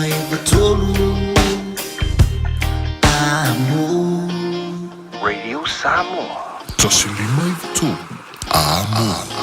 93 Amo. Radio Samoa. 153 Amo.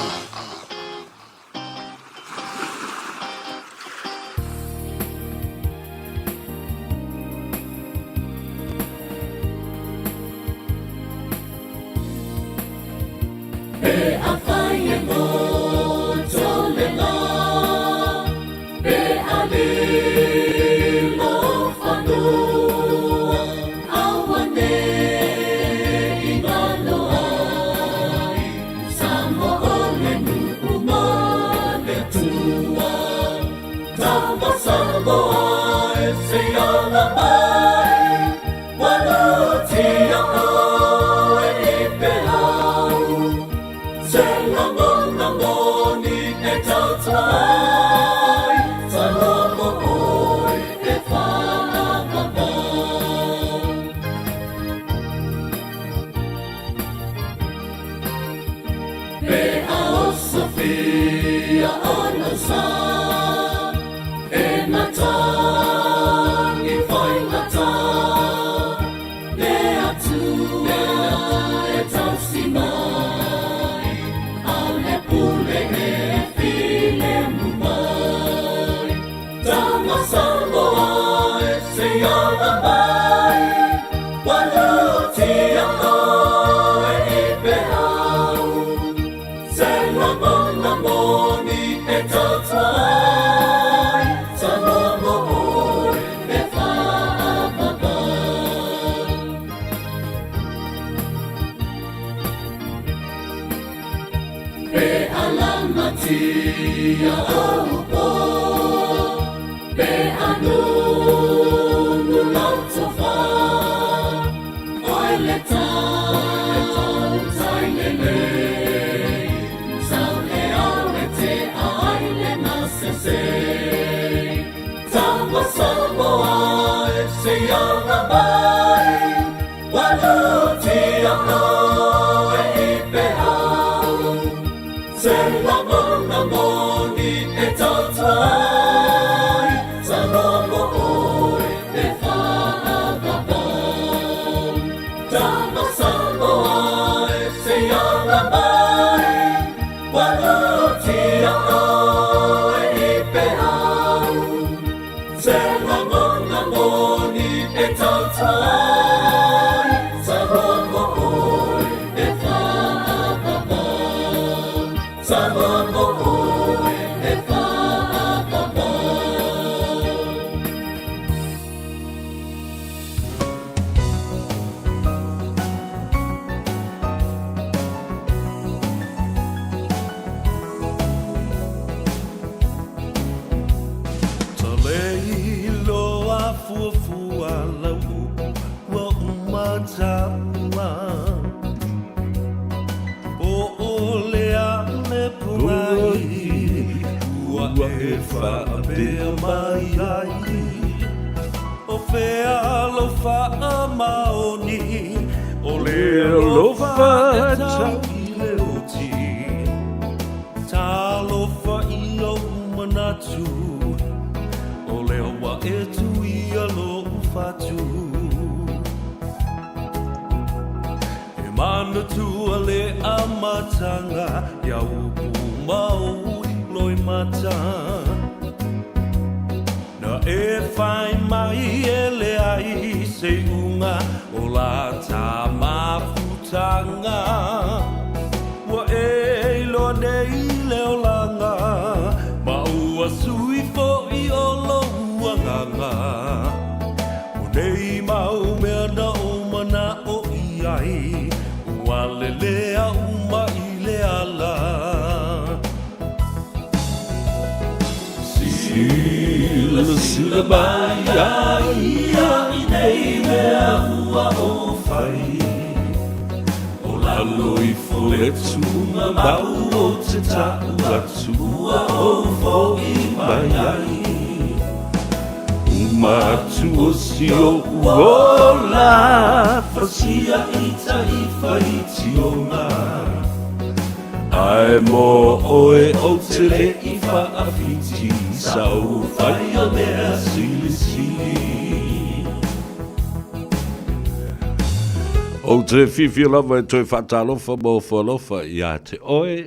Ou te fiafia lava e toe faatalofa ma ofo alofa iā te oe,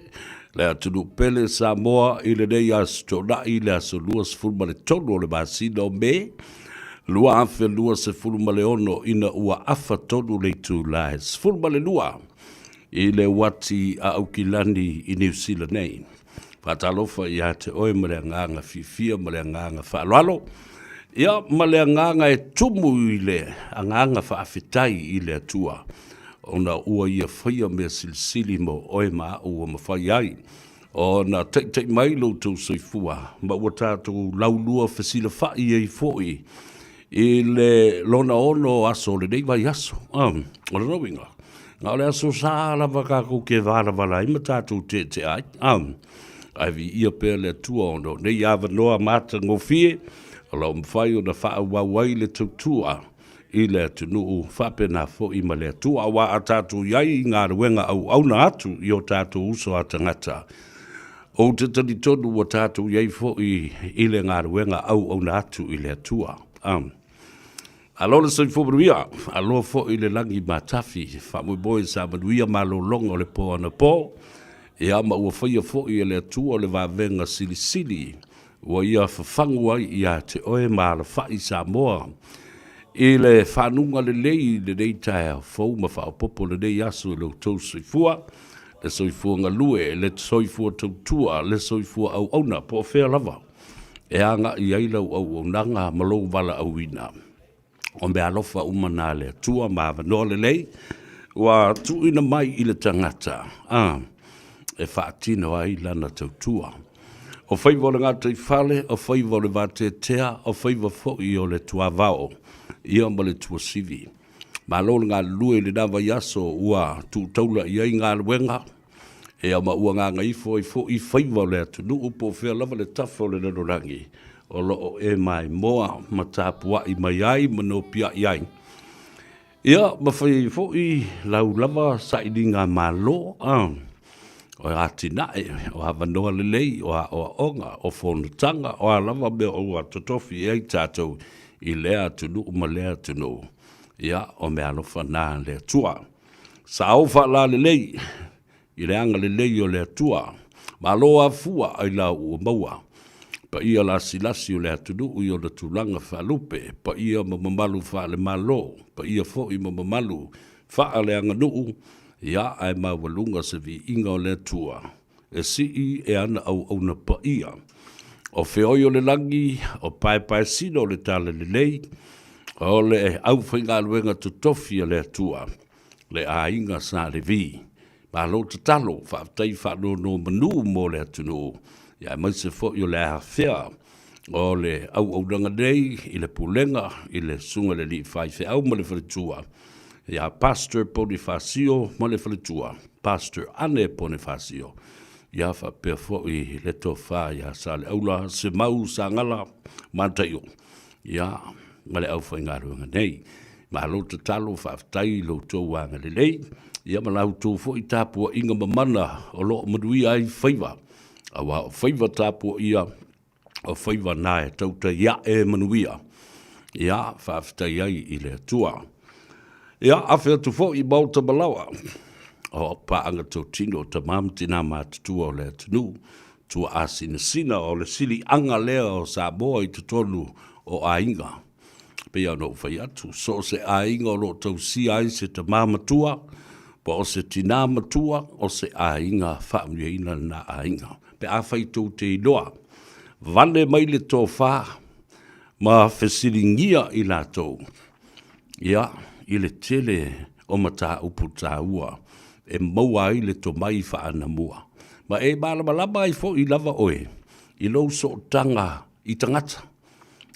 le atunuu pele Samoa i lenei aso Toonai, le aso 23 o le masina o Me, 2026 ina ua afa tonu le itula e 12 i le uati a Aukilani i Niu Sila nei. Faatalofa ia te oe ma le agaga fiafia ma le agaga faaaloalo, ia ma le agaga e tumu i le agaga faafetai i le Atua, ona ua Ia faia mea silisili mo oe ma aʻu ua mafai ai ona taitai mai lo outou soifua, ma ua tatou laulua fesilafaʻi ai foi i le lona ono aso o lenei vaiaso. O lona uiga, na o le aso sa lava tatou te valavala ai ma tatou teetea ai. Ae viia pea le Atua ona o nei avanoa matagofie o lo o mafai ona faaauau ai le tautua i le atunuu faapena foi ma le Atua, aua a tatou i ai i galuega auauna atu i o tatou uso a tagata, ou te talitonu ua tatou i ai foi i le galuega auauna atu i le Atua. Alo le soifua manuia, alo foi le lagi matafi, faamoemoe sa manuia malologa o le po anapo, ia ma ua faia foi e le Atua le vavega silisili ua ia fafagu ai ia te oe ma alafai Samoa i le fanuga lelei i lenei taeao fou ma faaopoopo lenei aso i lo outou soifua, le soifua galue, le soifua tautua, le soifua auauna, po o fea lava e agai ai lau auaunaga ma lou valaauina. O meaalofa uma na a le Atua ma avanoa lelei ua tuuina mai i le tagata a e faatino ai lana tautua. O faiva o le gataifale, o faiva o le vateatea, o faiva foi o le tuavao, ia ma le tuasivi. Malo le galulue i lena vaiaso ua tuu taula i ai galuega, ia ma ua gagaifo ai foi faiva o le atunuu po o fea lava le tafa o le lalolagi o lo o e maimoa ma tapuai mai ai ma nopiai ai. Ia, ma fai ai foi lau lava sailiga malo, a, o atinae, o avanoa lelei, o aoaoga, o fonotaga, o a lava mea ua totofi i ai tatou i lea atunuu ma lea atunuu. Ia, o meaalofa na a le Atua. Sa ou faalalelei i le agalelei o le Atua. Malo afua ailao ua maua. Paia lasilasi o le atunuu i ona tulaga faalupe, paia ma mamalu faale-Malo, paia foi ma mamalu faaleaganuu, ia ae maualuga se viiga o le Atua e sii e ana auauna paia. O feoi o le lagi, o paepaesina o le talalelei, o le aufaigaluega totofi a le Atua, le aiga Sa Levi. Malo tatalo, faafetai faanonomanu mo le atunuu, ia aemaise foi o le afea o le auaunaga nei i le pulega i le Susuga i le Alii Faifeau ma le Faletua, ia Pastor Ponifasio ma le Faletua, Pastor Ane Ponifasio, ia faapea foi le Tofa ia Saleaula Semau Sagala Mataio, ia ma le aufaigaluega nei. Malo tatalo, faafetai i lo outou agalelei, ia ma la outou foi tapuaiga mamana o lo o manuia ai faiva, aua o faiva tapuaia, o faiva na e tautai ae manuia, ia faafetai ai i le Atua. Ia, afe atu foi i Maota Malawa, o paaga totino o tama ma tina matutua o le atunuu, tuaasinasina o le siliaga lea o Samoa i totonu o aiga. E pei ona ou fai atu, so o se aiga o lo o tausia ai se tama matua, po o se tina matua, o se aiga faamanuiaina lena aiga. Pe afai tou te iloa, vale mai le tofa ma fesiligia i latou, ia, i le tele o mataupu taua e maua ai le tomai faanamua. Ma e malamalama ai foi lava oe i lou sootaga i tagata,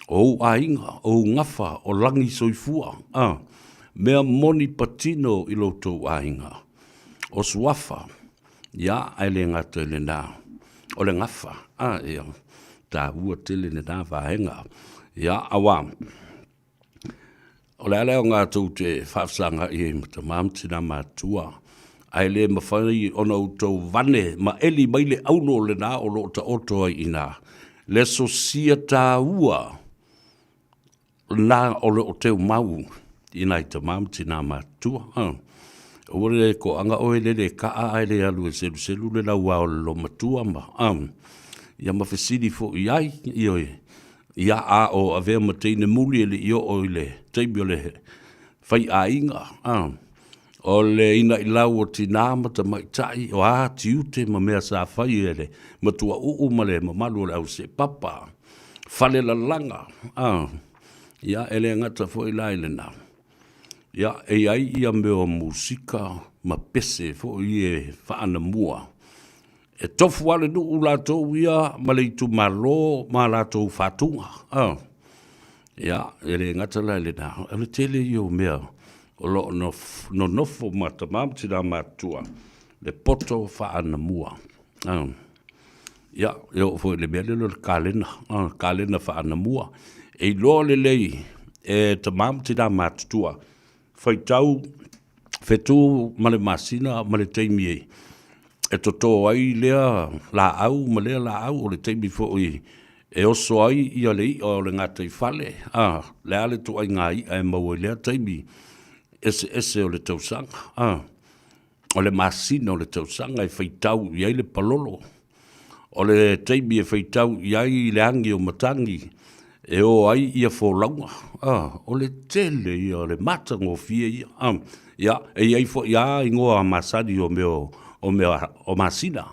o ou aiga, o ou gafa, o lagi soifua, a, mea moni patino i lo outou aiga. O suafa, ia, ae le gata i lena, o le gafa, a, ia, taua tele lena vaega. Ia, aua, O le a le aoga tou te faafesagai ai ma tama ma tina matutua, ae le mafai ona outou vane ma eli mai le aulo lena o lo o taoto ai i ina, le sosia taua lena o lo o teumau. i nai tamā ma tinā matutua. Aua le toaga oe lele e kaa ae le alu e seluselu le lauā o le loomatua ma, ia ma fesili foi i ai, ioe, ia a o avea ma teine muli e le i oo i le taimi o le faiaiga, o le inailau o tinā ma tamaitai, o a tiute ma mea sa fai e le matuauu ma le mamalu o le au seepapa, falelalaga, ia e le gata foi la i lena, ia e i ai ia mea o musika ma pese foi ia e faanamua, e tofu lava le nuu latou ia ma le itumalo ma latou faatuga. Ia, e le gata la i lena, o le tele ia o mea o lo o nonofo ma tama ma tina matutua le poto faanamua. Ia, e oo foi i le mea lea o le kalena, kalena faanamua. E iloa lelei e tama ma tina matutua, faitau fetu ma le masina ma le taimi e toto ai lea laau ma lea laau, o le taimi foi e oso ai ia le i'a o le gataifale, a, le a le ituaiga i'a e maua i lea taimi eseese o le tausaga, a. O le masina o le tausaga e faitau i ai le palolo, o le taimi e faitau i ai le agi o matagi e o ai ia folauga, o le tele ia o le matagofie ia. Ia, e i ai foi lava igoa masani o mea o mea o masina,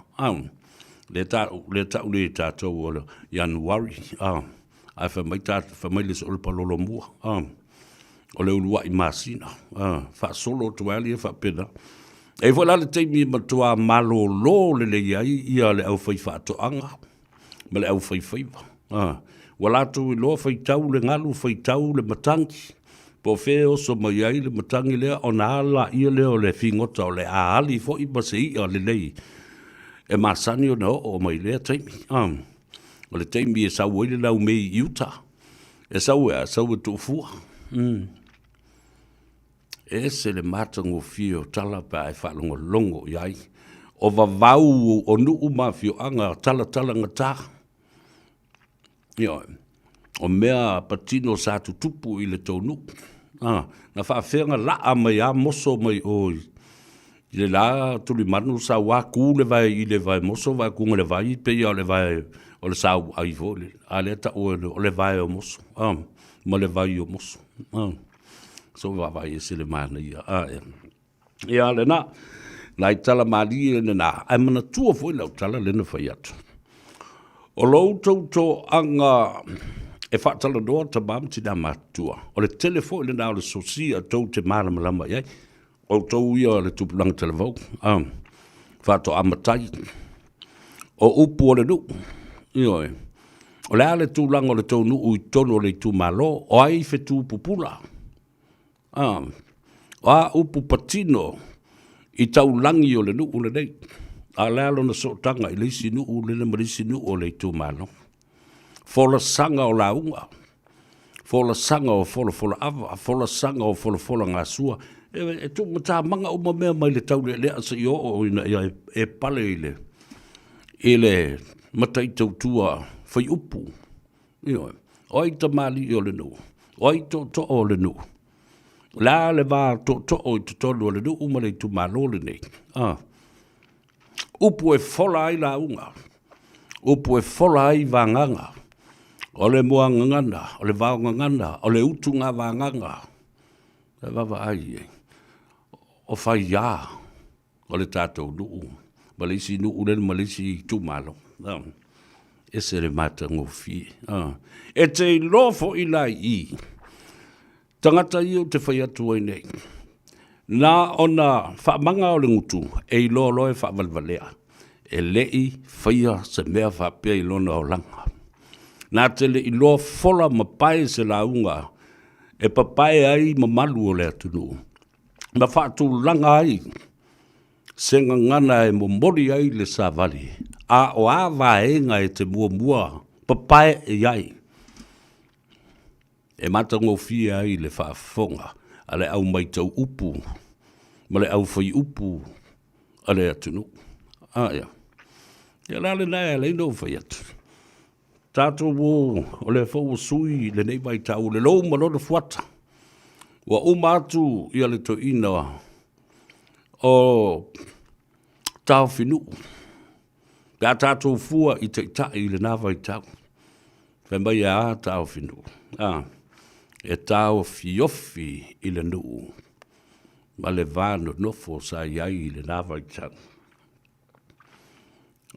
lea e tau nei e tatou o le Ianuari, ae fai mai fai mai le isi o le palolo mua, o le uluai masina, faasolo atu ai lava ia faapena. E i ai foi la le taimi e matua malolo lelei ai ia le aufaifaatoaga ma le aufaifaiva, ua latou iloa faitau le galu, faitau le matagi, po o fea e oso mai ai le matagi lea, ona ala lea o le figota o le a ali foi ma se i'a lelei e masani ona oo mai i lea taimi. O le taimi e sau ai le laumei i uta, e sau e a? E sau e tuufua. E ese le matagofie o tala pe a e faalogologo i ai. O vavau o nuu ma afioaga talatalagata. Ioe. O mea patino sa tutupu i le tou nuu. Na faafefea ona laa mai a moso mai o i le la tulimanu sau a ku le vae i le vae moso vae kuga le vai pei lava o le vae o le sauai foi lele, a lea e tau o le vae o moso ma le vai o moso. So vaavaai ese le manaia. Ia lena, nai tala malie lena, ae manatua foi lau tala lea na fai atu. O lo outou toaga e faatalanoa tama ma tina matutua, o le tele foi lena o le sosia tou te malamalama i ai, outou ia o le tupulaga talavou, faatoa matai, o upu o le nuu, ioe. O le a le tulaga o le tou nuu i totonu o le itumalo, o ai fetu pupula? O a upu patino i taulagi o le nuu lenei, a o le a lona sootaga i le isi nuu lele ma le isi nuu o le itumalo. Folasaga o lauga, folasaga o folafolaava, folasaga o folafolagasua, e tuumatamaga uma mea mai le taulealea seia oo ina ia e pale i le i le matai tautua faiupu. Ioe. O ai tamalii o le nuu? O ai tootoo o le nuu? O le a le va tootoo i totonu o le nuu ma le itumalo lenei? Upu e fola ai lauga, upu e fola ai vagaga, o le muagagana, o le vaogagana, o le utuga vagaga. E vaavaai i ai, o faiā o le tatou nuu ma le isi nuu lea ma le isi itumalo. E ese le matagofie. E te iloa foi la i i tagata ia ou te fai atu ai nei, na ona faamaga o le gutu e iloa loa e faavalevalea, e le i faia se mea faapea i lona olaga. Na te le iloa fola ma pae se lauga e papae ai mamalu o le atunuu ma faatulaga ai se gagana e momoli ai le savali, a o a vaega e te muamua papae i ai e matagofie ai le faafofoga a le au maitau upu ma le au fai upu a le atunuu. A ia, ia la lena e ala ai ona ou fai atu, tatou o, o lea foi ua sui lenei vaitau, o le lou ma lona fuata. Ua uma atu ia le toeaina o Taofinuu, pe a tatou fua i taitai i lena vaitau, fai mai e a Taofinuu? A, e taofiofi i le nuu ma le va nonofo sa i ai i lena vaitau.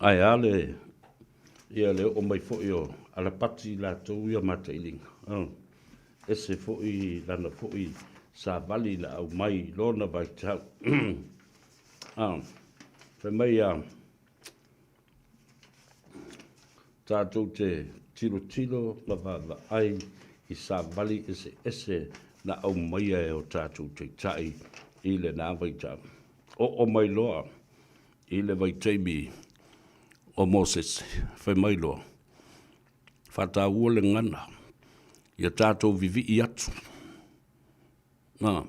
Ae a le, ia le oo mai foi o Alapati latou ia matailiga, ese foi lana foi savali na aumai i lona vaitau. Fai mai a tatou te tilotilo ma vaavaai i savali eseese na aumaia e o tatou taitai i lena vaitau. Oo mai loa i le vaitaimi o Mosese, fai mai loa, faataua le gagana, ia tatou vivii atu, a,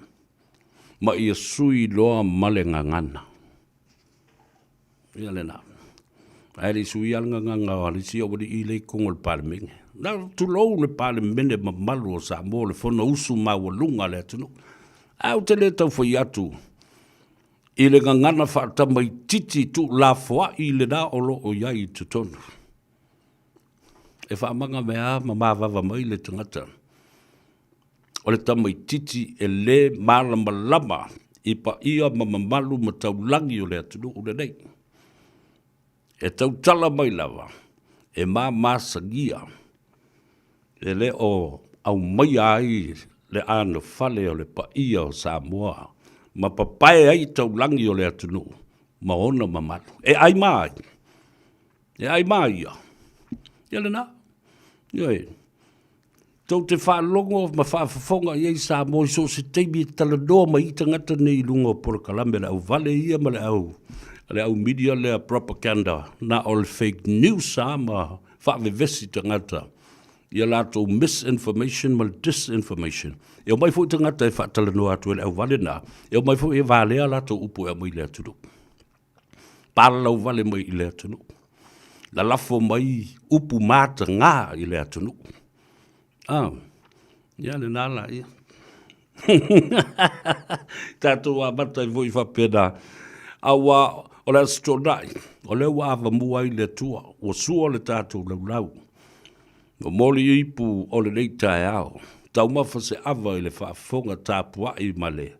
ma ia sui loa ma le gagana. Ia lena. Ae le i suia le gagana o alisi aualii lea i totonu o le Palemene. Na tulou le Palemene mamalu o Samoa, le Fonousu maualuga a le atunuu. Ae ou te le tau fai atu i le gagana faatamaitiiti tuulafoai lena o lo o i ai i totonu. E faamaga mea ma mavava mai le tagata o le tamaitiiti e le malamalama i paia ma mamalu ma taulagi o le atunuu lenei. E tautala mai lava e mamasagia e le o aumaia ai le anofale o le paia o Samoa ma papae ai taulagi o le atunuu ma ona mamalu. E ai ma ai? E ai ma ia? Ia lena. Ioe. Tou te faalogo ma faafofoga i ai Samoa i so o se taimi e talanoa mai ai tagata nei i luga o polokalame a le auvale ia ma le au, le au media lea propaganda, na o le fake news lava ma faavevesi tagata ia latou misinformation ma le disinformation. E omai foi tagata e faatalanoa atu e le auvale na, e omai foi e valea latou upu e aumai i le atunuu. Palalauvale mai i le atunuu. Lalafo mai upu mataga i le atunuu. Ah, ia lena la ia. Tatou amata ai foi faapena. Aua o le Aso Toonai, o lea ua avamua ai le Atua, ua sua le tatou laulau. Momoli ipu o lenei taeao, taumafa se ava i le faafofoga tapuai ma le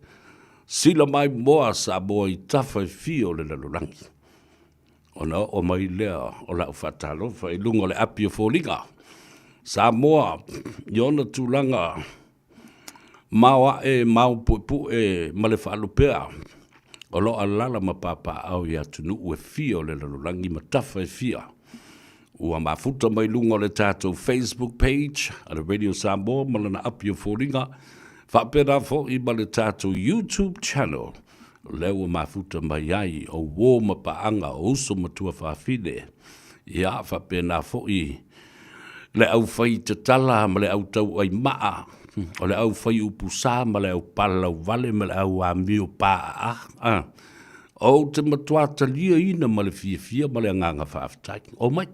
sila maimoa a Samoa i tafa e fia o le lalolagi. Ona oo mai lea o lau faatalofa i luga o le api o foliga, Samoa i ona tulaga maoae, maopuepue ma le faalupea o lo o alaala ma papaaao i atunuu e fia o le lalolagi ma tafa e fia. Ua mafuta mai luga o le tatou Facebook page a le Radio Samoa ma lana api o foliga, faapena foi ma le tatou YouTube channel, lea ua mafuta mai ai o uo ma paaga o uso ma tuafafine, ia faapena foi le aufai tatala ma le au tauai maa, o le aufai upu sa ma le au palalauvale ma le au amio paaa. A, ou te matua taliaina ma le fiafia ma le agaga faafetai. Omai.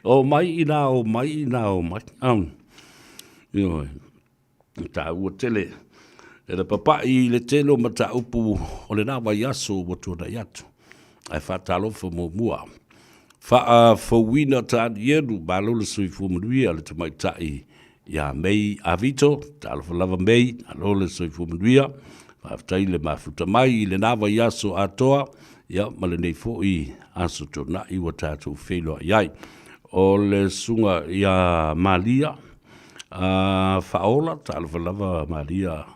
Omai inā, omai inā, omai. Ioe. E taua tele e le papaʻi i le tele o mataupu o lena vaiaso ua tuanai atu. Ae faatalofa muamua. Faafouina Tanielu, malo le soifua manuia le tamaitai ia Mei Avito, talofa lava Mei, malo le soifua manuia. Faafetai le mafuta mai i lena vaiaso atoa, ia ma lenei foi aso tuanai ua tatou feiloai ai. O le susuga ia Malia, A Faaola, talofa lava Maria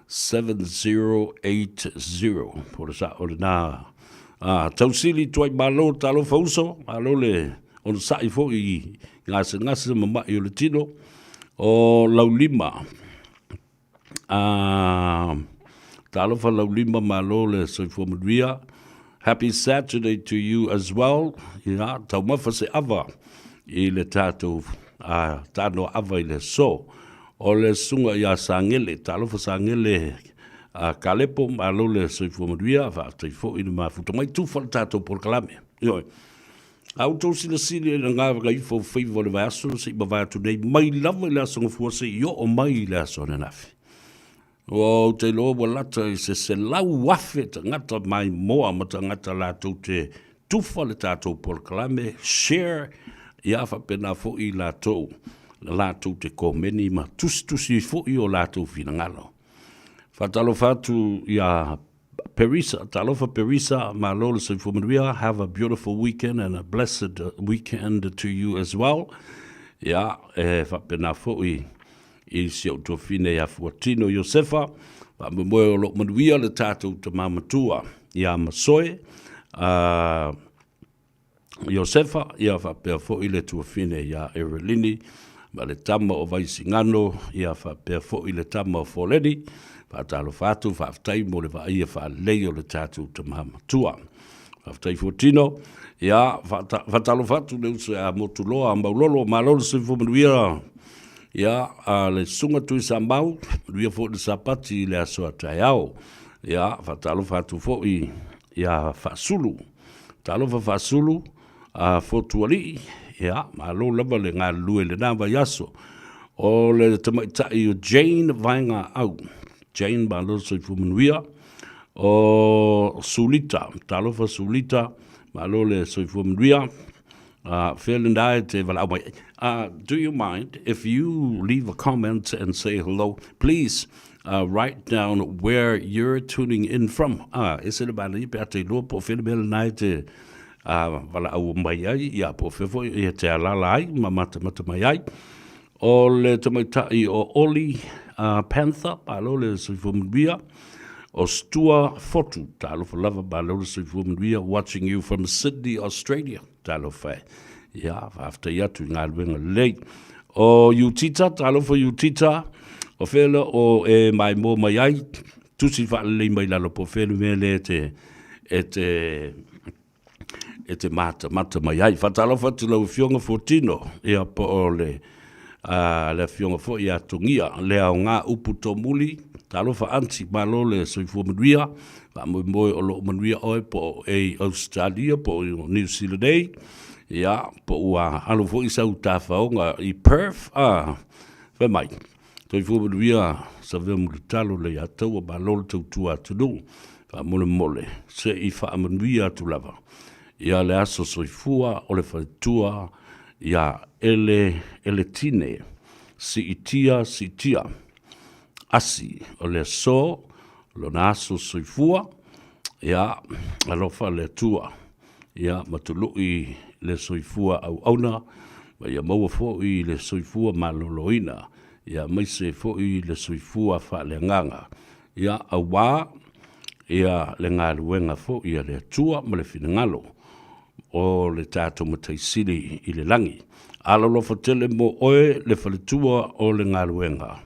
7080, po o le sao lena. A Tausili Tuaimalo, talofa uso, malo le onosai foi i gasegase ma mai o le tino. O Laulima, a talofa Laulima, malo le soifua manuia. Happy Saturday to you as well. Ia, taumafa se ava i le tatou tanoa ava i le aso. O le susuga ia Sagele, talofa Sagele a Kalepo, malo le soifua manuia, faafetai foi le mafuta mai, tufa le tatou polokalame. Ioe. A outou silasila i le gagaifo o faiva o le vaiaso se i mavae atu nei, mai lava i le Aso Gafua seia oo mai i le aso ananafi. Ua ou te iloa ua lata i se 100,000 tagata maimoa ma tagata latou te tufa le tatou polokalame, share, ia faapena foi i latou latou te komeni ma tusitusi ai foi o latou finagalo. Faatalofa atu ia Perisa, talofa Perisa, malo le soifua manuia, have a beautiful weekend and a blessed weekend to you as well. Ia, e faapena foi i si ou tuafine ia Fuatino Iosefa, faamoemoe o loo manuia le tatou tama matua ia Masoe, Iosefa, ia faapea foi le tuafine ia Erelini, ma le tama o Vaisigano, ia faapea foi le tama o Foleni. Faatalofa atu, faafetai mo le vaaia faalelei o le tatou tama matua. Faafetai Fuatino. Ia, faatalofa atu le uso ia Motuloa Maulolo, malo le soifua manuia. Ia, a le Susuga Tuisamau, manuia foi le Sapati i le aso a taeao. Ia, faatalofa atu foi ia Faasulu. Talofa Faasulu, a Fotualii, ia, malo lava le galulue i lena vaiaso. O le tamaitai o Jane Vaegaau, Jane malo le soifua manuia. O Sulita, talofa Sulita, malo le soifua manuia. Fea lena e te valaau mai ai. Do you mind if you leave a comment and say hello? Please write down where you're tuning in from. Ese le manaia pe a te iloa po o fea le mea lena e te valaau mai ai, ia po o fea foi e te alala ai ma matamata mai ai. O le tamaitai o Oli Panther, malo le soifua manuia. O Stua Fotu, talofa lava, malo le soifua manuia, watching you from Sydney, Australia. Talofa e. Ia, faafetai atu i galuega lelei. O Utita, talofa Utita, o fea lea o e maimoa mai ai, tusi faalelei mai lalo po o fea le mea lea e te, e te, e te matamata mai ai. Faatalofa atu i lau Afioga Fuatino, ia po o le, a, le Afioga foi ia Togia, le aoga upu tomuli, talofa aunty, malo le soifua manuia, faamoemoe o lo o manuia oe po o e i Ausetalia po o Niu Sila nei, ia, po ua alu foi sau tafaoga i Perth, a, fai mai, soifua manuia, savea mulitalo le ia taua, malo le tautua atunuu, faamolemole, se i faamanuia atu lava ia le aso soifua o le faletua ia Ele Eletine, siitia siitia, asi o le aso, lona aso soifua, ia, alofa le Atua, ia ma tului le soifua auauna, ma ia maua foi le soifua maloloina, ia aemaise foi le soifua faaleagaga, ia, auā ia le galuega foi a le Atua ma le finagalo o le tatou Matai Sili i le lagi. Alolofa tele mo oe le faletua o le galuega,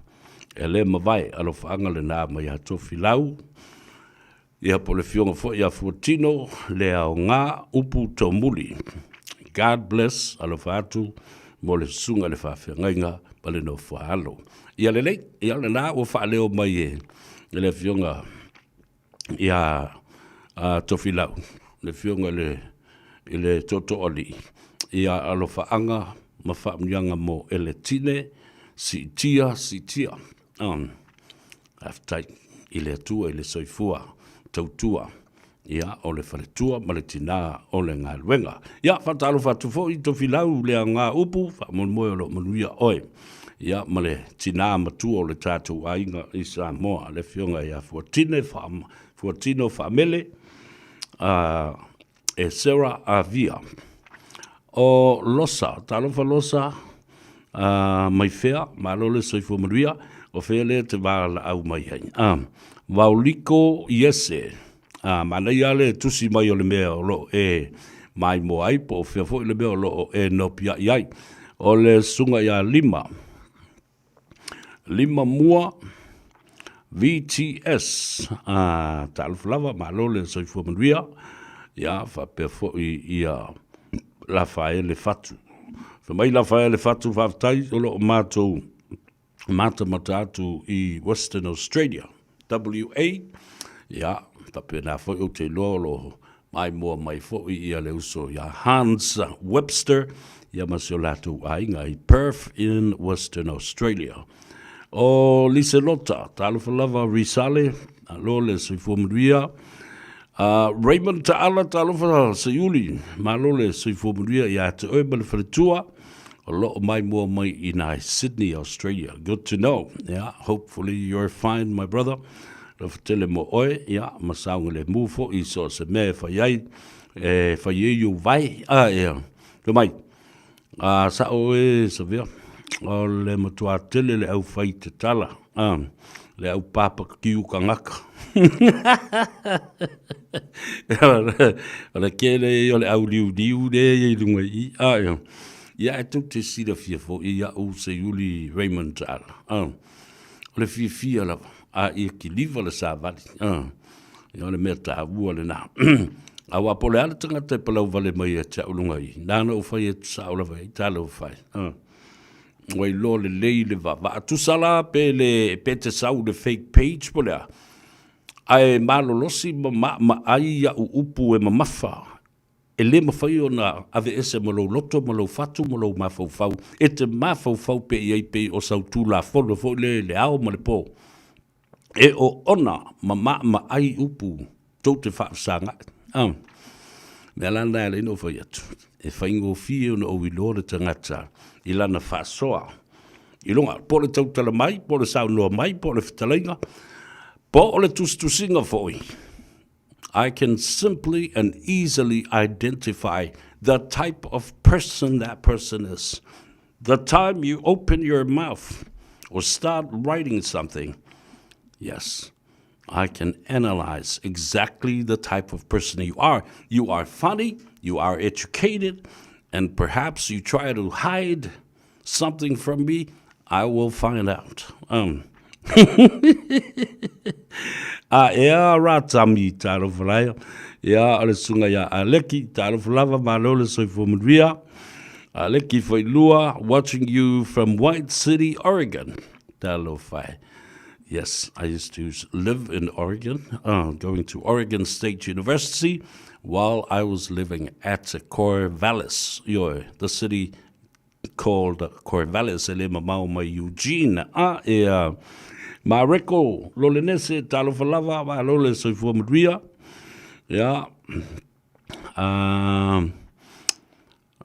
e le mavae alofaaga lena mai ia Tofilau, ia po o le Afioga foi ia Fuatino, le aoga upu tomuli. God bless, alofa atu mo le susuga i le faafeagaiga ma le nofoaalo. Ia lelei, ia lena ua faaleo mai e le Afioga ia Tofilau, le Afioga i le Tootooalii, ia alofaaga ma faamanuiaga mo Eletine, siitia, siitia. Faafetai i le Atua i le soifua tautua ia o le faletua ma le tina o le galuega. Ia, faatalofa atu foi Tofilau le aoga upu, faamoemoe o lo o manuia oe ia ma le tina matua o le tatou aiga i Samoa, le Afioga ia Fuatine Fuatino Faamele e Sarah Avia. O Losa, talofa Losa, mai fea, malo le soifua manuia, o fea lea te valaau mai ai. Vaoliko Iese, manaia le tusi mai o le mea o lo o e maimoa ai, po o fea foi le mea o lo o e nopiai ai. O le susuga ia Lima, Lima Mua, VTS, talofa lava, malo le soifua manuia, ia faapea foi ia Lafaele Fatu. Fai mai Lafaele Fatu, faafetai o lo o matou matamata atu i Western Australia, WA, ia faapena foi ou te iloa o lo o Maimoa mai foi ia le uso iā Hans Webster ia ma si o latou aiga i Perth in Western Australia. O Liselota, talofa lava Risale, malo le soifua manuia. Raymond Taala, talofa Seiuli, malo le soifua manuia ia te oe ma le faletua. O lo o maimoa mai i nai Sydney, Australia. Good to know. Yeah, hopefully you're fine, my brother. Alofa tele mo oe, ia, ma saogalemu foi i so o se mea e fai ai, e fai ai ou vae. A, ia, fai mai, a sao e Savea, o le matua tele le au fai tatala, a, le au papa kiu kangaka. O le kele o le au liuliu le i lunga i, a, ia, ia e tou te silafia foi ia'u Seiuli Raymond Taala, a. O le fiafia lava, a ia kiliva le savali. Ia o le mea taua lena. Aua po o le a le tagata e palau vale mai ia te au i luga i, nāna ou fai atu sao lava i ai, talofa e. Ua iloa lelei le vaavaa. Tusa la pe le, pe te sau i le fake page po o le a, ae malolosi ma maamaai au upu e mamafa E le mafai ona aveese ma lou loto ma lou fatu ma lou mafaufau, e te mafaufau pea i ai pei o sau Tulafono foi lea i le ao ma le po, e oona ma maamaai upu tou te faafesagai. A mea la lena e ala ai ona ou fai atu, e faigofie ona ou iloa le tagata i lana faasoa i luga, po o le tautala mai, po o le saunoa mai, po o le fetalaiga, po o le tusitusiga foi. I can simply and easily identify the type of person that person is. The time you open your mouth or start writing something, yes, I can analyze exactly the type of person you are. You are funny, you are educated, and perhaps you try to hide something from me, I will find out. Um. A ea rā Tami, talofa laia. Ia, o le susuga ia Aleki, talofa lava, malo le soifua manuia. Aleki Failua, watching you from White City, Oregon. Talofa e. Yes, I used to live in Oregon, going to Oregon State University while I was living at Corvallis, ioe, the city called Corvallis, e le mamao mai Eugene. A, e a Mareko Lolenese, talofa lava, malo le soifua manuia. Ia, a,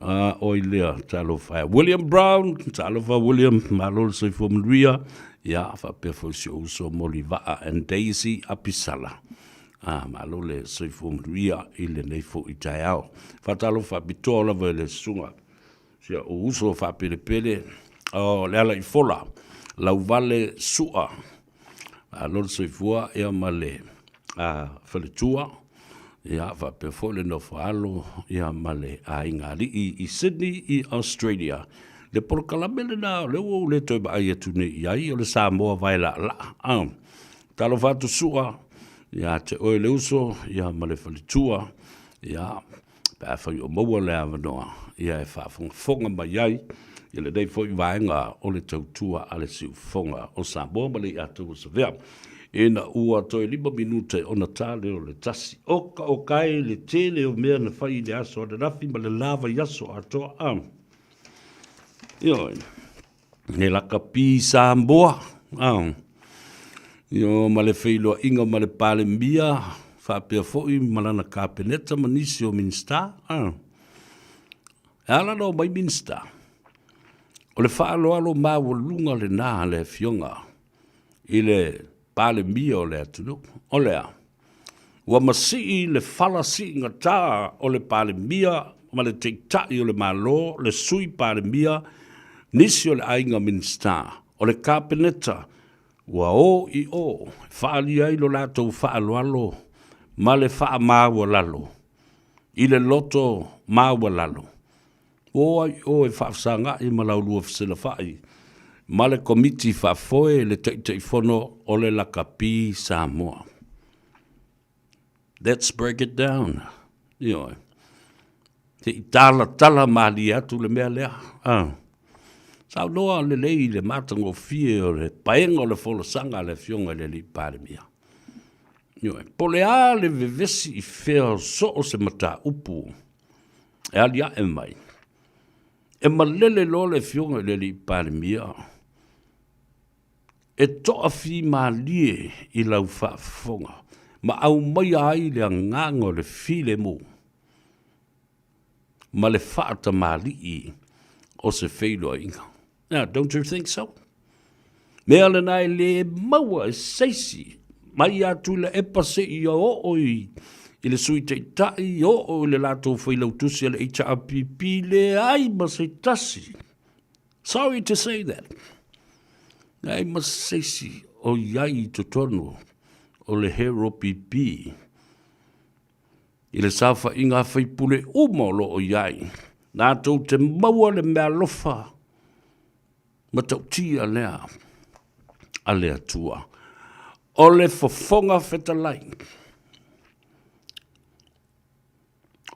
a, oi lea, talofa e. William Brown, talofa William, malo le soifua manuia. Ia, faapea foi si ou uso moli Vaa and Daisy Apisala. A, malo le soifua manuia i lenei foi taeao. Faatalofa faapitoa lava i le susuga Si ou uso faapelepele o Lealaifola, Lauvale Sua, malo le soifua ia ma le faletua, ia faapea foi le nofo alo ia ma le aiga alii i Sydney i Australia. Le polokalame lena o lea ua ou le toe vaai atu nei i ai o le Samoa vae laalaa. A, talofa atu Sua ia te oe le uso ia ma le faletua, ia pe afai o maua le avanoa, ia e faafogafoga mai ai i lenei foi vaega o le tautua a le siufofoga o Samoa ma le Iatau o Savea. Ina ua toe 5 minute ona ta lea o le tasi. Oka oka e le tele o mea na fai i le aso ananafi ma le la vaiaso atoa. A. Ioe. He lakapi Samoa, a. Io ma le feiloaiga ma le Palemia, faapea foi ma lana Kapeneta ma nisi o Minisita, a. E ala ona omai Minisita, o le faaaloalo maualuga lena a le Afioga i le Palemia o le atunuu. O le a? Ua masii le fala siigatā o le Palemia ma le Taitai o le Malo, le Sui Palemia, nisi o le aiga Minisita, o le Kapeneta, ua o i o e faaalia ai lo latou faaaloalo ma le faamaualalo i le loto maualalo. Ua o ai i o e faafesagai ma la ulua fesilafai ma le Komiti Faafoe le Taitaifono o le Lakapi Samoa. Let's break it down. Ioe. Se i talatala malie atu le mea lea. Ah. Saunoa lelei i le matagofie o le paega o le folasaga a le Afioga i le Alii Palemia. Ioe, po o le a le vevesi i fea o so o se mataupu e aliae mai, e malele loa le Afioga i le Alii Palemia e toafimalie i lau faafofoga ma aumaia ai le agaga o le filemu ma le faatamalii o se feiloaiga. Now, don't you think so? Mea lena e le maua e seisi mai ia Tuilaepa seia oo i le Sui Taitai, oo i le latou failautusi a le HRPP, leai ma se tasi. Sorry to say that. Leai ma se isi o i ai i totonu o le HRPP i le saofaiga a faipule uma o lo o i ai, latou te maua le meaalofa matautia lea a le Atua. O le Fofoga Fetalai,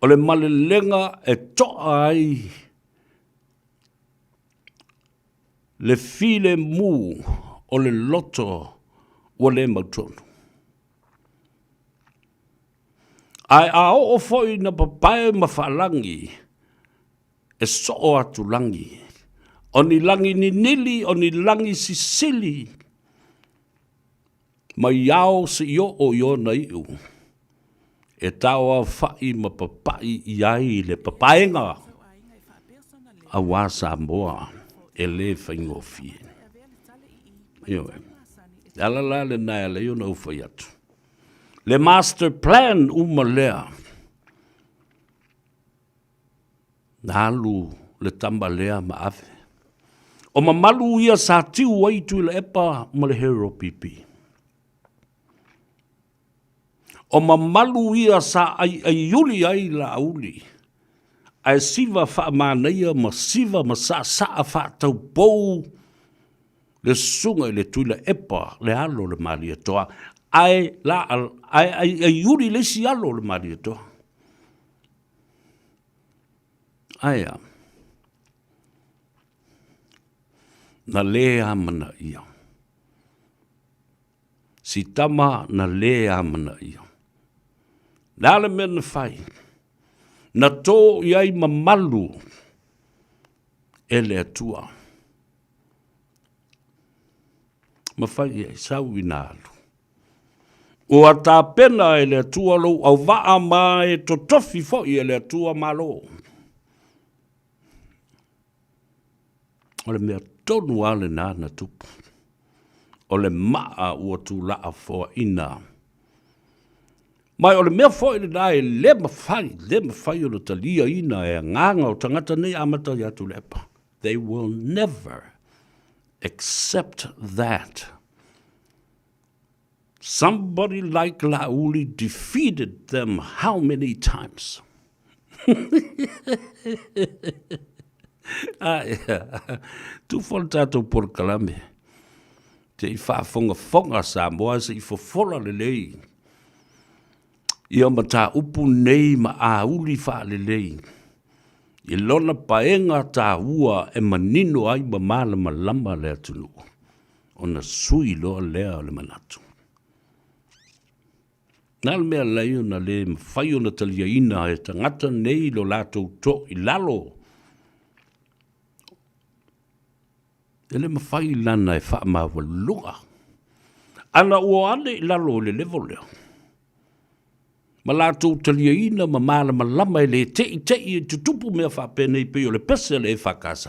o le malelega e toa ai le filemu o le loto ua le mautonu. Ae a oo foi ina papae ma faalagi, e soo atu lagi, o ni lagi ninili, o ni lagi sisili, mai ao seia oo i ona iu, e taoaofa'i ma papa'i i ai le papaega aua Samoa e le faigofie. Ioe. Le ala la lena e ala ai ona ou fai atu. Le master plan uma lea, na alu le tama lea ma ave. O mamalu ia sa tiu ai Tuilaepa ma le Hero PP. O mamalu ia sa aiaiuli ai Laauli, ae siva faamanaia ma siva ma saasaa faataupou le susuga i le Tuilaepa le alo o le Malietoa, ae ae aiaiuli le isi alo o le Malietoa. Ae a? Na le amanaia. Si tama na le amanaia. Le a le mea na fai? Na tō i ai mamalu e le Atua. Ma fai i ai, sau ina alu. Ua tapena e le Atua lou auvaa ma e totofi foi e le Atua Malo. O le mea tonu lava lena na tupu. O le maa ua tulaa foaina. Ma o le mea foi lena e le mafai, le mafai ona taliaina e agaga o tagata nei amata ia Tuilaepa. They will never accept that. Somebody like Laauli defeated them how many times? Ae, tufa le tatou polokalame. Te i faafogafoga Samoa se i fofola lelei. Ia mataupu nei ma auli faalelei i lona paega taua e manino ai ma malamalama le atunuu, ona sui loa lea o le manatu. Na le mea lelei ona le mafai ona taliaina e tagata nei lo latou to i lalo. E le mafai lana e faamaualuluga. Ana ua ane i lalo i le level lea, ma latou taliaina ma malamalama e le teitei e tutupu mea faapenei pei o le pese a le EFKS,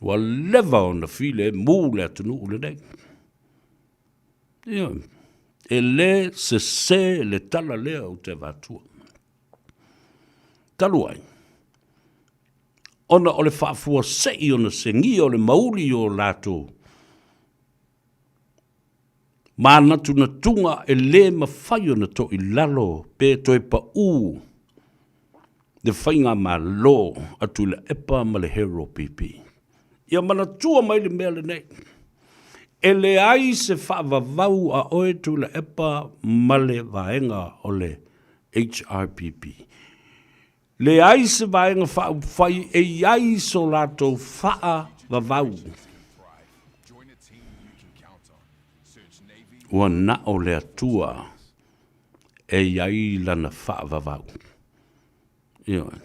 ua leva ona filemu le atunuu lenei. Ioe. E le sese le tala lea ou te avatua. Talu ai, ona o le faafuasei ona segia o le mauli o latou manatunatuga e le mafai ona to i lalo pe toe pau le faigamalo a Tuilaepa ma le Hero PP. Ia manatua mai le mea lenei, e leai se faavavau a oe Tuilaepa ma le vaega o le HRPP. Leai se Vaega Faaupufai e i ai so latou faavavau. Ua na o le Atua. e i ai lana faavavau. Ioe.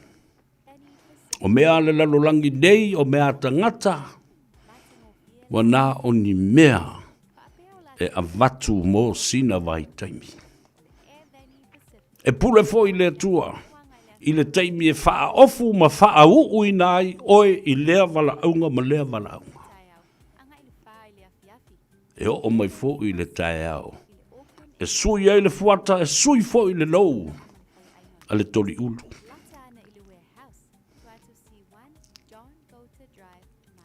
O mea a le lalolagi nei, o mea a tagata, ua na o ni mea e avatu mo sina vaitaimi. E pule foi le Atua i le taimi e faaofu ma faauuina ai oe i lea valaauga ma lea valaauga. E oo mai foi le taeao e sui ai le fuata, e sui foi le lou a le toliulu.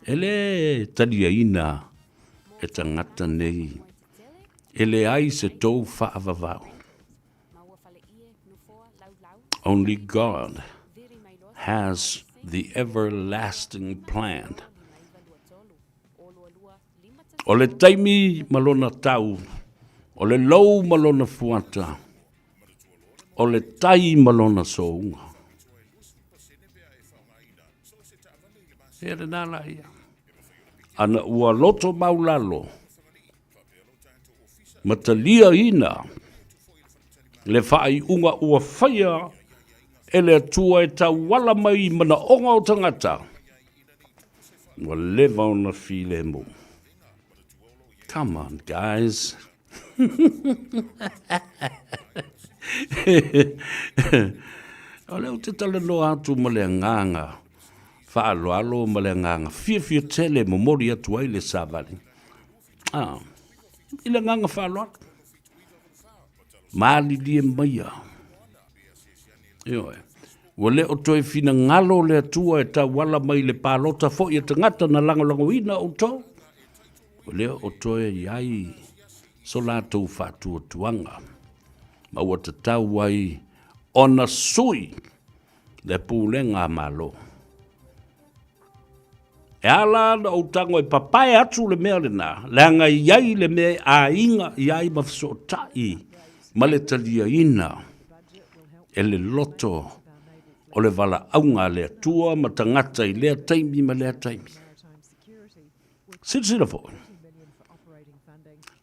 E le taliaina e tagata nei, e leai se tou faavavau. Only God has the everlasting plan. O le taimi ma lona tau, o le lou ma lona fuata, o le tai ma lona souga. Ia lena la ia. Ana ua loto maulalo ma taliaina le faaiuga ua faia e le Atua e tauala mai i manaoga o tagata, ua leva ona filemu. Come on, guys. O lea ou te talanoa atu ma le agaga faaaloalo ma le agaga fiafia tele e momoli atu ai le savali. Ah, i le agaga faaaloalo. Malilie maia. Ioe. Ua le o toe finagalo le Atua e tauala mai le palota foi a tagata na lagolagoina outou. Ua le o toe i ai so latou faatuatuaga, ma ua tatau ai ona sui le pulega a Malo. E ala ona ou tago e papae atu le mea lena, leaga e i ai le mea e aiga i ai ma fesootai ma le taliaina e le loto o le valaauga a le Atua ma tagata i lea taimi ma lea taimi. Silasila foi,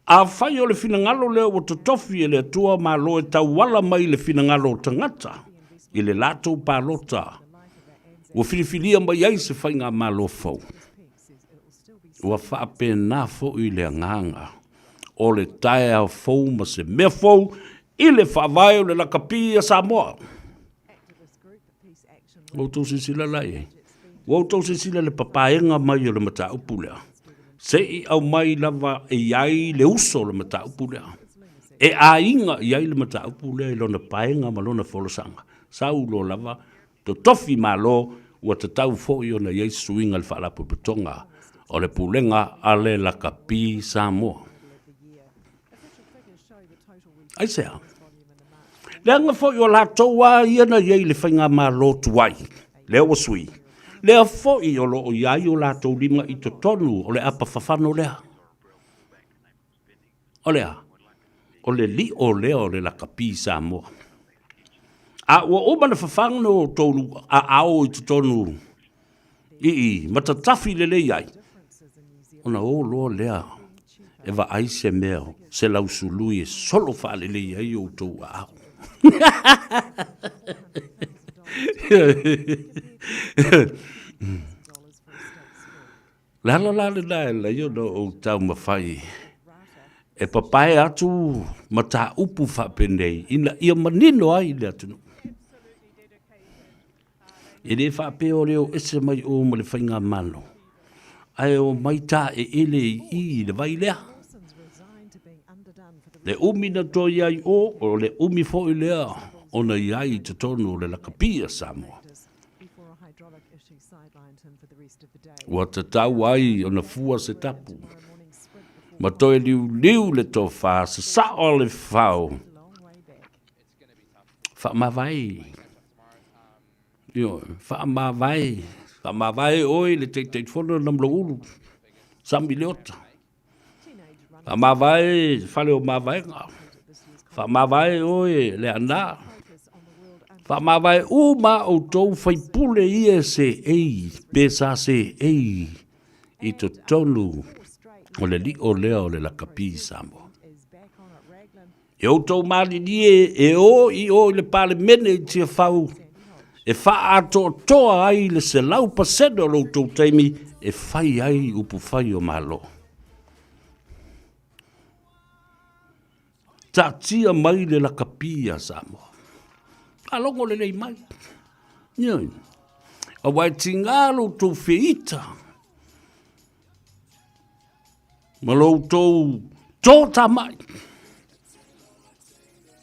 afai o le finagalo lea ua totofi e le Atua Malo e tauala mai i le finagalo o tagata i le latou palota ua filifilia mai ai se faigamalo fou, ua faapena foi le agaga o le taeao fou ma se mea fou i le faavae o le lakapi a Samoa. Ua outou silasila la i ai? Ua outou silasila i le papaega mai o le mataupu lea? Se i aumai lava e i ai le uso o le mataupu lea. E aiga i ai le mataupu lea i lona paega ma lona folasaga. Sau loa lava, totofi Malo, ua tatau foi ona i ai se suiga i le Faalapotopotoga o le Pulega a le Lakapi Samoa. Aisea? Leaga foi o latou lava ia na i ai i le faigamalo tuai, lea ua sui, lea foi o lo o i ai o latou lima i totonu o le apa fafano lea. O le a? O le lio lea o le lakapi Samoa. A ua uma ona fafano outou aao i totonu i i, ma tatafi lelei ai, ona o loa lea e vaai se mea, se lausului e solo faalelei ai outou aao. Le ala la lena e ala ai ona ou taumafai e papae atu mataupu faapenei ina ia manino ai le atunuu. E le faapea o le o ese mai o ma le faigamalo, ae o mai taeele i i i le vai lea. Le umi na toe i ai o, o le umi foi lea ona i ai i totonu o le lakapi a Samoa. Ua tatau ai ona fua se tapu, ma toe liuliu le tofa, sasao le fao, Faamavae. Ioe, faamavae, faamavae oe le Taitaifono Namulauulu, Sami Leota. Faamavae le fale o Mavaega. Faamavae oe Leaana. Faamavae uma outou faipule ia e seei pe sa seei i totonu o le lio lea o le lakapi Samoa. E outou malilie e o i o i le Palemene i Tiafau e faaatoatoa ai le 100% o lo outou taimi e fai ai upufai o Malo. Taatia mai le lakapi a Samoa. Faalogo lelei mai. Ioe. Aua e tiga lo outou feita ma lo outou totamai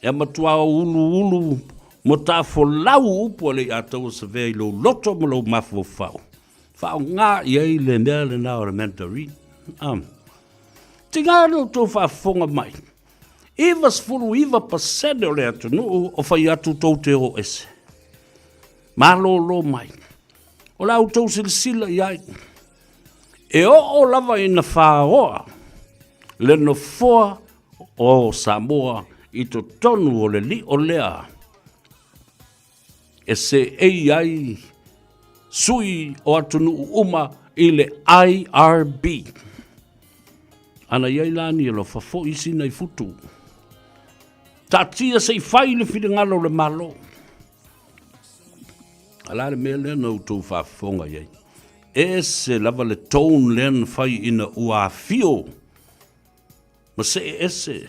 e matua uluulu ma tafolau upu a le Ataua Savea i lou loto ma lou mafaufau. Faaaoga i ai le mea lena o le Mandarin. Tiga lo outou faafofoga mai, 99% o le atunuu o fai atu tou te o ese. Malolo mai. O la outou silasila i ai. E oo lava ina faoa le nofoa o Samoa i totonu o le lio lea e seei ai sui o atunuu uma i le IRB. Ana i ai la ni alofa foi sina i futu. Taatia se i fai le finagalo o le Malo. A la le mea lea na outou faafofoga i ai. Ese lava le tone lea na fai ina ua afio ma see ese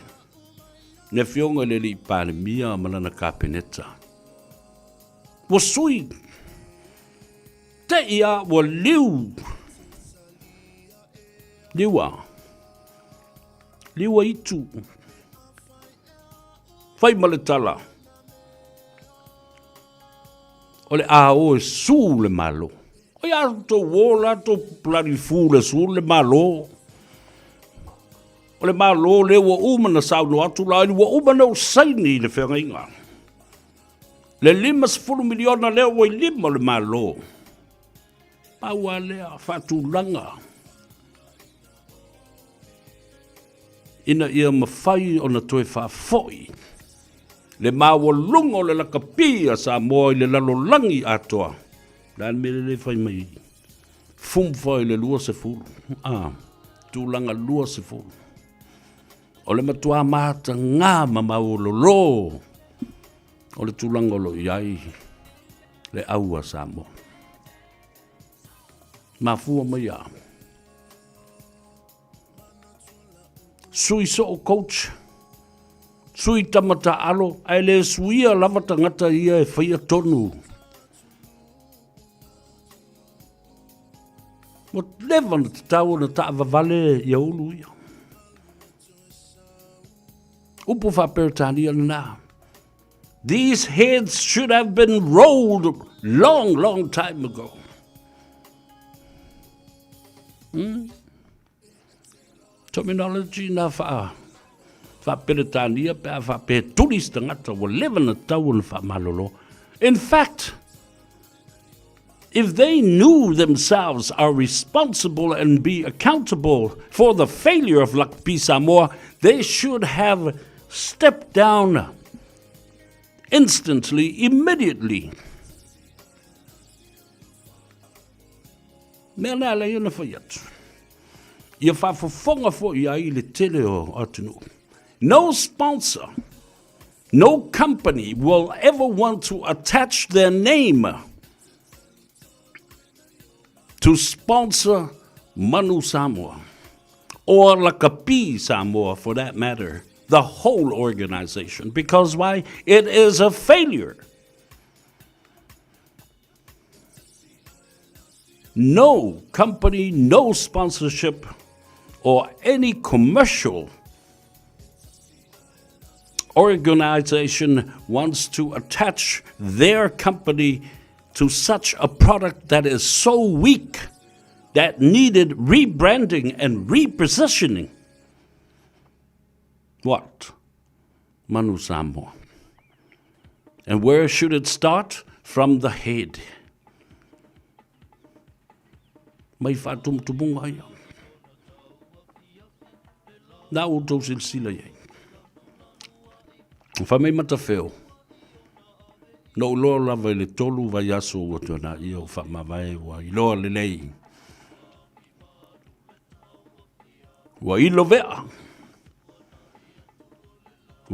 le afioga i le alii Palemia ma lana Kapeneta. Ua sui, te i a ua liu, liu a, liu a itu, fai ma le tala, o le a o e su le Malo. O ia tou o la tou bloody fool e su le Malo. O le Malo lea ua uma na saunoa atu la, ua uma na ou saini i le feagaiga. Le 50 miliona lea ua i lima o le Malo. Pau a lea faatulaga ina ia mafai ona toe faafoi le maualuga o le lakapi a Samoa i le lalolagi atoa. O le a le mea lea e fai mai ai? Fumfa i le 20, a, tulaga 20. O le matua matagā ma mauololo o le tulaga o lo o i ai le au a Samoa. Mafua mai a sui soo coach, sui tama taalo, ae le suia lava tagata ia e faia tonu. Ua leva ona tatau ona taavavale ia ulu ia. Upu faa-Peretania lena. These heads should have been rolled long, long time ago. Terminology na faa faa-Peretania pe a faapea tuli se tagata ua leva ona tatau ona faamalolo. In fact, if they knew themselves are responsible and be accountable for the failure of Lakapi Samoa, they should have stepped down instantly, immediately. Mea lea lea na fai atu. Ia faafofoga foi ai le tele o atunuu. No sponsor, no company will ever want to attach their name to sponsor Manu Samoa or Lakapi Samoa for that matter, the whole organization, because why? It is a failure. No company, no sponsorship, or any commercial organization wants to attach their company to such a product that is so weak that needed rebranding and repositioning. What? Manu Samoa. And where should it start? From the head. Mai whaatumutumunga ia. Nā outou silasila i ai. Whai mai matawheo. No uloa lava i le tolu vai aso ua tuana ia o whaamavae ua iloa lelei. Ua ilo vea.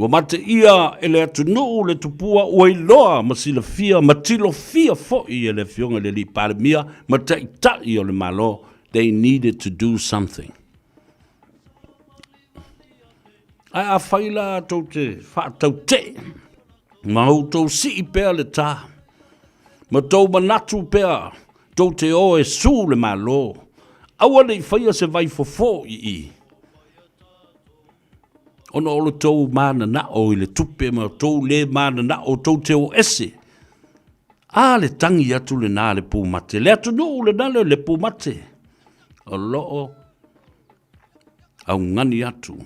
Ua mateia e le atunuu le tupua ua iloa ma silafia ma tilofia foi e le Afioga i le Alii Palemia ma Taitai o le Malo, they needed to do something. Ae afai la tou te faatautee ma outou sii pea le tā, ma tou manatu pea tou te o e su le Malo, aua ne i faia se vaifofo i i, ona o lo tou mananao i le tupe ma tou le mananao tou te o ese. A le tagi atu lena a le pumate, le atunuu lena lea o le pumate, o lo o augani atu.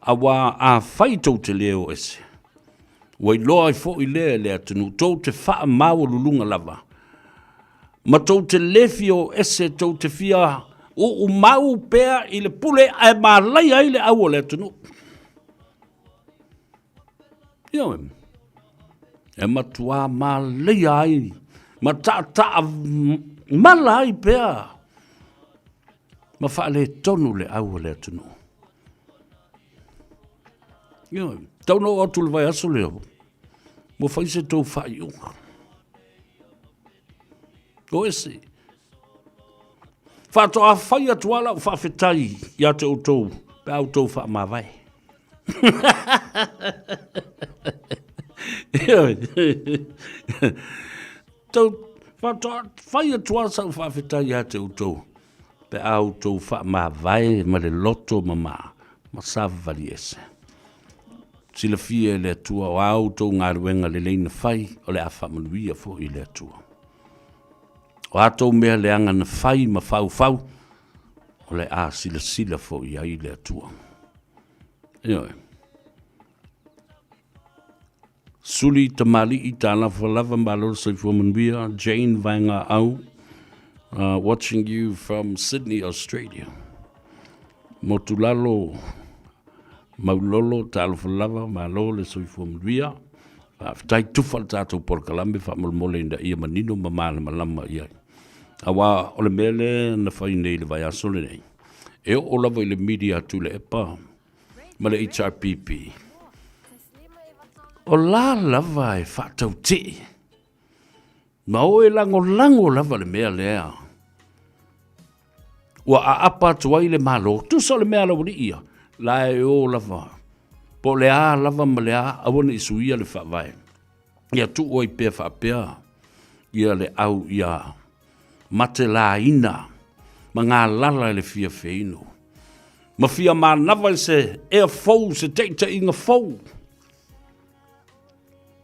Auā afai tou te le o ese, ua iloa ai foi lea e le atunuu, tou te faamaualuluga lava, ma tou te le fia o ese, tou te fia uumau pea i le pule ae malaia ai le au o le atunuu. Ioe, e matuā malaia ai ma taataa mala ai pea ma faaletonu le au a le atunuu. Ioe, tau na oo atu i le vaiaso lea, ua fai se tou faaiuga. O ese. Faatoa fai atu lava lau faafetai ia te outou pe a outou faamavae. Ioe. Tau faatoa fai atu lava sau faafetai ia te outou pe a outou faamavae ma le loto mama ma savavali ese. Silafia e le Atua o a outou galuega lelei na fai, o le a faamanuia foi le Atua. O a tou mea leaga na fai ma faufau, o le a silasila foi i ai le Atua. Ioe. Suli tamalii talofa lava malo le soifua manuia Jane Vaegaau uh, watching you from Sydney, Australia. Motulalo Maulolo talofa lava malo le soifua manuia. Faafetai tufa le tatou polokalame faamolemole ina ia manino ma malamalama i ai. Aua o le mea lea na fai nei i le vaiaso lenei, e oo lava i le media a Tuilaepa ma le HRPP, o la lava e faatautii ma o e lagolago lava le mea lea ua aapa atu ai le Malo. Tusa o le mea a laualii ia, la e o lava, po o le a lava ma le a, aua ne i suia le faavae. Ia tuu ai pea faapea ia le au ia matelaina ma galala i le fia feinu, ma fia manava i se ea fou, se teiteiga fou.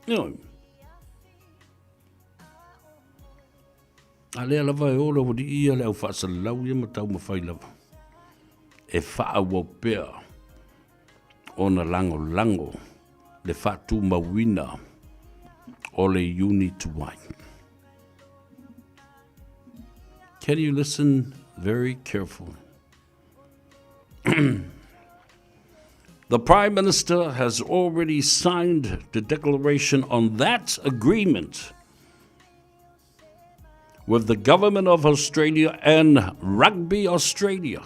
Ioe. A lea lava e o le aualii ia le au faasalalau ia ma taumafai lava e faaauau pea ona lagolago le faatumauina o le iuni tuai. Can you listen very carefully? The Prime Minister has already signed the declaration on that agreement with the Government of Australia and Rugby Australia.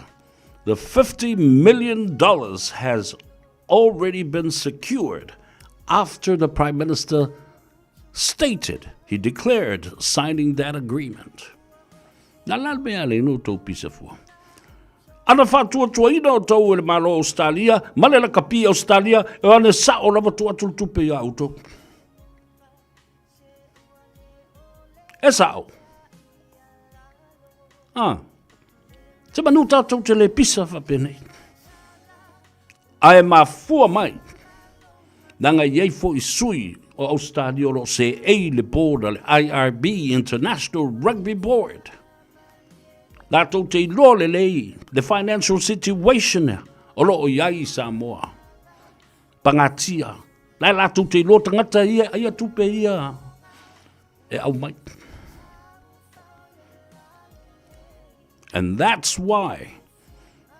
The $50 million has already been secured after the Prime Minister stated he declared signing that agreement. Na la le mea le no tou pisa fua. Ana faatuatuaina o tau e le Malo o Australia ma le lakapi Australia e ane sao lava tu atu le tupe ia outou. E sao. Ah. Se manu tātou te le pisa whapenei. Ae mafua mai, nanga i ai foi sui o Australia o lo o seei le board a le IRB, International Rugby Board. Latou te iloa lelei le financial situation o lo o i ai i Samoa. Pagatia, la e latou te iloa tagata ia, aia tupe ia e aumai. And that's why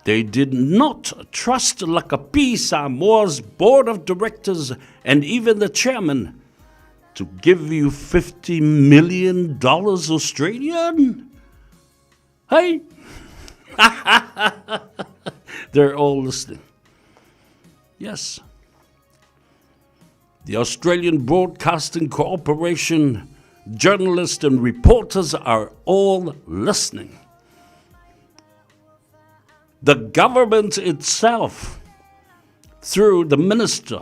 They did not trust Lakapi Samoa's board of directors and even the chairman to give you $50 million Australian? Hey? They're all listening. Yes. The Australian Broadcasting Corporation journalists and reporters are all listening. The government itself, through the Minister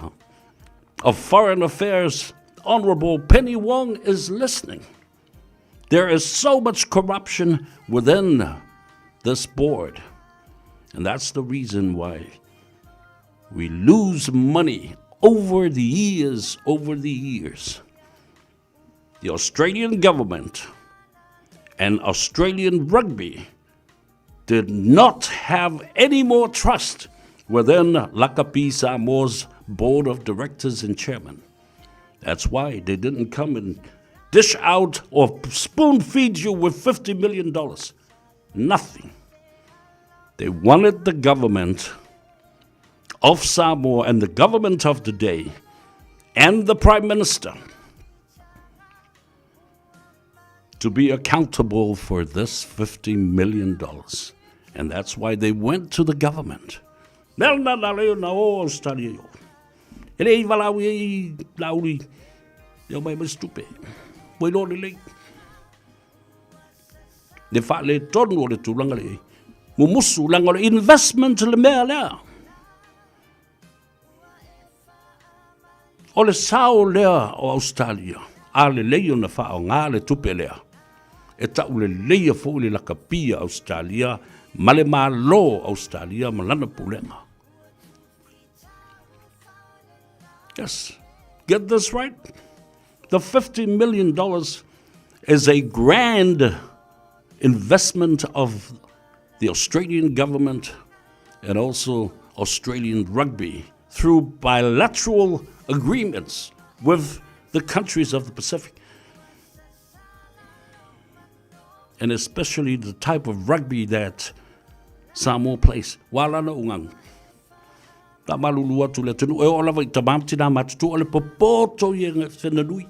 of Foreign Affairs, Honorable Penny Wong, is listening. There is so much corruption within this board. And that's the reason why we lose money over the years, over the years. The Australian government and Australian rugby did not have any more trust within Lakapi Samoa's board of directors and chairman. That's why they didn't come and dish out or spoon feed you with $50 million. Nothing. They wanted the government of Samoa and the government of the day and the prime minister to be accountable for this $50 million. And that's why they went to the government. Mea na na leo na o Australia yo. E le i walau i lauli e o mai mai stupe. Wai lo le lei. Le wha le tonu o le tūlanga le mumusu langa o le investment le mea lea. O le sao lea o Australia, a lelei ona faaaoga le tupe lea, e tauleleia foi le lakapi a Australia ma le Malo o Australia ma lana pulega. Yes, get this right. The $50 million is a grand investment of the Australian government and also Australian rugby through bilateral agreements with the countries of the Pacific. And especially the type of rugby that Samoa plays. Wala na ungang. Ta malulu atu le atunuu e oo lava i tamā ma tinā matutua o le popoto ia whenanui.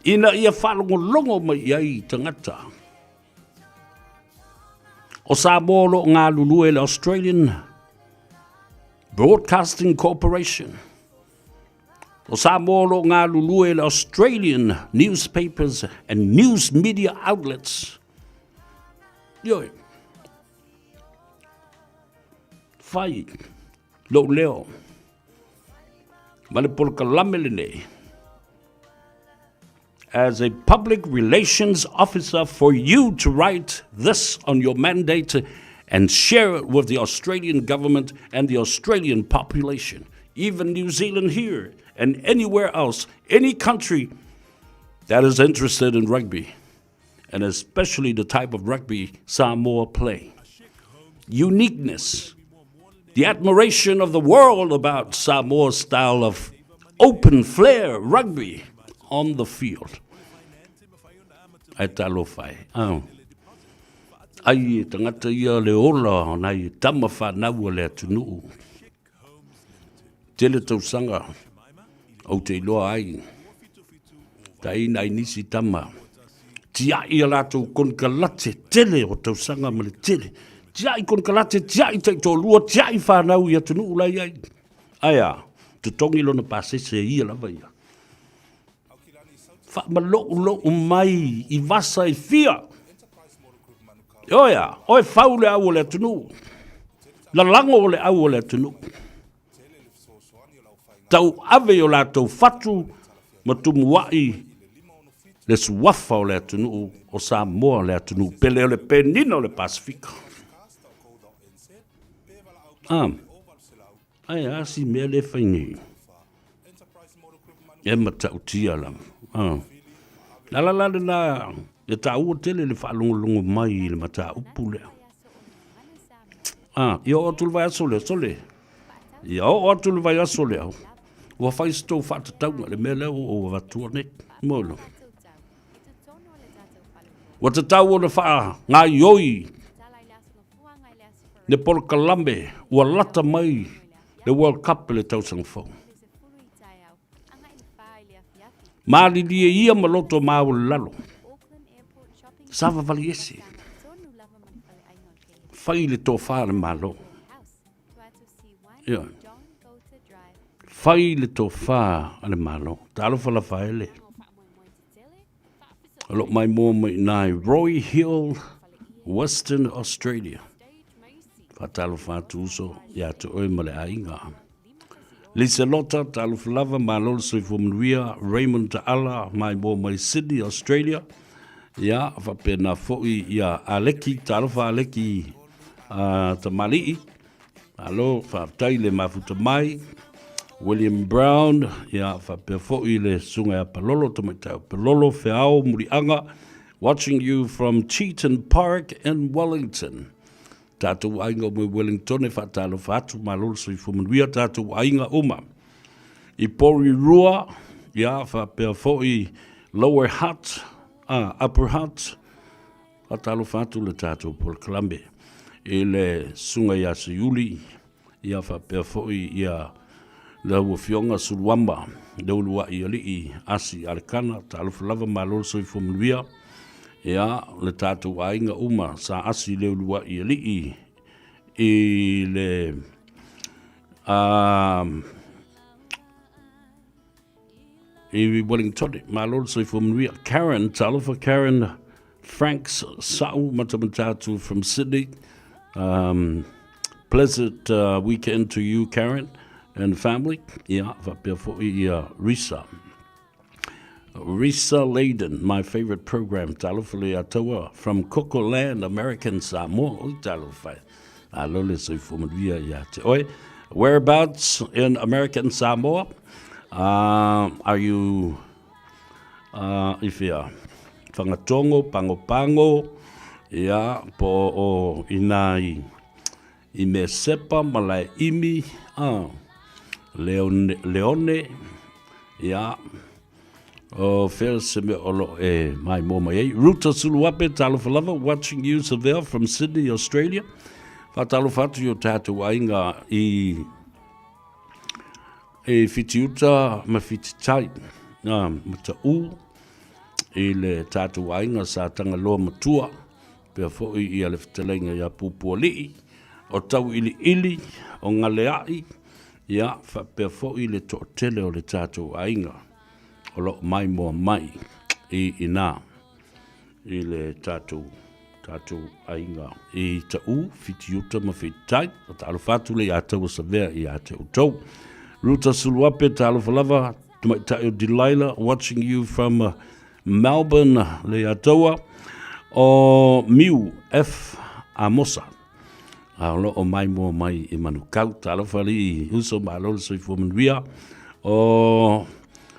Ina ia whaalongolongo mai i ai tagata. O Samoa o lo o galulue i le Australian Broadcasting Corporation. O Samoa o lo o galulue i le Australian Newspapers and News Media Outlets. Ioe. Fai lou leo ma le polokalame lenei as a public relations officer for you to write this on your mandate and share it with the Australian government and the Australian population, even New Zealand here and anywhere else, any country that is interested in rugby, and especially the type of rugby Samoa play. Uniqueness, the admiration of the world about Samoa's style of open flair rugby on the field. Ai talofa e. Oh. Ai e tangata ia le ola o nai tama whanau o le atunuu. Tele tausaga ou te iloa ai, taina ai nisi tama, tiai a latou konekarate tele o tausaga ma le tele, tiai konekarate, tiai taitoalua, tiai whanau i atunuu la i ai. Ae a, totogi lona pasese e ia lava ia. Faamaloulou mai i vasa e fia. Ioe a, oe fau le au o le atunuu. Lalago o le au o le atunuu. Tau ave i o latou fatu ma tumuai le suafa o le atunuu o Samoa le atunuu pele o le penina o le Pasifika. Ah, ae a si mea le fai nei. E matautia lava. Ah. La la la la e tāua tele le whaalongolongo mai i le mataupu lea. Ah, ia oo atu le vaiaso lea, sole. Ia oo atu le vaiaso lea. Ua fai se tou faatatauga le mea lea ua ou avatua nei. Molo. Ua tatau ona faagaioi le polokalame ua lata mai le World Cup i le tausaga fou. Malilie ia ma loto maualalo. Savavali ese. Fai le tofa a le Malo. Ia. Fai le tofā a le Malo. Talofa Lafaele. O lo mai mua mai inā i Roy Hill, Western Australia. Faatalofa atu uso ia te oe ma le aiga. Lisa Lota, talofa lava, malo le soifua manuia. Raymond Taala, mai mua mai Sydney, Australia. Ia, faapena foi ia Aleki, talofa Aleki uh, Tamalii. Malo, faafetai le mafuta mai. William Brown, ia, faapea foi le susuga ia Palolo, tamaitai o Palolo, Feao, Muliaga, watching you from Cheaton Park in Wellington. Tātou aiga o Wellington e faatalofa atu, malo le soifua manuia, tātou aiga uma. I Porirua, ia, faapea foi Lower Hutt, ah, Upper Hutt, Faatalofa atu le tatou polokalame i le Susuga ia Seiuli, ia faapea foi ia lau Afioga Suluama le uluai alii Asi Alekana, talofa lava malo le soifua manuia, ia le tatou aiga uma sa asi le uluai alii i le i Wellington. Malo le soifua manuia. Karen, talofa Karen Franks Sa'u Matamatatu from Sydney. Pleasant weekend to you, Karen, and family. Ia, faapea foi ia Risa. Risa Layden, my favorite program, talofa le ataua, from Cocoland, American Samoa. Oi, talofa. Alo le soifua manuia ia te oe. Whereabouts in American Samoa? Are you i whea? Whangatongo, Pangopango, ia, po o inā i, i Mesepa, Malaeimi, Leone, Leone, ia, o whea se mea o lo e mai mō mai ai. Ruta Suluape, talofa lava, watching you Savea from Sydney, Australia. Whātalofa atu i o tātou aiga i E Whitiuta ma Whititai, ngā mataū i le tātou aiga sa Tagaloa Matua, pea foi ia le fetalaiga ia Pupualii, o Tauiliili, o Galeai, ia faapea foi le toatele o le tātou aiga o lo o maimoa mai i inā. I le tatou, tatou aiga i Taʻu, Fitiuta ma Fititai. O talofa atu le ia taua Savea ia te outou. Ruta Suluape, talofa lava, tamaitai o Delilah, watching you from uh, Melbourne, le ia taua. O Miu F. Amosa. A o lo o maimoa mai i Manukau. Talofa alii uso, malo le soifua manuia. O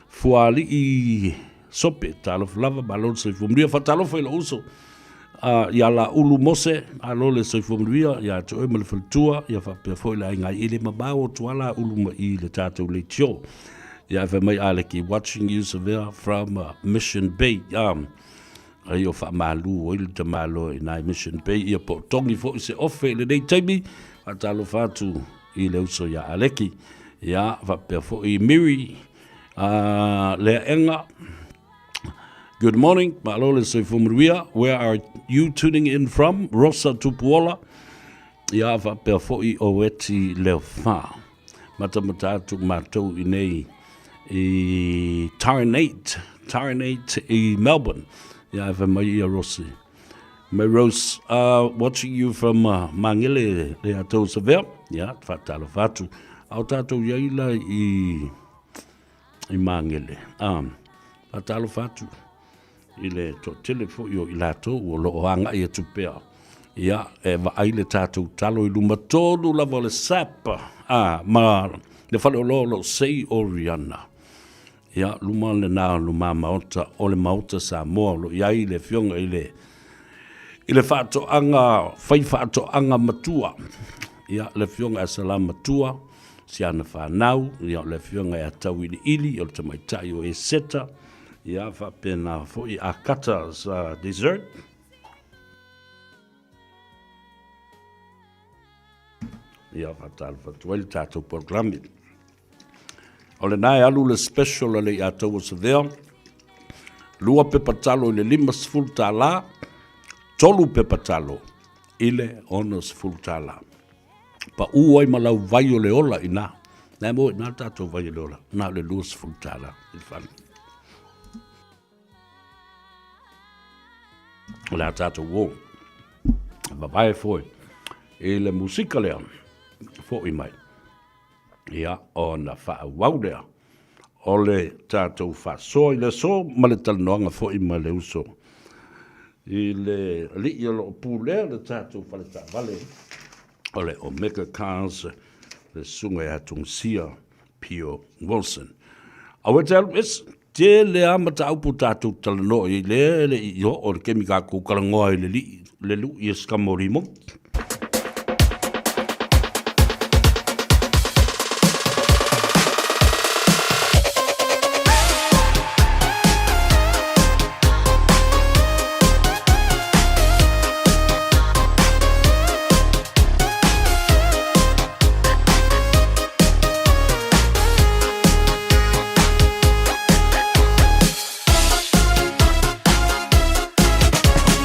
Fuaalii Sope, talofa lava, malo le soifua manuia. Faatalofa i lou uso ia Laulu Mose, malo le soifua manuia ia te oe ma le faletua, ia faapea foi le aiga i le mamao o tua Laulu ma i le tatou leitio. Ia e fai mai Aleki, watching you Savea from Mission Bay. Ai o faamalu ai le tamalo i nai Mission Bay, ia po o togi foi se ofe i lenei taimi, faatalofa atu i le uso ia Aleki. Ia faapea foi Miri, Leaega, good morning, malo le soifua manuia. Where are you tuning in from? Rosa Tupuola, ia faapea foi o Eti Leofa. Matamata atu mātou i nei i Taranate, Taranate i Melbourne. Ia e mai ia Rose. Mai Rose, watching you from Mangele, le atou Savea. Ia, whaatalofa atu. Ao tātou iai la i i Māngere. Ā, faatalofa atu i le toatele foi o i latou o lo o agai atu pea. Ia, e vaai le tatou talo i luma tonu lava o le SAP, ā, ma le faleoloa o lo o sei o Rihanna. Ia, luma lena o luma maota o le Maota Samoa o lo o i ai le afioga i le i le faatoaga, fai faatoaga matua. Ia, le afioga ia Salamatua, si ana fanau, ia, o le afioga ia Tauiliili, o le tamaitai o Eseta, ia, faapena foi Akata sa dessert. Ia, faatalofa atu ai le tatou polokalame. O lena e alu le special a le Iataua Savea, 2 pepa talo i le $50, 3 pepa talo i le $60. Paʻu ai ma lau vai o le ola i ina. Na mo na tatou vai le ola, na le $20 i le fale. O le a tatou o. Vavae foi i le musika lea fo'i mai. Ia, ona faaauau lea o le tatou faasoa i le aso ma le talanoaga foi ma le uso i le alii o lo o pulea le tatou fale taavale o le Omega Cars, le susuga ia Togasia Pio Wilson. Aua e te alu ese, tele lava mataupu tatou talanoa i ai lea e le i oo le taimi tatou talanoa i le lii, le lui e Skamorimo.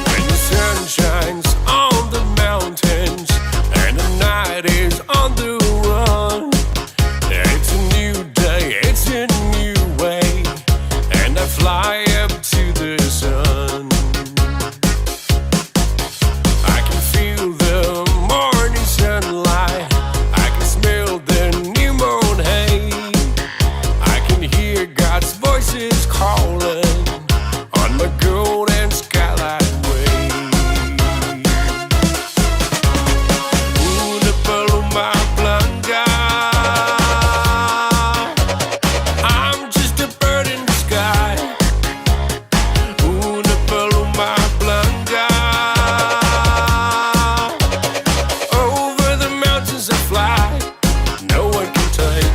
When the sun shines on the mountains and the night is on the run, it's a new day, it's a new way, and I fly up to the sun. I can feel the morning sunlight, I can smell the new moon hay, I can hear God's voices calling on my golden skylight way. Una paloma blanca. I'm just a bird in the sky. Una paloma blanca. Over the mountains I fly. No one can take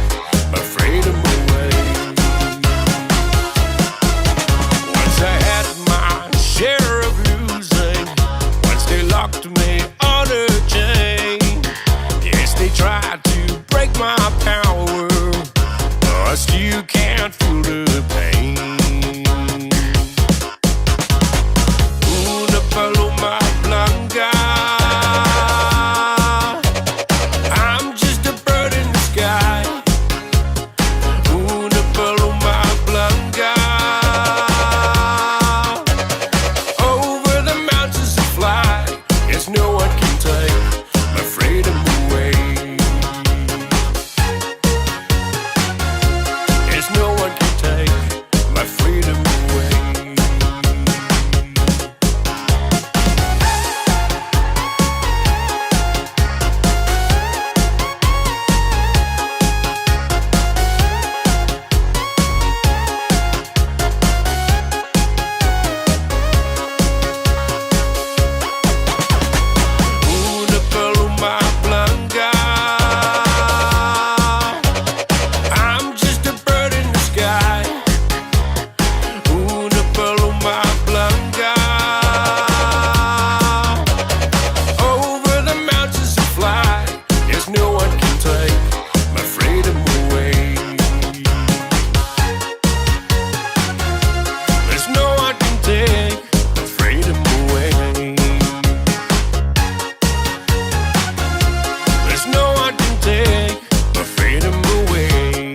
my freedom away. Once I had my share of losing. Once they locked me on a chain. Yes, they tried to break my power, but I still can't feel the pain. Una paloma blanca. I'm just a bird in the sky. Una paloma blanca. Over the mountains to fly. Yes, no one can take my freedom away. Yes, no one can take my freedom away. Una paloma blanca. I'm just a bird in the sky. Una paloma blanca. Over the mountains to fly. Yes, no one can take my freedom away. There's no one can take my freedom away. There's no one can take my freedom away.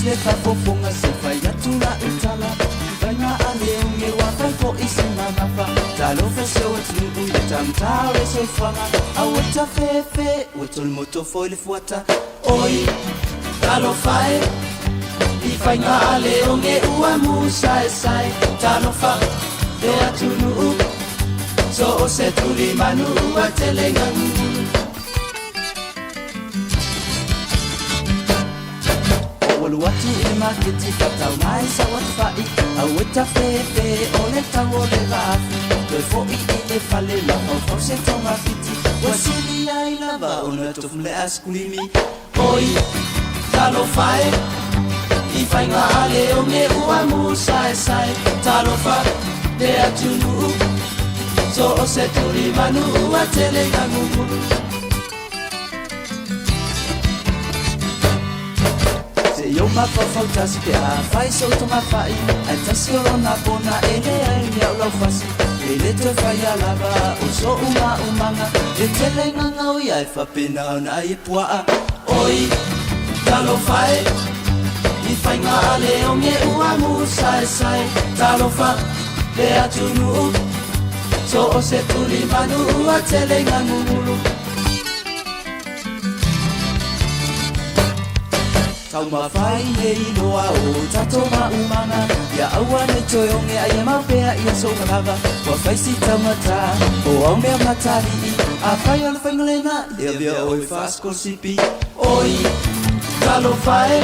Se faafofoga se fai atu la'u tala i faiga aleoge ua fai fo'i se mamafa talofa seu atunuu i le tagatā o le soifuaga aua tafefe ua tolomoto foi le fuata oi talofa e i faiga aleoge ua musaesae talofa le atunuu so o se tulimanu ua telegagugu Ua alu atu i le maketi faatau mai sau atufa'i aua tafefe o le tau o le vaafi toe fo'i i le fale mafaufau se togafiti ua sili ai lava ona tofu le askulimi oi talofa e i faiga a le oge ua musaesae talofa le atunuu so o se tulimanu ua tele gagugu. I ou mafaufau tasi pe afai sou togafai, ae tasi o lona pona e leai mea o laufasi. E le toe faia lava o so'u maumaga, e tele gagau ia e faapena ona ai e puaa. Oi, talofa e, i faiga a le oge ua musaesae. Talofa le atunuu, so o se tulimanu ua tele gagugulu. Taumafai e iloa o tatou maumaga, ia aua nei toe oge ai e mau pea ia sou manava. Ua fai si taugata o au mea matalii, afai o le faiga lena, e avea oe faasikolasipi. Oi, talofa e,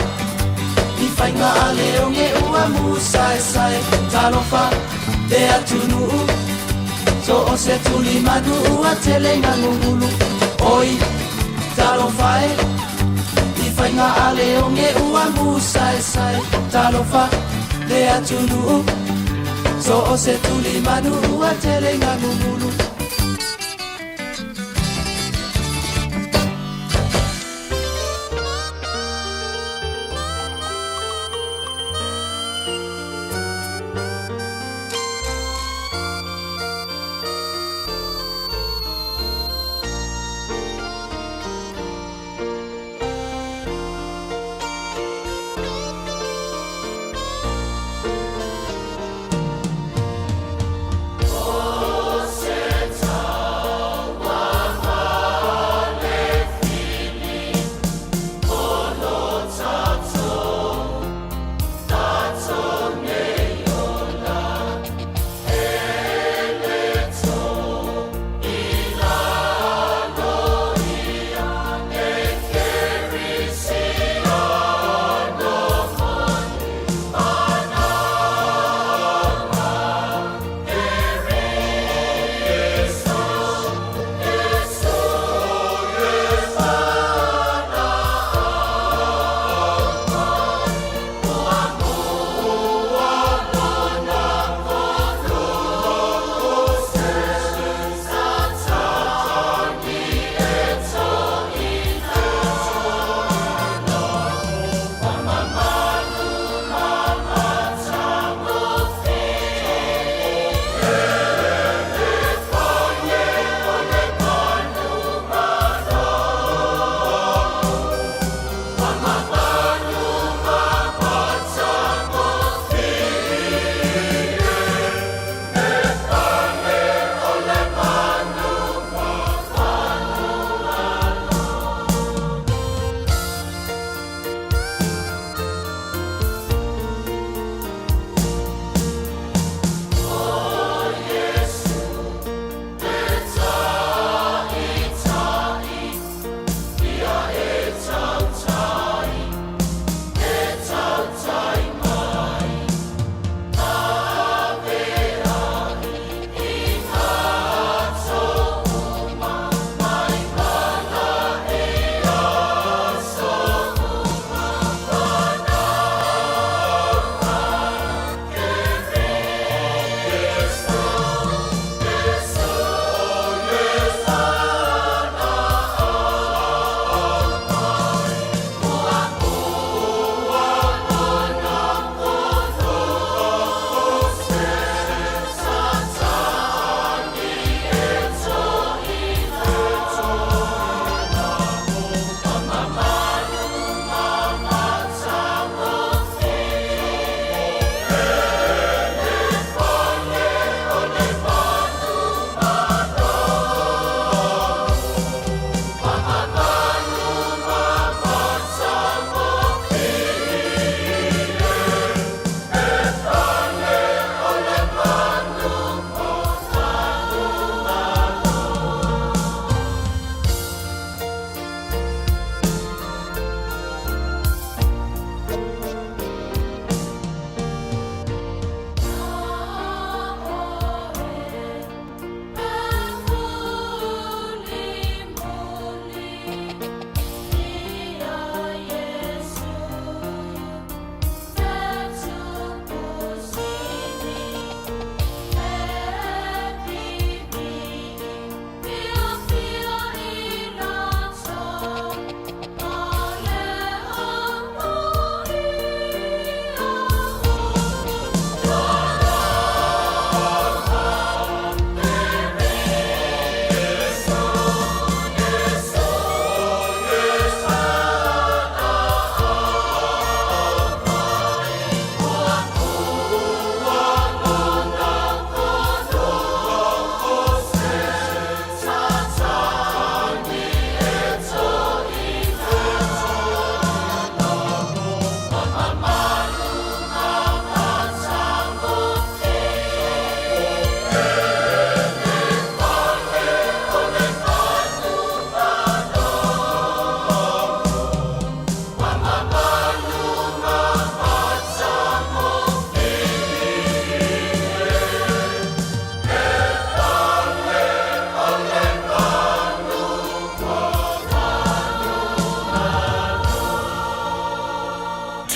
i faiga a le oge ua musaesae. Talofa le atunuu, so o se tulimanu ua tele gagugulu. Oi, talofa e, i faiga a le oge ua musaesae. Talofa le atunuu, so o se tulimanu ua tele gagugulu.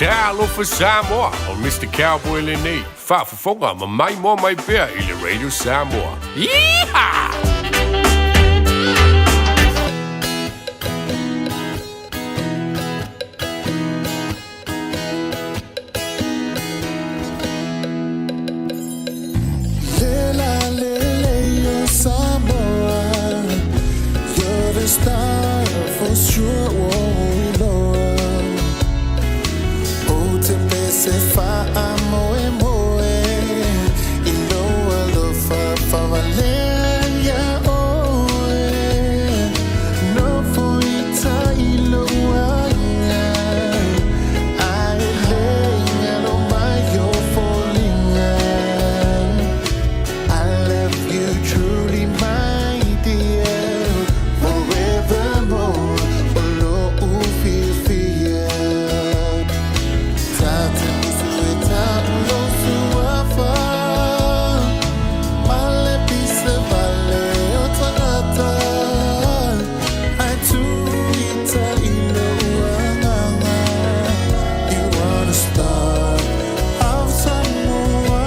Talofa Samoa, o Mr. Cowboy lenei, faafofoga ma maimoa mai pea i le Radio Samoa. Yeehaw! Lela lele o Samoa, you're the star for sure. Oh, Lord. O te pese fa a moe moe, i lou alofa faavalea ia oe. Nofo i tai lou aiga, ae le galo mai o foliga. I love you truly, my dear, forevermore. O lou fiafia. Ta te musu e ta ulo suafa, male pisa vale o tagata. Ai tuita i lou agaga. You are the star of Samoa.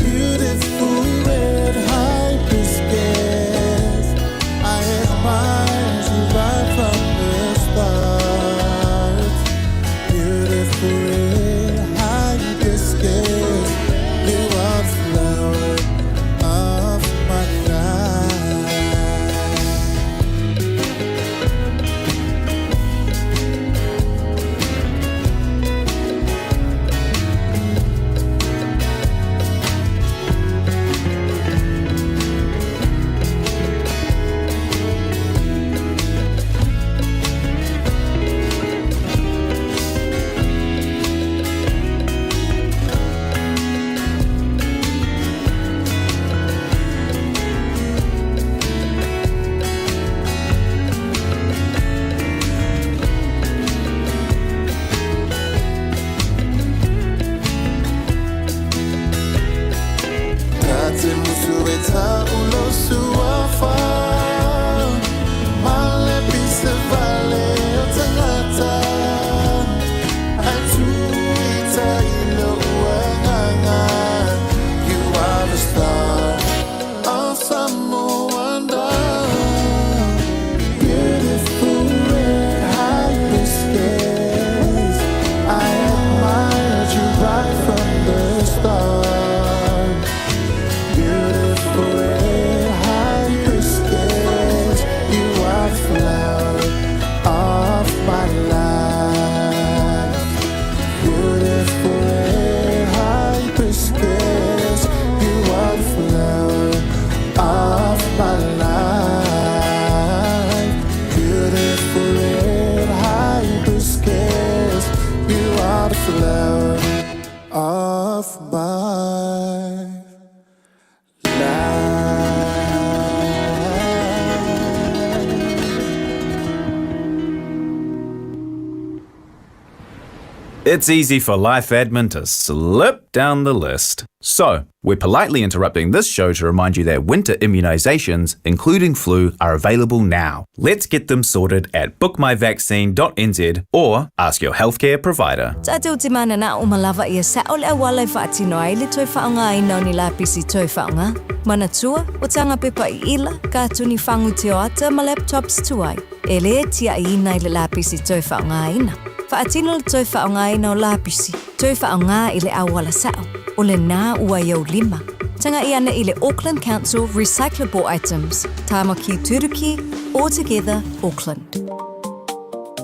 Beautiful red hibiscus. I admired you right from the start. Beautiful red hibiscus. You are the flower of my life. Ta te musu e ta ulo suafa, male pisa vale o tagata. Ai tuita i lou agaga. You are the star of Samoa. Beautiful red hibiscus. I admired you right from the start. Beautiful red hibiscus. You are the flower of my life. Beautiful red hibiscus. You are the flower of my life. Beautiful red hibiscus. You are the flower of my life. It's easy for life admin to slip down the list. So, we're politely interrupting this show to remind you that winter immunisations, including flu, are available now. Let's get them sorted at bookmyvaccine.nz or ask your healthcare provider. Tatou te mananao ma lava ia sao le auala e faatino ai le toe faaaogaina o ni lapisi toe faaaoga. Manatua, o tanga pepa i ila, katuni fagu tioata ma laptops tuai, e lē tiaʻiina i le lapisi toe faaaogaina. Faatino le toe faaaogaina o lapisi, toe faaaoga i le auala sao, o lenā ua i ou lima. Tagaʻi ane i le Auckland Council Recyclable Items, Tāmaki Turuki, All Together Auckland.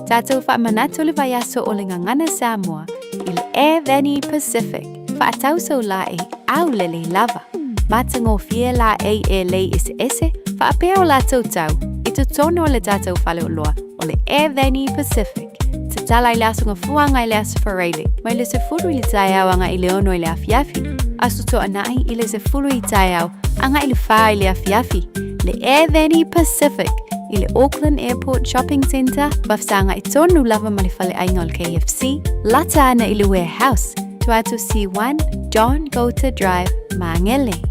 Tatou faamanatu le vaiaso o le Gagana Samoa i le Air Veni Pacific, faatau sau laei aulelei lava. Matagofie laei e lei eseese faapea o latou tau i totonu o le tatou faleoloa o le Air Veni Pacific. Tatala i le Aso Gafuaga i le Aso Faraile mai le 10 i le taeao agai i le 6 i le afiafi, Aso Toonai i le 10 i taeao agai i le 4 i le afiafi, le Air Veni Pacific i le Auckland Airport Shopping Centre, vafesagai tonu lava ma le faleaiga o le KFC, lata ana i le Warehouse, Tuatu C1, John Goulter Drive, Māngere.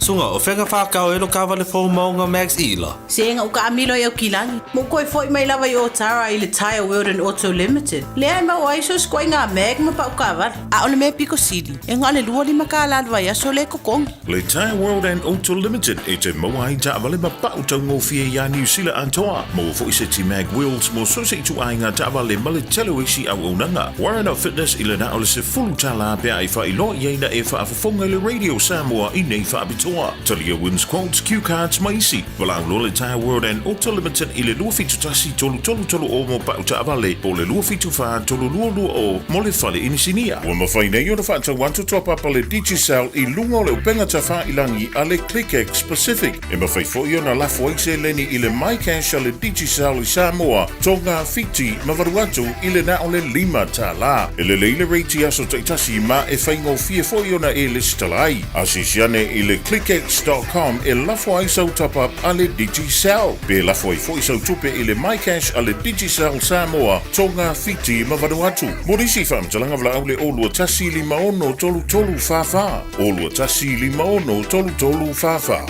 Suga, o fea na whākau e lo kāwale fō maunga Max Ila? Se ua kaamilo i Aukilani. Mo koe foi mai lava i Otara i le Tire World and Auto Limited. Lea e mau ai so ina mag ma pau kaawale. A o le mea piko sili. E ngā le 25 tālā le vaiaso le kokongi. Le Tire World and Auto Limited e te maua ai taavale ma pau taugofie iā Niu Sila atoa. Maua foi seti mag wheels mo so se itu aiga taavale ma le tele o isi auaunaga. Warren of Fitness i le na o le 10 tālā pe a e faailoa i ai na e faafofoga i le Radio Samoa i nei faapitoa. Talia wins quotes, cue cards ma isi. Valaau loa le Tire World and Auto Limited i le 271 3330 mo pau taavale po o le 274 3220 mo le fale inisinia. Ua mafai nei ona faatau atu top up a le Digicel i luga o le upega tafailagi a le ClickX Pacific. E mafai foi ona lafo ai seleni i le MyCash a le Digicel i Samoa, Tonga, Fiti ma Vanuatu i le na o le 5 tālā. E lelei le rate i aso taitasi ma e faigofie foi ona e lesitala ai. Asiasi ane i le clickx.com e lafo ai sau top up a le Digicel. Pe lafo ai foi sau tupe i le MyCash a le Digicel Samoa, Tonga, Fiti ma Vanuatu. Mo nisi faamatalaga valaau le 021 56 33 44. 021 56 33 44.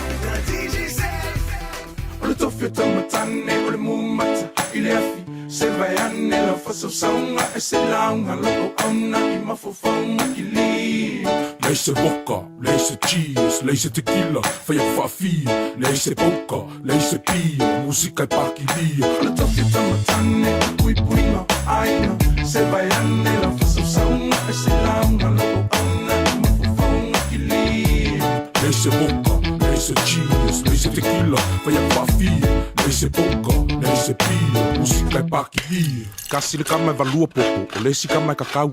O le tofi o taumatane o le mumata i le afi se vai ane la fasausauga e se lauga lou auauna i mafaufauga kili. Leai se vodka, leai se cheese, leai se tequila, fai aku faafia, leai se poker, leai se pia, musika e pakilia. O le tofi o taumatane o puipuiga aiga se vai ane la fasausauga e se lauga lou auauna i mafaufauga kili. Leai se vodka, leai se cheese, leai se tequila, fai aku faafia, leai se poker, leai se pia, musika e pakilia. Kasi le kama e valua popo, o le isi kama e kakau.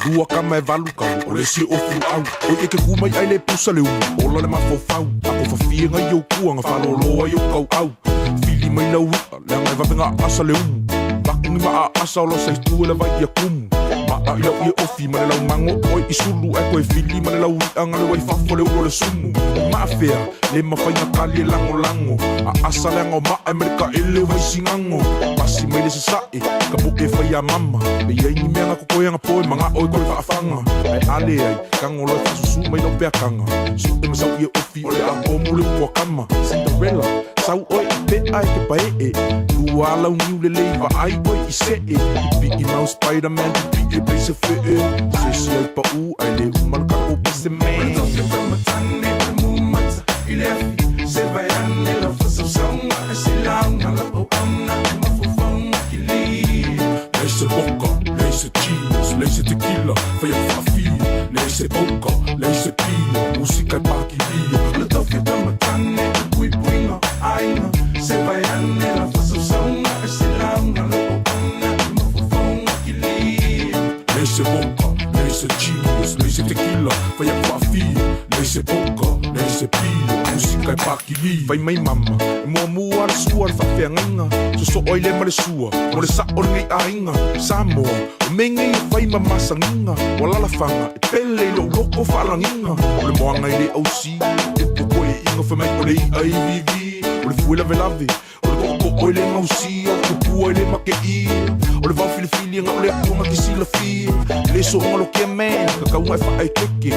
Lua kama e valu kau, o le isi e ofu au. Oi e ke kumai ai le pusa le umu, ola le mafaufau. Ako fafia ngai au kua, nga whaloloa i au kau au. Fili mai lau ia, leaga e vave asa le umu. Makungi ma a asa o lo sa itu e le vai ia kumu. Maa i lau ia ofi ma le lau mango oi i sulu e koe fili ma le lau ia nga le wai fafo le ulo le sumu. Maafea, le mafainga kali e lango lango. A asa le anga o maa e mereka ele vai singango. Pasi mai le sasae, ka mo e whai a mama. Me iai ni mea nga kokoe anga poe manga oi koe faafanga. Ai ale ai, kango loe faasusu mai lau peakanga. Su e masau ia ofi o le a omu le ua kama. Cinderella, sau oi i pea e ke pae e. Lua lau niu le lei va ai oi i se e. Pipi i mau Spider-Man, pipi e pei se fe e. Se si ai pa u, ai le umal ka o pese O le man. tofi o taumatane o le mumata i le afi se vai ane la fasausauga e se lauga lou auauna i mafaufauga kili. Leai se vodka, leai se cheese, leai se tequila, fai aku faafia, leai se poker, leai se pia, musika e pakilia. O le tofi o taumatane o le puipuiga aiga se vai ane la fasausauga e se lauga lou auauna i mafaufauga kili. Leai se vodka, leai se cheese, leai se tequila, fai aku faafia, leai se poker, leai se pia, musika e pakilia. Fai mai mama, e muamua le sua le faafeagaiga, sosoo ai le ma le sua, mo le sao lenei aiga, Samoa, o mea nei e fai ma masagiga, ua lalafaga, e pele i lou loko faalagiga, o le moaga i le ausi, e poko e iga fai mai o le i'a i vivi, o le fue lavelave, o le to'oto'o i le gausia, o le tupua i le makei, o le vao filifili aga o le atuga ke silafia, le so'oga lo kia man, kakauga e faaekeke,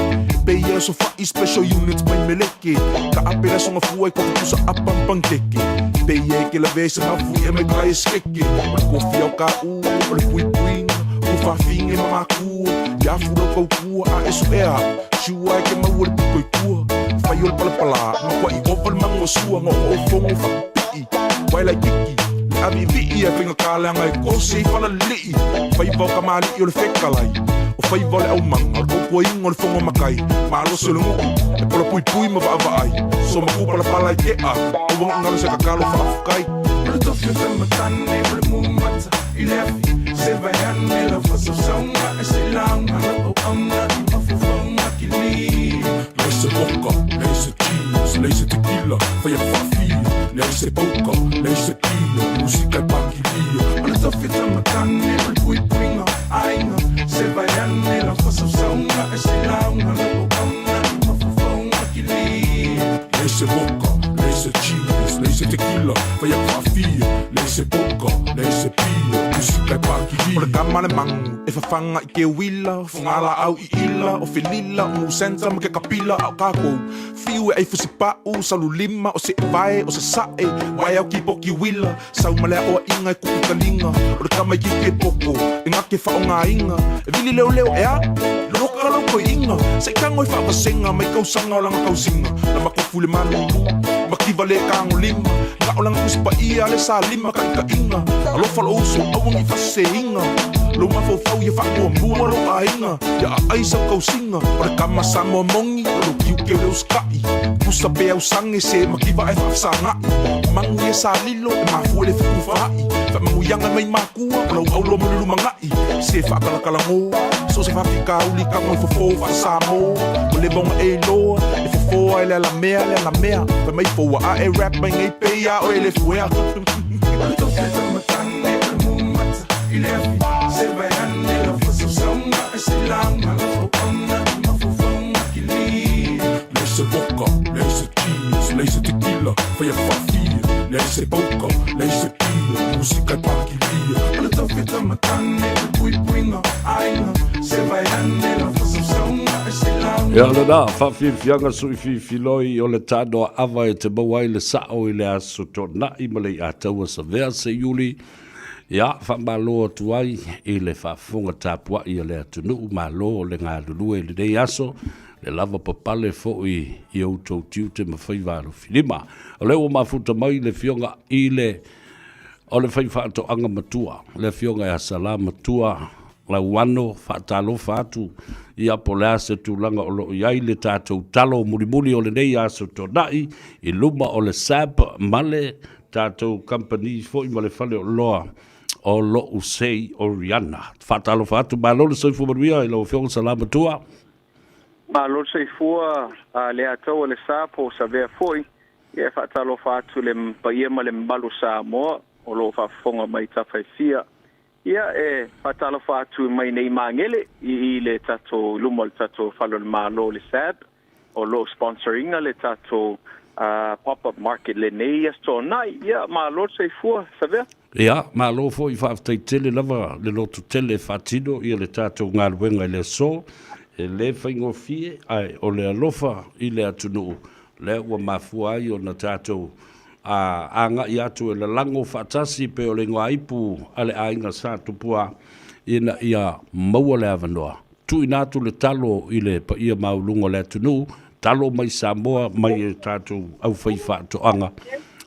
pe ia so fa'i special units mai meleke, ka ape le asoga fua i kofupusa apampangkeke, pe ia e ke lavea i se gafu e mai kai e skeke, o le kofia o ka'u, o le puipuiga, ua faafiga ma makua, ia afu lau kaukua a e so'ea a'u, siua e ke maua le piko i tua, fai o le palapalā, ma kua'i ova le mago sua, gaogaofogo faapi'i, waelaikiki, le aviivii e faigatā leaga e kosi ai falalii, faiva o kamali'i o le fekalai, o faiva o le aumaga, o le tautuaina o le fogo makai, malosi o le nuu, e polapuipui ma vaavaai, so maku palapala i tea, aua galo se kakalo faafukai. O le tofi o taumatane o le mumata i le afi se vai ane la fasausauga e se lauga lou auauna i mafaufauga kili. Leai se vodka, leai se cheese, leai se tequila, fai aku faafia, leai se poker, leai se pia, musika e pakilia. O le tofi o taumatane o le puipuiga aiga se vai ane la fasausauga e se lauga lou auauna i mafaufauga kili. Leai se vodka, leai se cheese, leai se tequila, fai aku faafia, leai se poker, leai se pia, musika e pakilia. O le kama ma le magu e fafaga i keuila, o fugalaau i ila, o felila, o musenta ma ke kapila, a o kākou fiu e ai fusipa'u, salulima, o seevae, o sasae, waeao kipoki uila, sau ma le aʻoaʻiga e kuʻu taliga, o le tamaitiiti e poko, e gake faʻogaina, e vili leoleo ea, loka lau toeʻiga, se i tago i faavasega mai kausaga o laga tausiga, na makofu i le malulu, mativa le tagolima, na o laga tusi paia le salima taʻitaʻiga, alofa lou uso aua nei faaseseina, lou mafaufau ia faamuamua lou aiga, ia aai sau tausiga, o le tama Samoa moni, o lou tiute o le usitaʻi, pusa pe ausage se mativa ae faafesagaʻi, magu ia sa lilo e mafua i le fetufaai, faamanuiaga mai makua o lau aulo mo le lumanaʻi, se faakalakalagō, so o se faafitauli tago i fofō faa-Samoa, ua leva ona e iloa, e fofō ai le alamea le alamea, fai mai foua ae rap mai nei pei a oe le fuea. Leai se vodka, leai se genius, leai se tequila, faia faafia, leai se poker, leai se pia, musika e pakilia. O le taufeta matane, o le puipuiga aiga, se vaeane lau faasausauga e se lauga. Ia lena, faafiafiaga sui fifiloi o le tanoa ava e te maua ai le sao i le aso Toonai ma le Iataua Savea Seiuli. Ia, faamalo atu ai i le faafofoga tapuai a le atunuu, malo o le galulue i lenei aso, le lava papale foi i outou tiute ma faiva alofilima. O lea ua mafuta mai le Afioga i le o le Faifaatoaga Matua, le Afioga ia Salā Matua Lauano, faatalofa atu, ia po o le a se tulaga o lo o i ai le tatou talo mulimuli o lenei aso Toonai i luma o le SAB ma le tatou kamupani foi ma le fale oloa o lo'u sei Oriana. Faatalofa atu, malo le soifua manuia i lau Afioga Salā Matua. Malo le soifua a le Ataua le Sa po o Savea foi. Ia e faatalofa atu i le paia ma le mamalu o Samoa o lo o faafofoga mai i tafa e fia. Ia e faatalofa atu mai nei Magele i i le tatou i luma o le tatou Fale o le Malo le SAB o lo o sponsor ina le tatou pop up market lenei Aso Toonai. Ia malo le soifua Savea. Ia, malo foi, faafetai tele lava le loto tele e faatino ia le tatou galuega i le aso. E le faigofie, ae o le alofa i le atunuu lea ua mafua ai ona tatou agai atu e lalago faatasi pei o le igoaipu a le aiga Sa Tupua ina ia maua le avanoa. Tuuina atu le talo i le paia maualuga o le atunuu, talo mai Samoa mai e tatou aufaifaatoaga.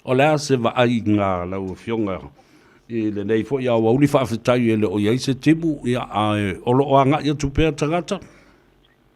O le a se vaaiga a lau Afioga i lenei foi aoauli? Faafetai e le o i ai se timu, ia, ae o lo o agai atu pea tagata?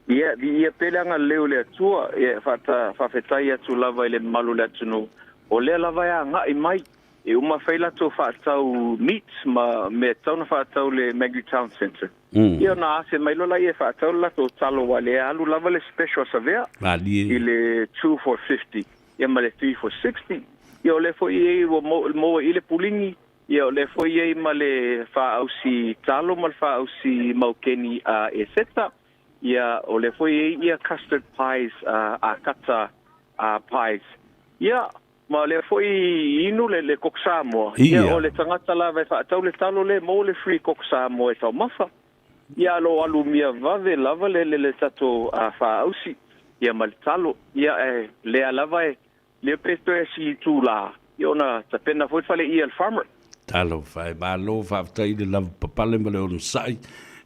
Ia, viia pea le agalelei o le Atua, ia, faafetai atu lava i le mamalu o le atunuu, o lea lava e agai mai E uma fai latou faatau meat ma mea tatau ona faatau le Magri Town Centre. Ia ona afe mai loa laia e faatau le latou talo aua lea e alu lava le special a Savea i le 2 for 50 ia ma le 3 for 60. Ia o lea foi e i ai ua maua i i le puligi, ia o lea foi e i ai ma le faaausi talo ma le faaausi maukeni a Eseta. Ia o lea foi e i ai ia custard pies a kata pies. Ia Ma o lea foi i inu le le koko Samoa. Ia o le tagata lava e faatau le talo le maua le free koko Samoa e taumafa. Ia a lo alu mia vave lava le le le tatou faausi ia ma le talo. Ia e lea lava e lea pe toe si itula ia ona tapena foi le fale ia le farmer. Talofa e, malo faafetai i le lavapapale ma le onosai.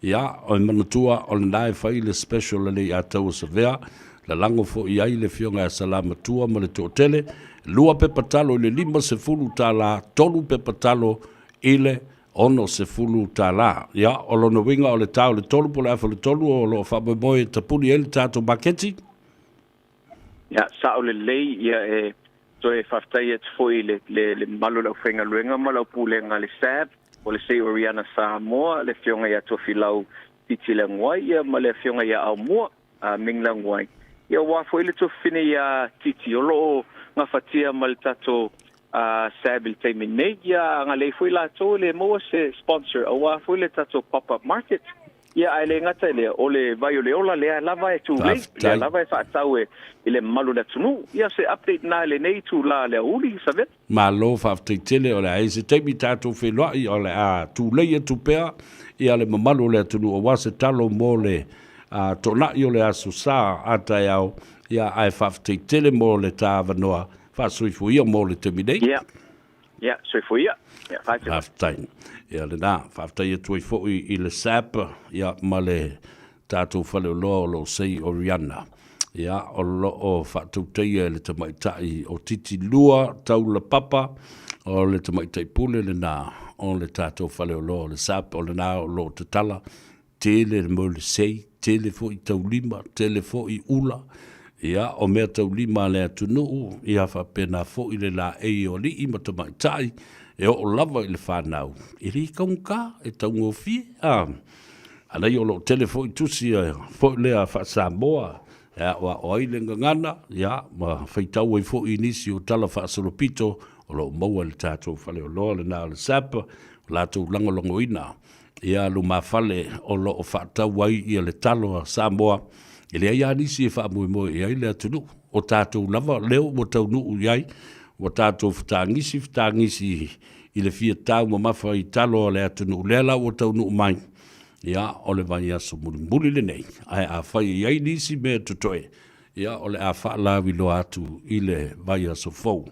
Ia, o e manatua o lena e fai le special a le Iataua Savea, lalago foi i ai le Afioga ia Salamatua ma le toatele, 2 pepa talo i le $50, 3 pepa talo i le $60. Ia, o lona uiga o le ta o le 3 po o le afa o le 3 o lo o faamoemoe e tapuni ai le tatou maketi. Ia, sao lelei, ia e Toe faafetai atu foi i le mamalu o le aufaigaluega ma lau pulega a le SAB, o le Sei Oriana Samoa, le Afioga ia Tofilau Titi Leaguai ia ma le Afioga ia Aumua Ming Leaguai. Ia aua foi le tuafafine ia Titi o lo o gafatia ma le tatou SAB i le taimi nei. Ia agalelei foi latou e le maua se sponsor aua foi le tatou pop-up market. Ia, ae le gata i lea, o le vai o le ola lea lava e tulei, lea lava e faatau e i le mamalu o le atunuu. Ia, se update na i lenei itula le aoauli, Saveta. Malo, faafetai tele, o le a i ai se taimi tatou feiloai, o le a tulei atu pea ia le mamalu o le atunuu aua se talo mo le toonai o le Aso Sa a taeao, ia ae faafetai tele mo le ta avanoa faasoifua ia mo le taimi nei. Ia, ia, soifua ia. Ia, faafetai. Faafetai. Ia lena, faafetai atu ai foi i le SAP ia ma le tatou faleoloa o lo o sei o Riana. Ia, o lo o faatautaia e le tamaitai o Titi Lua Taula Papa, o le tamaitai pule lena o le tatou faleoloa o le SAP, o lena o lo o tatala tele le mau le sei, tele foi taulima, tele foi ula, ia, o mea taulima a le atunuu, ia faapena foi le laei o alii ma tamaitai, e oo lava i le fanau, e le taugata, e taugofie, a. Alai o lo o tele foi tusi foi lea faa-Samoa e aoao ai le gagana, ia, ma faitau ai foi i nisi o tala faasolopito o lo o maua i le tatou faleoloa lena o le SAP, o latou lagolagoina ia lumafale o lo o faatau ai ia le talo a Samoa. E leai lava nisi e faamoemoe i ai le atunuu, o tatou lava lea ua taunuu i ai, ua tatou fetagisi fetagisi i le fia taumamafa i talo a le atunuu, lea la ua taunuu mai, ia, o le vaiaso mulimuli lenei. Ae afai e i ai nisi mea totoe, ia, o le a faalauiloa atu i le vaiaso fou.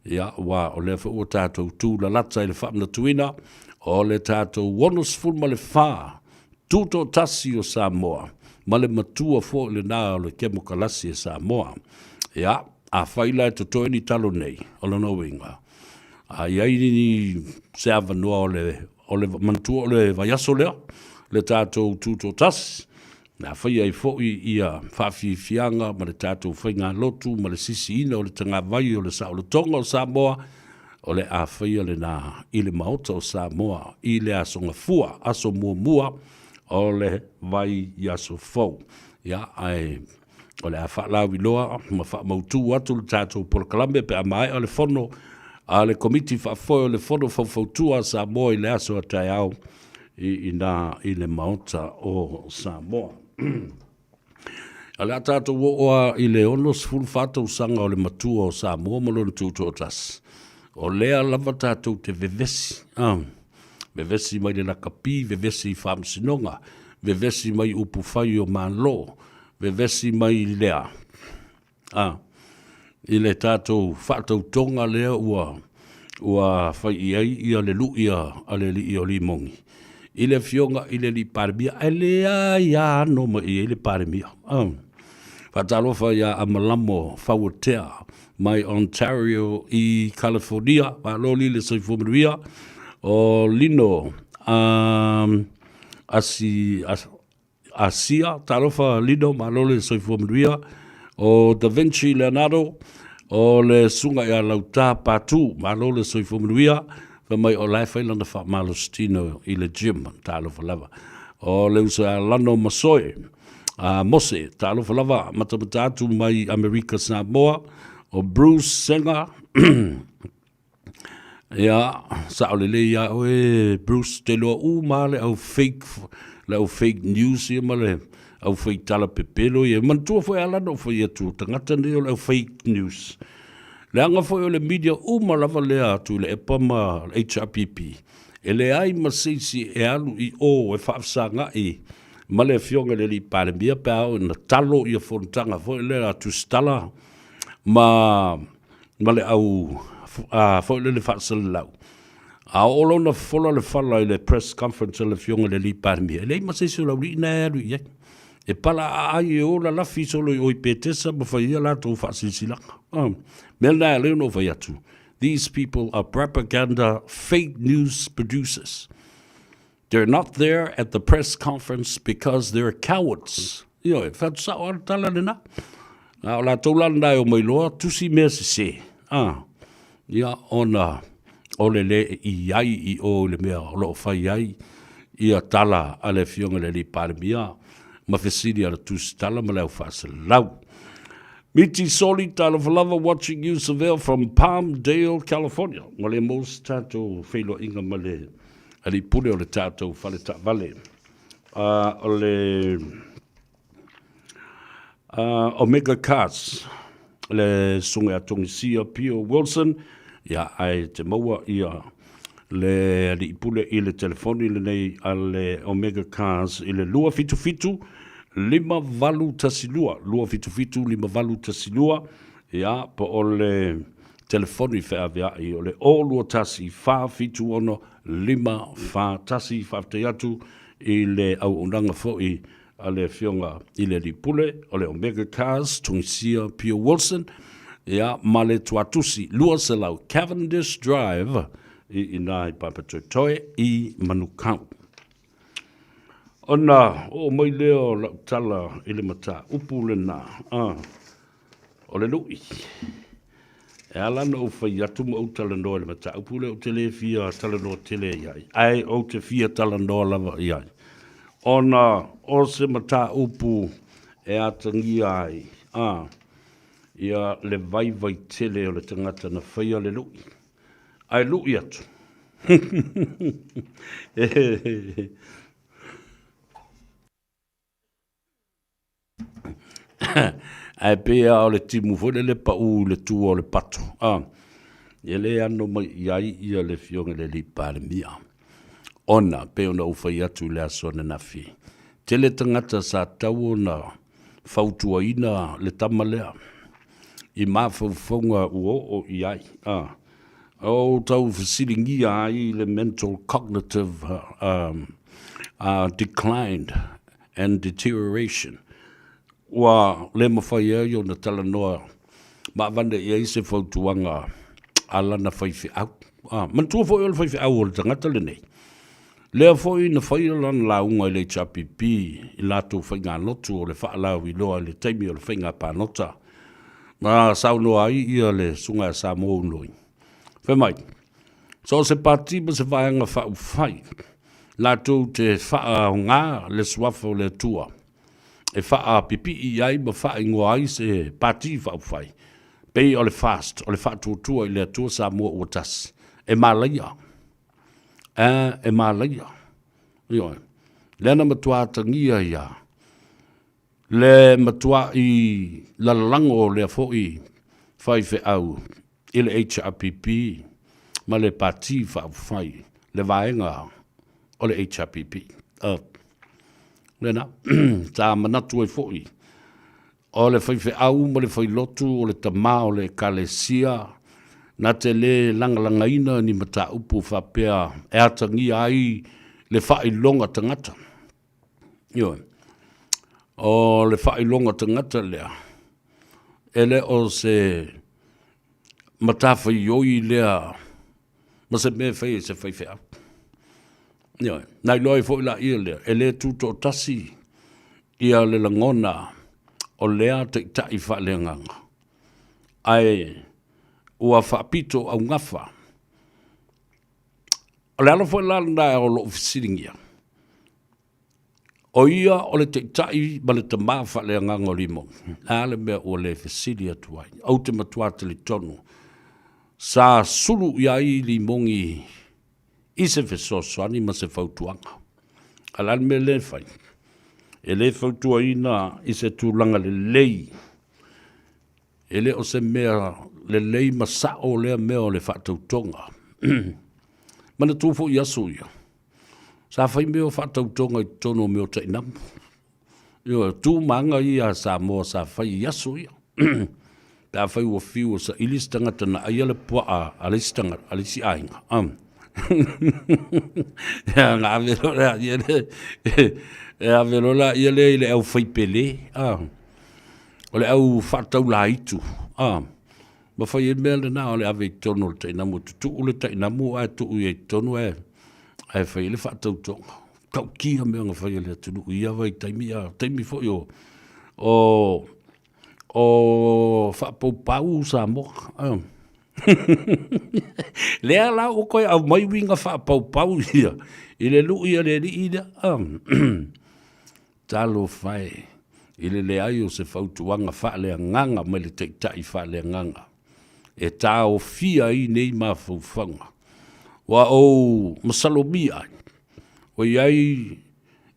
Ia, aua o lea foi ua tatou tulalata i le faamanatuina o le tatou 64 Tutoatasi o Samoa, ma le matua foi lena o le Kemokalasi a Samoa. Ia, afai la e totoe ni talo nei, o lona uiga, a i ai ni se avanoa o le, o le, manatua o le vaiaso lea, le tatou Tutoatasi, na faia ai foi ia faafiafiaga ma le tatou faigalotu ma le sisiina o le tagavai o le saolotoga o Samoa, o le a faia lena i le Maota o Samoa i le Aso Gafua, aso muamua o le vaiaso fou. Ia, ae o le a faalauiloa ma faamautu atu le tatou polokalame pe a maea le fono a le Komiti Faafoe o le Fono Faufautua a Samoa i le aso a taeao i ina i le Maota o Samoa. O le a tatou oo lava i le 64 tausaga o le matua o Samoa ma lona tutoatasi, o lea lava tatou te vevesi, vevesi mai le lakapi, vevesi i faamasinoga, vevesi mai upufai o Malo, vevesi mai lea, A, i le tatou faatautoga lea ua, ua fai i ai ia le lui a le alii o Limogi i le afioga i le alii Palemia, ae leai lava ano mai i ai le Palemia. A, faatalofa ia Amalamo Fauatea mai Ontario i California, malo li le soifua manuia. O Lino, um, Asi, as, Asia, talofa Lino, malo le soifua manuia. O Da Vinci Leonardo, o le susuga ia Lauta Patu, malo le soifua manuia. Fai mai o la e fai lana faamalositino i le gym, talofa lava. O le uso ia Lano Masoe, a Mose, talofa lava, matamata atu mai Amerika Samoa. O Bruce Senga, Ia, sao lelei ia oe Bruce, te iloa uma lava le au fake, le au fake news ia ma le au fai tala pepelo ia. Manatua foi ala na ou fai atu, o tagata nei o le au fake news. Leaga foi o le media uma lava lea a Tuilaepa ma HRPP, e leai ma se isi e alu i o e faafesagai ma le Afioga i le alii Palemia pe a oo ina talo ia fonotaga foi lea a Tusitala ma ma le au foi lele faasalalau. A oo loa ina fofola le fala i le press conference a le Afioga i le alii Palemia, e leai ma se isi o le aualii na e alu i ai. E pala aai e o lalafi solo i o i Petesa ma fai ai a latou faasilasilaga. Mea lena e ala ai ona ou fai atu, these people are propaganda fake news producers. They're not there at the press conference because they're cowards. Ioe, fai atu sao lava le tala lena. A o latou la lena e omai loa, tusi mea sese. A, ia, ona o le le i ai i o i le mea o lo o fai ai ia tala a le Afioga i le Alii Palemia ma fesili a le tusitala ma le au faasalalau. Miti Soli, talofa lava, watching you Seville from Palmdale, California. Ua le maua se tatou feiloaiga ma le alii pule o le tatou fale taavale. O le Omega Cars, le susuga ia Togisia Pio Wilson, ia, ae te maua ia Le alii pule i le telefoni lenei a le Omega Cars i le 277 5812, 277 5812, ia, po o le telefoni feaveai o le 021 476 541. Faafetai atu i le auaunaga foi a le Afioga i le Alii Pule o le Omega Cars, Togisia Pio Wilson, ia, ma le Tuatusi 200 Cavendish Drive i ina i Papatoetoe i Manukau. Ona oo mai lea o lau tala i le mataupu lena, o le lui. E ala ona ou fai atu ma ou talanoa i le mataupu lea, ou te le fia talanoa tele i ai, ae ou te fia talanoa lava i ai, ona o se mataupu e atagia ai a, ia le vaivai tele o le tagata na faia le lui. Ae lui atu. Ae pei lava o le timu foi lele pau i le tua o le pato, a, e le ano mai i ai ia le Afioga i le Alii Palemia, ona pei ona ou fai atu i le aso ananafi, tele tagata sa tatau ona fautuaina le tama lea i mafaufauga ua oo i ai, a, o tau fesiligia ai le mental cognitive decline and deterioration, ua le mafai ai ona talanoa ma avane i ai se fautuaga a lana faifeau. Ah, manatua foi o le faifeau o le tagata lenei, lea foi na faia lana lauga i le HRPP i latou faigalotu o le faalauiloa i le taimi o le faiga palota, na saunoa ai ia le Susuga ia Samoa Unoi. Fai mai, So o se pati ma se vaega faaupufai latou te faaaoga le Suafa o le Atua e faapipii ai ma faaigoa ai se pati faaupufai, pei o le FAST, o le Faatuatua i le Atua Samoa Ua Tasi, e malaia. A, e malaia. Ioe. Lea na matua atagia ia le matua'i lalalago o lea foi faifeau i le HRPP ma le Pati Faaupufai, le vaega o le HRPP. Uh, lena, sa manatu ai foi o le faifeau ma le failotu o le tamā o le Ekalesia na te lē lagalagaina ni mataupu faapea e atagia ai le faailoga tagata. Ioe. O le faailoga tagata lea, e le o se matafaioi lea ma se mea e fai e se faifeau. Ioe. Na iloa ai foi laia lea, e le tutoatasi ia le lagona o lea taitai faaleagaga, ae ua faapito augafa. O le ala foi la lena o lou fesiligia, o ia o le taitai ma le tamā faaleagaga o Limogi, le a le mea ua le fesili atu ai? Ou te matua talitonu sa sulu i ai Limogi i se fesoasoani ma se fautuaga. A o le a le mea lea e fai? E le fautuaina i se tulaga lelei. E le o se mea lelei ma sao lea mea o le faatautoga. Manatua foi aso ia, sa fai mea o faatautoga i totonu o mea o tainamu. Ioe, tu ma aga ia a Samoa sa fai i aso ia. Pe afai ua fiu e saili se tagata na aia le puaa a le isi tagata, a le isi aiga. Ia, na ave loa lea ia le, e ave loa lea ia lea i le aufaipele. O le au faataulaitu, a, ma fai ai le mea lena o le ave i totonu o le tainamu, e tutuu le tainamu ae tuu i ai i totonu ae, ae fai ai le faatautoga. Tautia mea na fai e le atunuu i ia vaitaimi, a o taimi foi o, o, o faapaupau Samoa. A. Lea la ua toe aumai uiga faapaupau ia i le lui a le alii lea. A. Talofa e, i le leai o se fautuaga faaleagaga mai le Taitai faaleagaga e taofia ai nei mafaufauga. Ua ou masalomia ai, ua i ai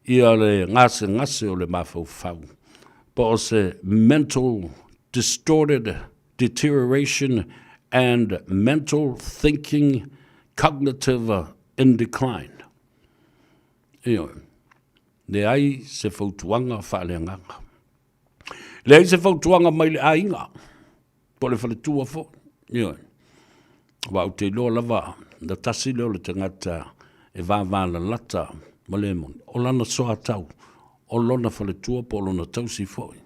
ia le gasegase o le mafaufau, po o se mental distorted deterioration and mental thinking. Cognitive in decline. Ioe. Leai se fautuaga faaleagaga. Leai se fautuaga mai le aiga, po o le faletua foi. Ioe. Aua ou te iloa lava, na tasi lea o le tagata e vavalalata ma le moni, o lana soatau, o lona faletua po o lona tausi foi,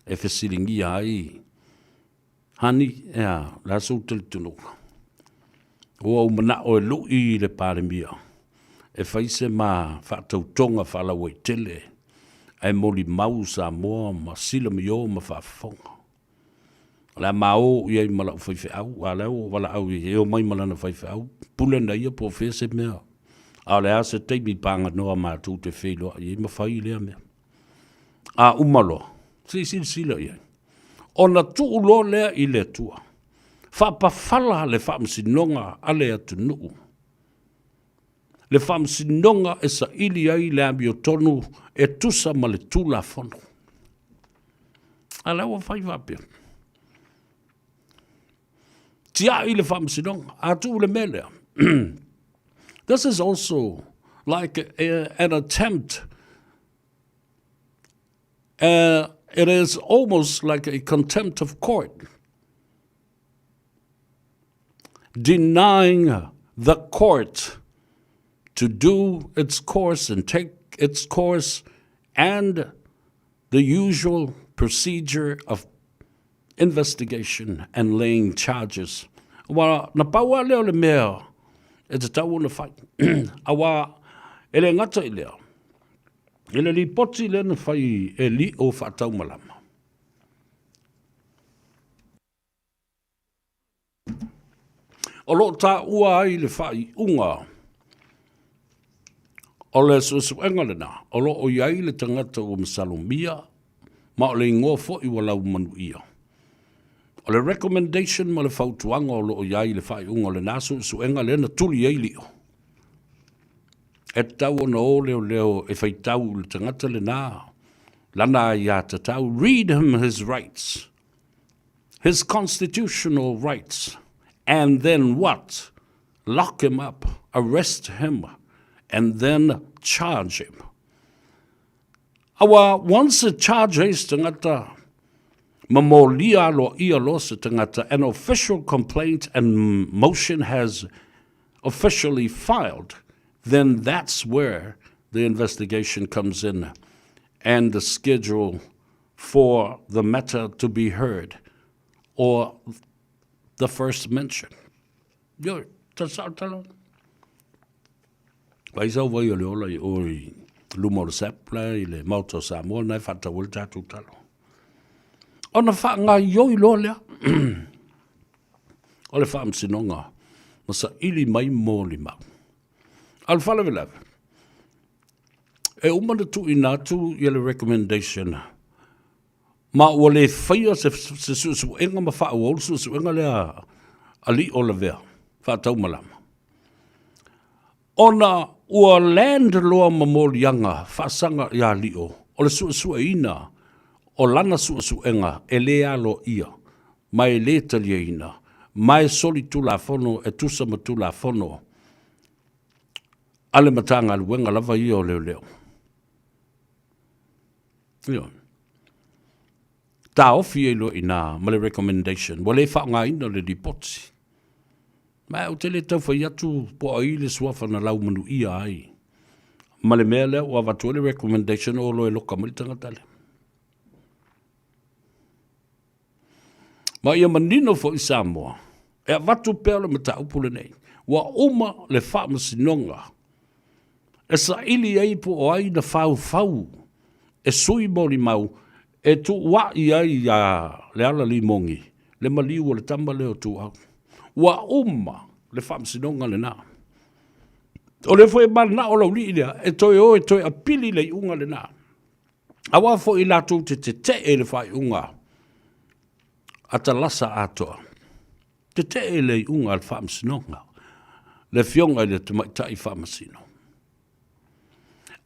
e fesiligia ai, Honey, e a, o le a sou talitonuga? Ua ou manao e lui i le Palemia e fai se ma faatautoga faalauaitele ae molimau Samoa ma silamio ma faafofoga. O le a ma o i ai ma lau faifeau, a o lea ua ou valaau i ai e omai ma lana faifeau, pule na ia po o fea se mea, a o le a se taimi paganoa matou te feiloai ai ma fai lea mea. A uma loa, se i silasila i ai, ona tuu loa lea i le Atua, faapafala le faamasinoga a le atunuu, le faamasinoga e saili ai le amiotonu e tusa ma le Tulafono. A lea ua fai faapea. Tiai le faamasinoga, a tuu le mea lea. This is also like a, an attempt it is almost like a contempt of court denying the court to do its course and take its course and the usual procedure of investigation and laying charges. Aua, na pau lava lea o le mea e tatau ona fai. Aua, e le gata i lea, i le lipoti lea na fai e Lio Faataumalama, O lo o taua ai le faaiuga o le suesuega lena, o lo o i ai le tagata ua masalomia ma o le igoa foi ua laumanuia. O le recommendation ma le fautuaga o lo o i ai le faaiuga o lena suesuega lea na tuli ai Lio, e tatau ona o leoleo e faitau i le tagata lena lana aiatatau, read him his rights. His constitutional rights and then what? Lock him up, arrest him and then charge him. Aua once e charge ai se tagata ma molia aloaia loa se tagata, an official complaint and motion has officially filed, then that's where the investigation comes in and the schedule for the matter to be heard or the first mention. Ioe, ta sao tala. Vai sau vai o le ola i o i luma o le sap la i le Maota o Samoa na e whaatau le tātou talo. Ona whaangaioi loa lea. O le whaamasinoga ma sa ili mai mō limau. A o le faalavelave, e uma na tuuina atu ia le recommendation ma ua le faia se, se suesuega ma faaauau le suesuega lea a Lio Lavea faataumalama ona ua land loa ma moliaga faasaga iā Lio o le suesueina o lana suesuega e le aloaia ma e le taliaina ma e solitulafono e tusa ma Tulafono a le Matagaluega lava ia o Leoleo. Ioe. Taofi ai loa i ina ma le recommendation, ua le faaaogaina le lipoti. Ma ou te le tau fai atu po o ai le suafa na laumanuia ai ma le mea lea ua avatu ai le recommendation o loa e loka mai le tagata lea. Ma ia manino foi Samoa, e avatu pea le mataupu lenei, ua uma le faamasinoga e saili ai po o ai na faufau e sui molimau e tuua'i ai iā Lealalimogi le maliu o le tama lea o Tuuau. Ua uma le faamasinoga lena. O lea foi e mananao Laulii lea e toe o e toe apili le iuga lena. Aua foi latou te tetee i le faaiuga a Talasa atoa. Tetee i le iuga a le Faamasinoga, le Afioga i le Tamaitai Faamasino.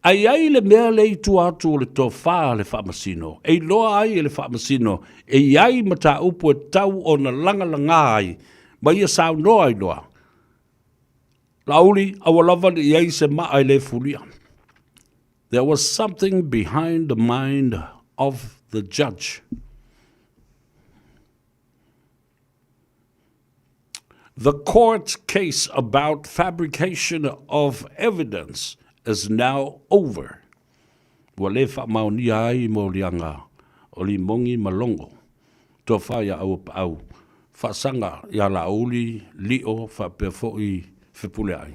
A i ai le mea lea i tua atu o le tofa a le Faamasino, e iloa ai e le Faamasino e i ai mataupu e tatau ona lagalaga ai ma ia saunoa ai loa. Laauli, aua lava ne i ai se maa e le fulia. There was something behind the mind of the judge. The court case about fabrication of evidence is now over. Ua le faamaonia ai moliaga o Limogi ma Logo, tofa ia Auapaau, faasaga ia Laauli, Lio faapea foi Fepuleai.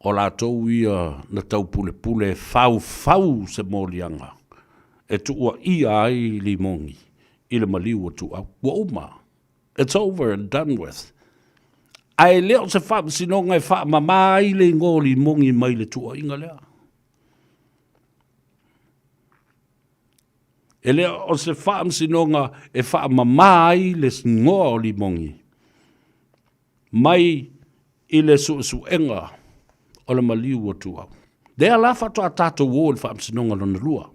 O latou ia na taupulepule e faufau se moliaga e tuuaia ai Limogi i le maliu o Tuau. Ua uma. It's over and done with. Ae le o se faamasinoga e faamama ai le igoa o Limogi mai le tuuaiga lea. E le o se faamasinoga e faamama ai le igoa o Limogi mai i le suesuega o le maliu o Tuau. Lea la faatoa tatou o i le faamasinoga lona lua.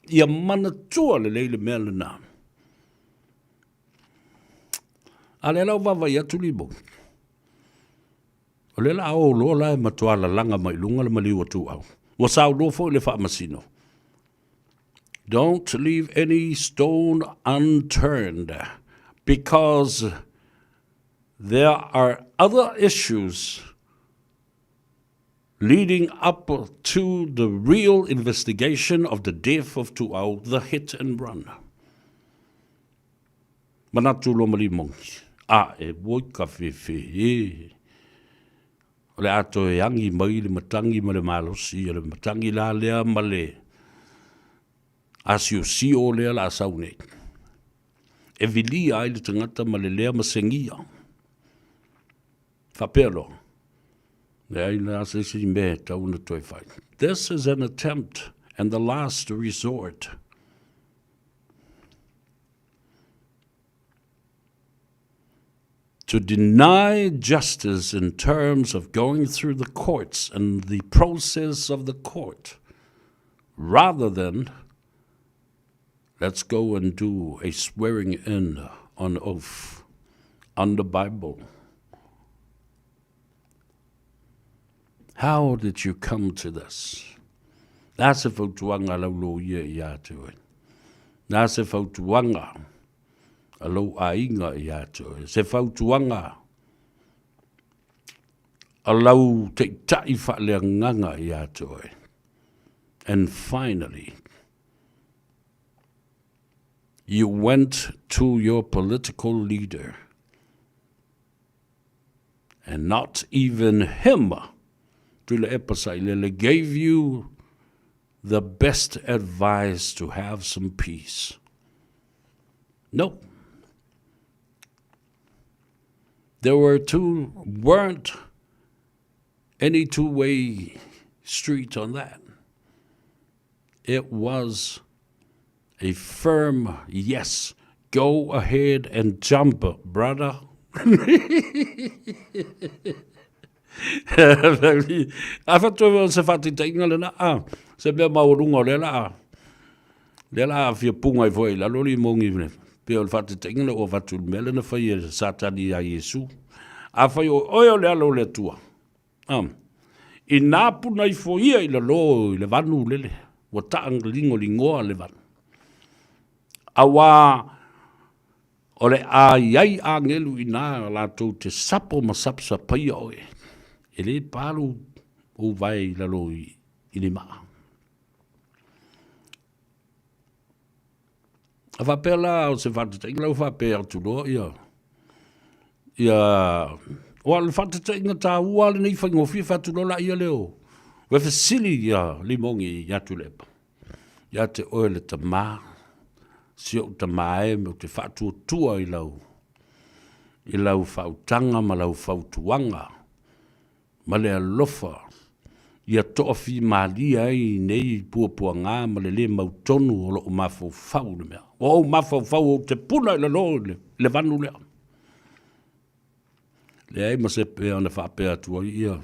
Ia manatua lelei le mea lena. A lea la ua vaavaai atu Limogi, o lea la a o loa la e matua lalaga mai luga le maliu o Tuau. Ua saunoa foi le faamasino. Don't leave any stone unturned because there are other issues leading up to the real investigation of the death of Tuau, the hit and run. Manatu loa ma Limogi, a e oi ka fefe e. O le a toe agi mai le matagi ma le malosi, o le matagi la lea ma le asiosio lea la sau nei. E vilia ai le tagata ma le lea masegia. Faapea loa, leai la se isi mea e tatau ona toe fai. This is an attempt and the last resort. To deny justice in terms of going through the courts and the process of the court, rather than let's go and do a swearing in on oath on the Bible. How did you come to this? Le a se fautuaga a lau loia ia te oe? Le a se fautuaga a lou aiga ia te oe? Se fautuaga a lau taitai faaleagaga ia te oe? And finally, you went to your political leader and not even him, Tuilaepa Sailele, gave you the best advice to have some peace. No. There were two, weren't any two-way street on that. It was a firm yes. Go ahead and jump, brother. A whatu o se whātitainga lena, a, se mea maualunga o lea la a, lea la a fia punga i foe i lalo li mongi ne, pe o le whātitainga le o whatu le mea lena whai e Satani a Iesu. A whai o oe o le alo o le Atua. A, i nā puna ifo ia i lalo i le vanu lele, ua taa ligoligoa le vanu. Auā o le a i ai agelu i nā latou te sapo ma sapasapaia oe, e lē palu ou vae i lalo i, i le maa. A faapea la o se faataitaiga la ua faapea atu loa ia ia o le faataitaiga taua lenei faigofie fai atu loa laia lea o ua fesili ia Limogi ia Tuilaepa ia te oe le tama si ou tama e ou te faatuatua i lau i lau faautaga ma lau fautuaga ma le alofa ia toafimalie ai nei puapuaga ma le lē mautonu o loo mafaufau le mea. Ua ou mafaufau ou te puna i lalo i le vanu lea. Leai ma se pea na faapea atu ai ia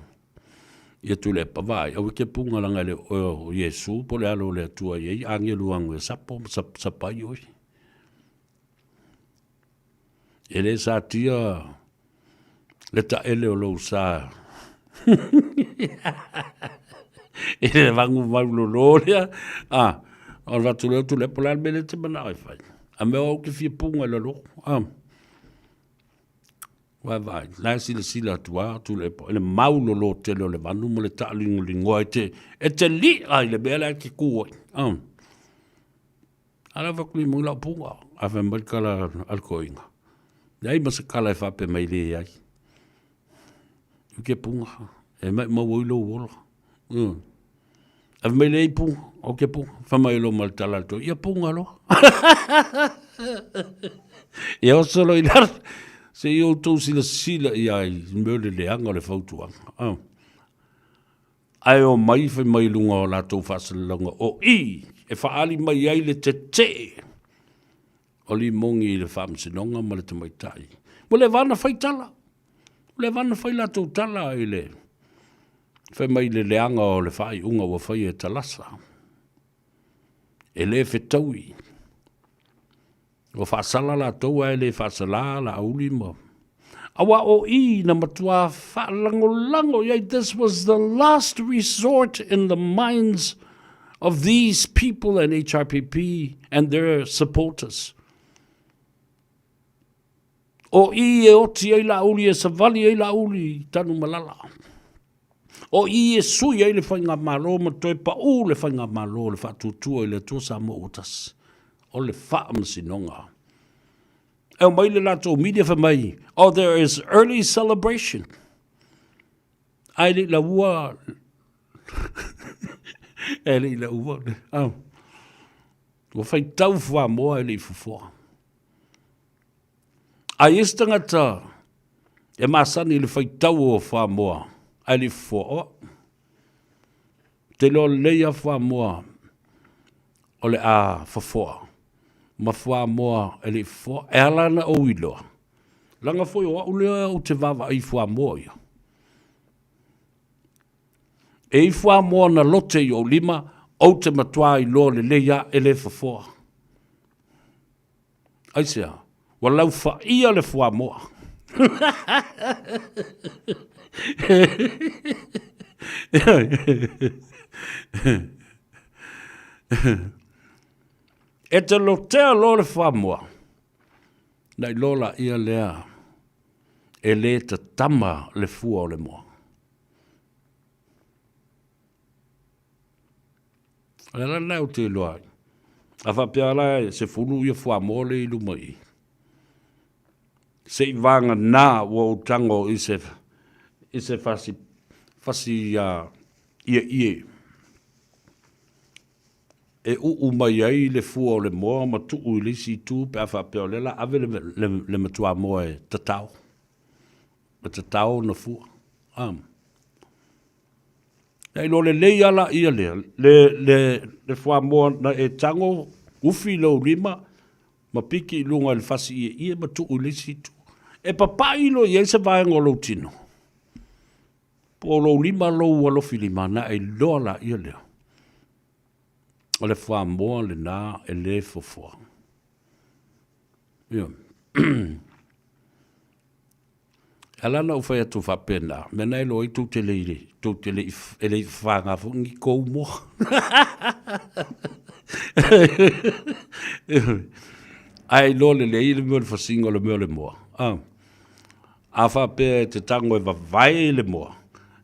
ia Tuilaepa, vaai, aua e te puga leaga e le o oe o Iesu po o le Alo o le Atua e i ai agelu agu e sapo ma sapasapa ai oe. E le satia le taele o lou sa i le vagu maulolo lea. A, o le atu lea Tuilaepa, o le a le mea lea e te manao e fai? A mea o au ou te fia puga i lalo. A. Vaavaai, la e silasila atu lava Tuilaepa i le maulolo tele o le vanu ma le taaligoligoa e te, e te li'a i le mea la e te tu ai. A. A la fai atu i lau puga, ae fai mai le tala a le toeaina, leai ma se tala e faapea mai leai. I ke puga, e maumau ai lou ola. Ae fai mai leai puga, o ke puga. Fai mai loa ma le tala a le toeaina, ia puga loa. Ia oso loa i lalo, se i outou silasila i ai i mea o le leaga o le fautuaga. Ae omai fai mai i luga o latou faasalalauga o i e faaali mai ai le tetee o Limogi i le Faamasinoga ma le tamaitai. Ua leva ona fai tala, ua leva ona fai latou tala i le fai mai i le leaga o le faaiuga ua faia e Talasa. E le fetaui. Ua faasala latou ae le faasala Laauli ma Aua o i na matua faalagolago i ai, this was the last resort in the minds of these people and HRPP and their supporters. O i e oti ai Laauli, e savali ai Laauli i Tanumalala. O i e sui ai le faigamalo ma toe paʻū le faigamalo o le Faatuatua i le Atua Samoa ua Tasi, o le Faamasinoga. E omai le latou media fai mai, oh there is early celebration. Ae le i laua, e le i laua, oh. Ua faitau fuamoa e le i fofoa. A i ai se tagata e masani i le faitau o fuamoa ae le i fofoa, oh, te iloa lelei lava fuamoa o le a fofoa ma fuamoa e le i fofoa. E ala ona ou iloa, leaga foi o au lea ou te vaavaai i fuamoa ia. E i fuamoa na lote i ou lima, ou te matua iloa lelei lava e le fofoa. Aisea? Ua laufaia le fuamoa. E te lotea loa le fuamoa, na iloa laia lea e le tatama le fua o le moa. O le ala lena ou te iloa ai. A faapea la e 10 ia fuamoa lea i luma i i, seiavagana ua ou tago i se, i se fasi, fasi uh, ieie e uu mai ai le fua o le moa ma tuu i le isi itu pe a faapea o lea la ave le, le, le matuamoa e tatao, e tatao ona fua. Um. Ia iloa lelei lava laia lea, le, le, le fuamoa na e tago, ufi lou lima, ma piki i luga i le fasi ieie ma tuu i le isi itu. E papai loa i ai se vaega o lou tino, po o lou lima lou alofi lima, na e iloa laia lea, o le fuamoa lena e le fofoa. Ia. E ala ona ou fai atu faapena, mea na e iloa ai tou te le i, tou te le i, e le i fafaga foi ni kou moa. Ae iloa lelei le mea o le fasiga o le mea o le moa. A, a faapea e te tago e vavae le moa,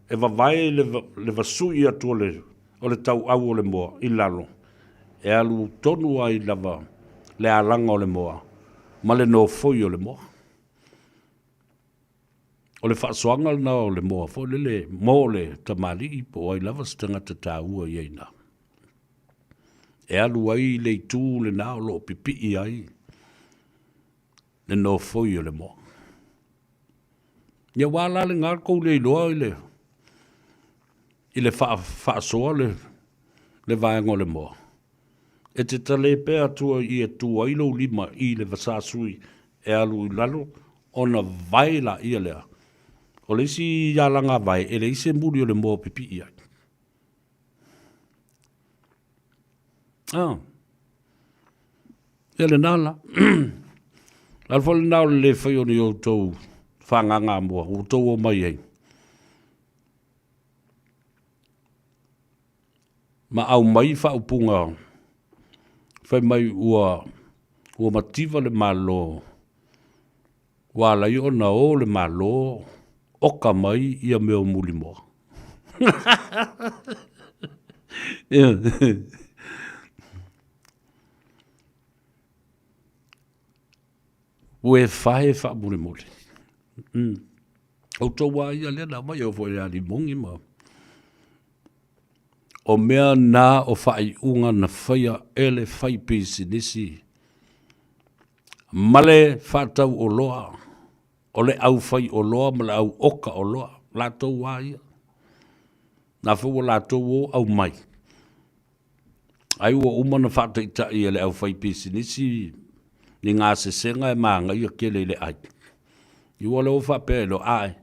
e vavae le, le vasui atu o le, o le tauau o le moa i lalo, e alu tonu ai lava le alaga o le moa ma le nofoi o le moa. O le faasoaga lena o le moa foi lele mo le tamalii po o ai lava se tagata taua i ai i ina. E alu ai le itu lena o lo o pipii ai le nofoi o le moa. Ia ua ala lena le tou le iloa i le i le faasoa le le vaega o le moa. E te tale pea atu i e tu ai lou lima i le vasāsui e alu i lalo ona vae laia lea. O le isi alaga vae, e leai se muli o le moa o pipii ai. Ah. Ia lena la. Le ala foi lena o le le fai o ni outou fagagamua ua outou omai ai. Ma aumai faaupuga fai mai ua ua mativa le Malo ua ala ai ona o le Malo oka mai ia mea o Mulimoa. Ua e fae faamolemole. Outou lava ia lea na aumai, e oo foi ia Limogi ma... O mea na o faaiuga na faia e le faipisinisi ma le faatau oloa, o le au fai oloa ma le au oka oloa, latou lava ia. Na foi ua latou o aumai, ai ua uma ona faataitai e le aufaipisinisi ni gasesega e manaia tele i le ai. Ua le o faapea e loa, ae,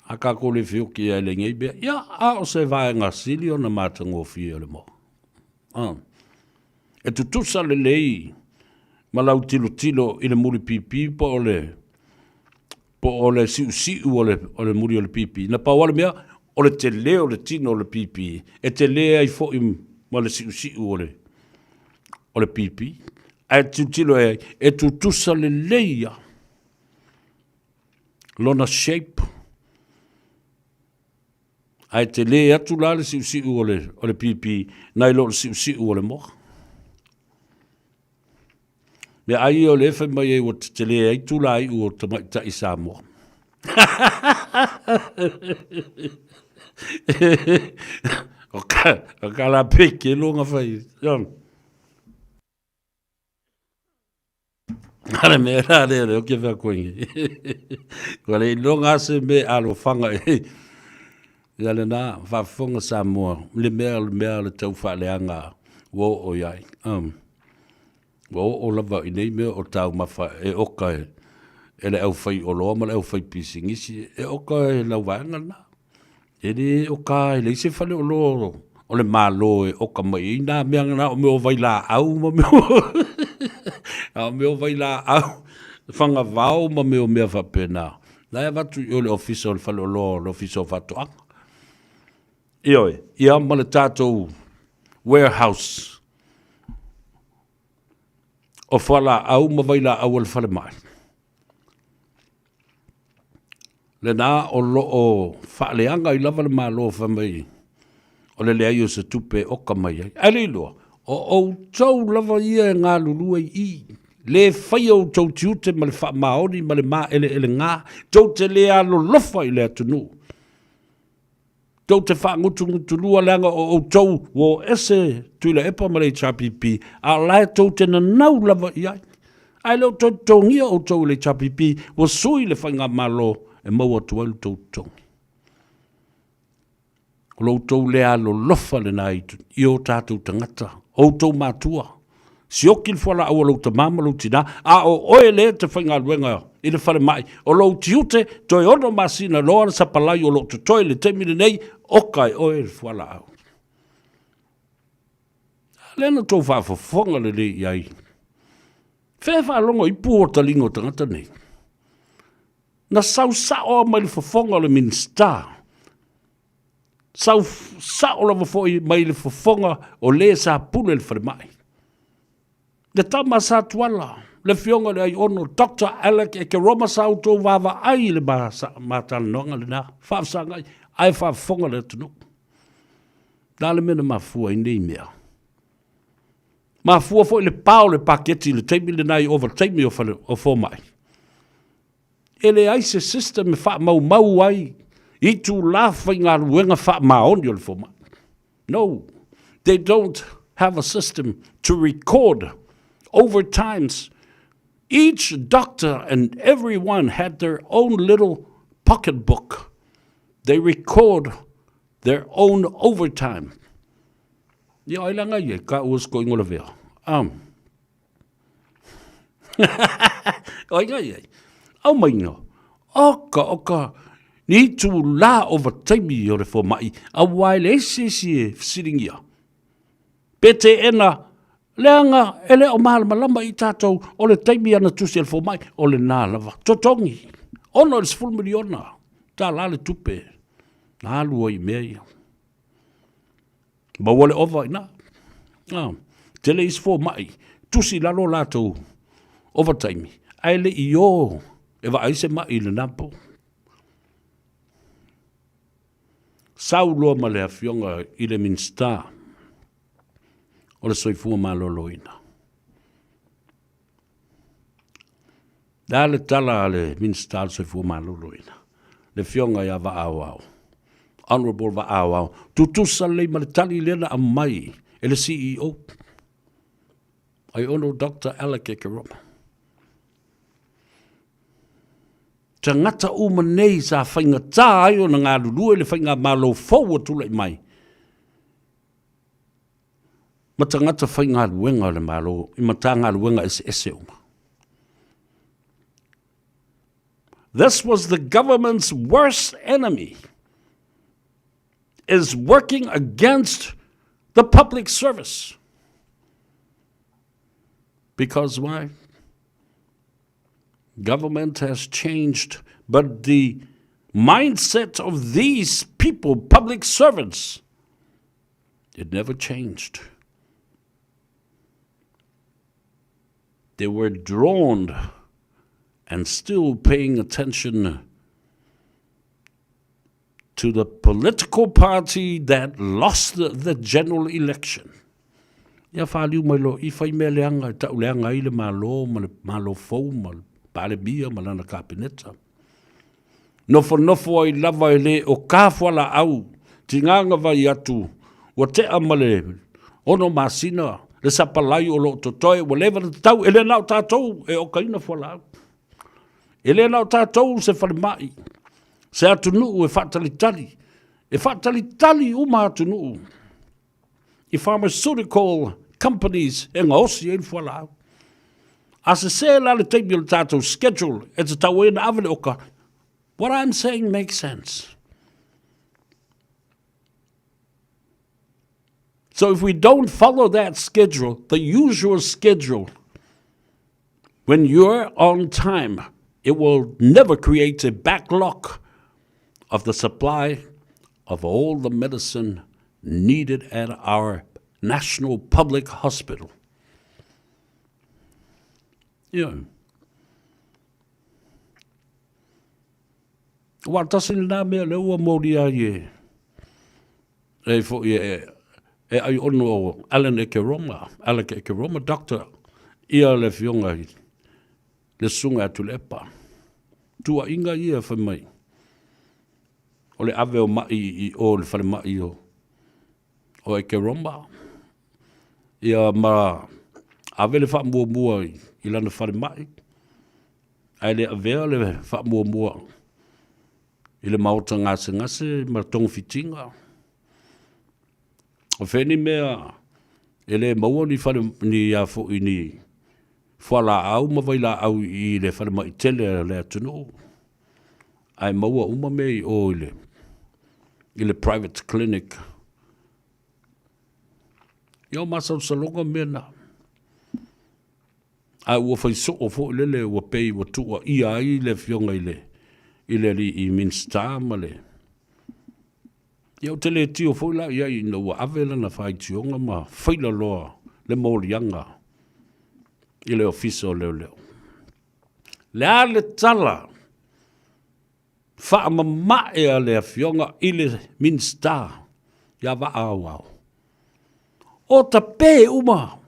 a tatou le feoti ai i lenei mea, ia, a o se vaega sili ona matagofie o le moa. E tutusa lelei ma lau tilotilo i le mulipipi po o le po o le siusiu o le, o le muli o le pipi. Na pau lava le mea, o le tele o le tino o le pipi, e tele ai foi ma le siusiu o le, o le pipi. Ae tilotilo e ai, e tutusa lelei lava lona shape. Ae tele atu la le siusiu o le, o le pipi nai lo le siusiu o le moa. Mea ai ia o lea e fai mai ai ua tetele ai tulaiu o tamaitai Samoa. O ka, o ka la peke longa fai. Ale me la le le o ke fea koe. Kua le iloga ase me alofanga e. Ia le na, faafofoga Samoa, le mea le mea le tau faaleaga ua oo i ai. Ua oo lava i nei mea o taumafa e oka e, e le aufaioloa ma le aufaipisinisi, e oka e lau vaega lena. E le oka, e leai se faleoloa o le Malo e oka mai ai nā mea na o mea o vailaau ma mea o a o mea o vailaau, fagavao ma mea o mea faapena. La e avatu i o i le Ofisa o le Faleoloa o le Ofisa o Faatoaga. Ioe, ia ma le tatou warehouse o fualaau ma vailaau a le falemai. Lena o lo o faaleaga ai lava le Malo fai mai o le leai o se tupe e oka mai ai. Ae le iloa, o outou lava ia e galulue i i, le faia outou tiute ma le faamaoni ma le maeleelega, tou te le alolofa i le atunuu. Tou te faagutugutulua leaga o outou ua o ese Tuilaepa ma le HRPP, a o la e tou te nanau lava i ai. Ae le o toe totogia outou e le HRPP, ua sui le faigamalo e maua atu ai lo outou totogi. O lo outou le alolofa lena i o tatou tagata, outou matua, Sioki le fualaau a lou tama ma lou tina, a o oe lea e te faigaluega i le falemai, o lou tiute, toe ono masina loa le sapalai o lo o totoe i le taimi lenei, oka e oe le fualaau. A lea na tou faafofoga lelei i ai. Fea e faalogo i pu o taliga o tagata nei? Na sau sao mai le fofoga o le Minisita. Sau sao lava foi mai le fofoga o le sa pule le falemai. Le tama sa Tuala, le afioga i le Aiono, Doctor Alec Ekeroma sa outou vaavaai i le ma talanoaga lena, faafesagai ae faafofoga le atunuu. Le a le mea na mafua ai nei mea? Mafua foi le pa o le paketi i le taimi lena i ovataimi o, fale, o fomai. E leai se system e faamaumau ai itula faigaluega faamaoni o le fomai. No, they don't have a system to record overtimes. Each doctor and everyone had their own little pocketbook. They record their own overtime. Ia, ai langa ia, ka ua sko ingola vea. O ai ngai ai? Au mai no. Oka, oka, ni tu la o taimi o le fomai, a wai le isi isi e fesilingia. Pe te ena Leaga e le o malamalama i tatou o le taimi ana tusi a le fomai, o lena lava. Totogi, $60 miliona tala le tupe na alu ai i mea ia. Maua le ova i ina. Ah, tele isi fomai, tusi i lalo latou ovataimi, ae le i o e vaai se mai i lena po. Sau loa ma le afioga i le Minisita o le Soifua Maloloina. Le a le tala a le Minisita o le Soifua Maloloina, le afioga ia Vaaoao, Honourable Vaaoao, tutusa lelei ma le tali lea na aumai e le CEO, ai ono Dr. Alec Ekeroma. Tagata uma nei sa faigata ai ona galulue le faigamalo fou ua tulai mai, ma tagata faigaluega o le Malo i Matagaluega eseese uma. This was the government's worst enemy, is working against the public service. Because why? Government has changed, but the mindset of these people, public servants, it never changed. They were drawn and still paying attention to the political party that lost the general election. Ia whaliu mai lo i whai mea leanga, e tau leanga ai le malo ma le malo fou ma le palemia ma lana kapeneta. Nofonofo ai lava e le o ka fualaau, tiganga vai atu, ua tea ma le 6 masina le sapalai o lo o totoe, ua leva ona tatau, e le na o tatou e okaina fualaau. E le na o tatou se falemai, se atunuu e faatalitali, e faatalitali uma atunuu i pharmaceutical companies e gaosi ai le fualaau. A sese la le taimi o le tatou schedule e tatau ai ona ave le oka, what I'm saying makes sense. So if we don't follow that schedule, the usual schedule, when you're on time, it will never create a backlog of the supply of all the medicine needed at our national public hospital. Yeah. Ua tasi lena mea lea ua moli ai e, e foi e, e ai ono o Alan Ekeroma, Alec Ekeroma, doctor, ia le afioga i le susuga ia Tuilaepa. Tuuaiga ia fai mai, o le ave o mai i o i le falemai o, o Ekeroma, ia ma ave le faamuamua i lana falemai, ae le avea le faamuamua i le maota gasegase ma togafitiga. O fea ni mea e le maua ni fale ni a foi ni fualaau ma vailaau i le falemai tele a le atunuu, ae maua uma mea i o i le i le private clinic. Ia o masalosaloga mea na. Ae ua fai soo foi lele ua pei ua tuuaia ai le afioga i le i le alii Minisita ma le Ia ou te le tio foi la i ai ina ua ave lana faitioga ma faila loa le moliaga i le Ofisa o Leoleo. Le a le tala faamamae a le afioga i le Minisita ia Vaaauao. O tape uma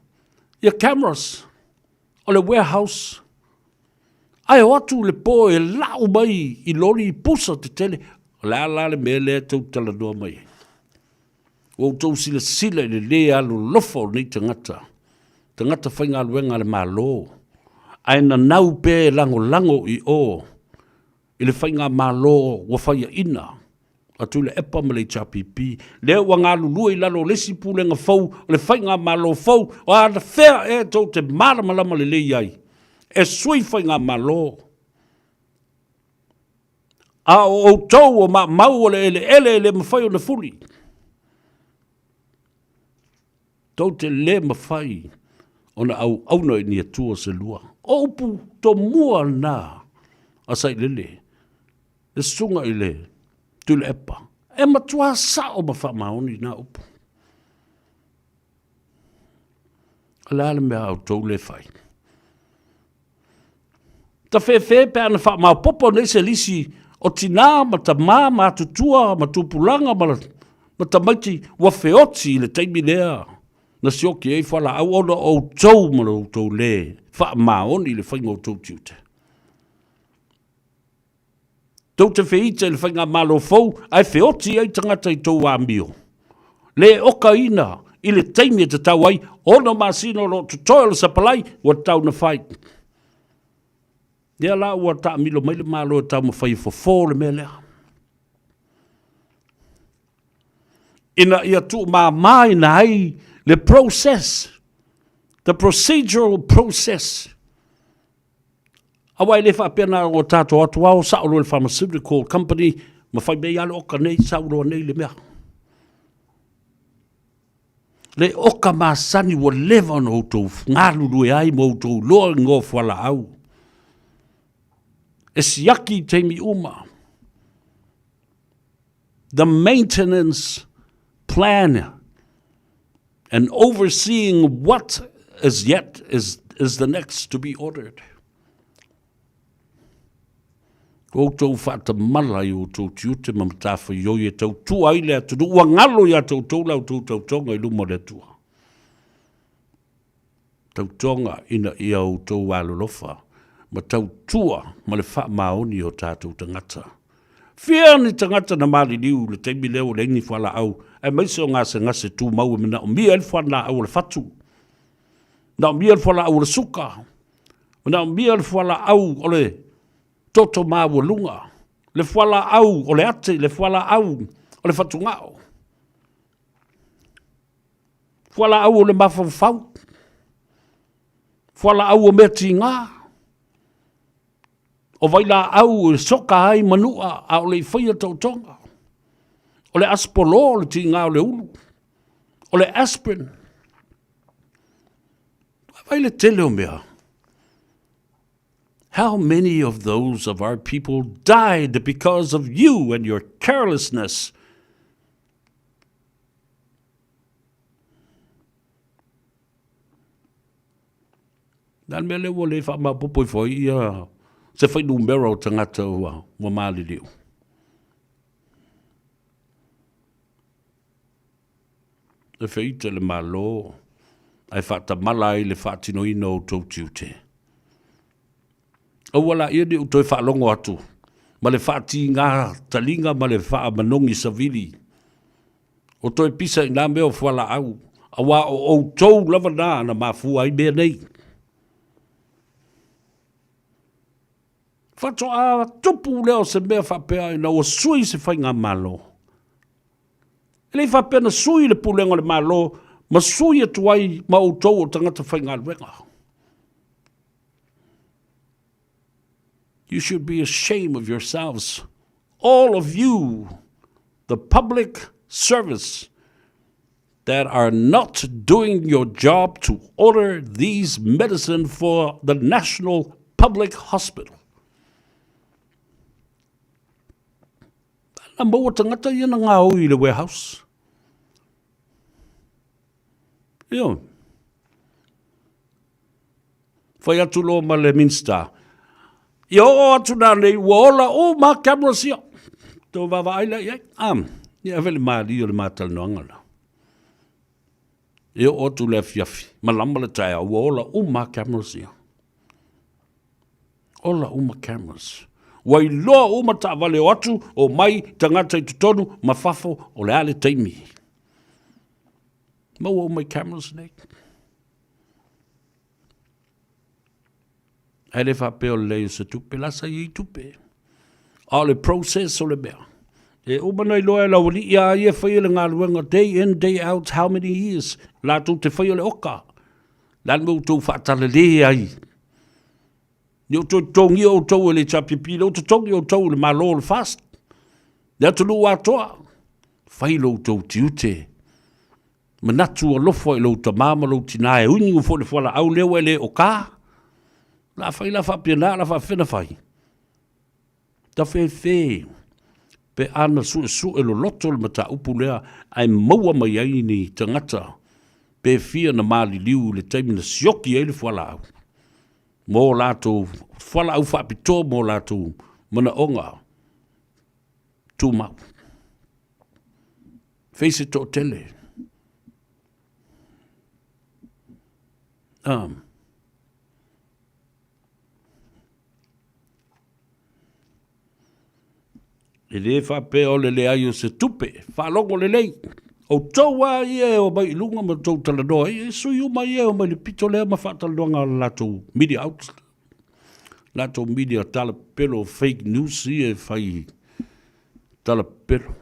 ia cameras o le warehouse ae o atu le po e lau mai i loli pusa tetele. O le a la le mea lea e tou talanoa mai ai? Ua outou silasila i le lē alolofa o nei tagata, tagata faigaluega a le Malo, ae nanau pea e lagolago i o i le faigamalo ua faiaina a Tuilaepa ma le HRPP, lea ua galulue i lalo o le isi pulega fou o le faigamalo fou, o anafea ea tou te malamalama lelei ai e sui faigamalo, a o outou o maamau o le eleele e le mafai ona fuli. Tou te le mafai. Ona auauna i ni Atua se lua. O upu tomua lena a Sailele, le susuga i le Tuilaepa. E matua sao ma faamaoni na upu. O le a le mea a outou le fai? Tafefe pe ana faamaopopo nei se lisi o tinā ma tamā ma atutua ma tupulaga ma, ma tamaiti ua feoti i le taimi lea na sioki ai fualaau ona o outou ma lo outou lē faamaoni i le faiga o outou tiute. Tou te feita i le faigamalo fou ae feoti ai tagata i tou amio. Le okaina i le taimi e tatau ai, 6 masina o lo o totoe o le sapalai ua tatau ona fai. Lea la ua taamilo mai le Malo e taumafai e fofo le mea lea. Ina ia tuumāmāina ai le process, the procedural process. Aua e le faapea na o tatou atu ao sao loa i le pharmaceutical company ma fai mai lava le oka nei, sau loa nei le mea. Le oka masani ua leva ona outou galulue ai ma outou iloa i igoa o fualaau. E siaki i taimi uma. The maintenance plan and overseeing what is yet is, is the next to be ordered. Ko outou faatamala i outou tiute ma matafaioi e tautua ai le atunuu, ua galo ia te outou la outou tautoga i luma o le Atua. Tautoga ina ia outou alolofa ma tautua ma le faamaoni o tatou tagata. Fia ni tagata na maliliu i le taimi lea ua leai ni fualaau, aemaise o gasegase tumau e manaomia ai le fualaau o le fatu, manaomia le fualaau o le suka, manaomia le fualaau o le toto maualuga, le fualaau o le ate, le fualaau o le fatugao, fualaau o le mafaufau, fualaau o mea tiga, o vailaau e soka ai manua a o le i faia taotoga, o le aspolo o le tiga o le ulu, o le aspirin. Vaai le tele o mea. How many of those of our people died because of you and your carelessness? Na le mea lea ua le faamaopoopo ifo ai ia se fuainumera o tagata ua, ua maliliu. E feita le Malo ae faatamala ai le faatinoina o outou tiute. Aua laia ne i ou toe faalogo atu ma le faatiga taliga ma le faamanogi savili o toe pisa i nā mea o fualaau, auā o outou lava nā na mafua ai mea nei. Faatoa tupu lea o se mea faapea ina ua sui se faigamalo. E le i faapea na sui le pulega o le Malo ma sui atu ai ma outou o tagata faigaluega. You should be ashamed of yourselves, all of you, the public service that are not doing your job to order these medicine for the National Public Hospital. Na maua tagata ia na gaoi i le warehouse. Ioe. Fai atu loa ma le Minista, ia oo atu nanei ua ola uma cameras ia. Tou vaavaai la i ai. Ah, ia ave le malie o le ma talanoaga la. E oo atu le afiafi, malama le taeao, ua ola uma cameras ia. Ola uma cameras. Ua iloa uma taavale o atu, o mai, tagata i totonu ma fafo, o le a le taimi. Maua uma i cameras nei. Ae le faapea o le leai o se tupe, la sa i ai tupe. A o le process o le mea. E uma na iloa e le aualii a ia e faia le galuega day in day out how many years latou te faia le oka. Le a le mea ua outou faatalale ai? Ne i toe totogia outou e le HRPP, lea ua totogi outou e le Malo o le FAST, le atunuu atoa. Fai lo outou tiute. Manatu alofa i lou tamā ma lou tinā e uinu foi le fualaau lea ua e le okā. La fai la faapena, la faafena fai. Tafefe pe a na suesue loloto le mataupu lea ae maua mai ai ni tagata pe fia na maliliu i le taimi na sioki ai le fualaau mo latou fualaau faapitoa mo latou manaoga tumau. Fai se toatele. Um, E lē faapea o le leai o se tupe, faalogo lelei. Outou lava ia e omai i luga ma outou talanoa ai, e sui uma ia e omai i le pito lea ma faatalanoaga a le latou media outlet, latou media talapelo fake news ia e fai talapelo.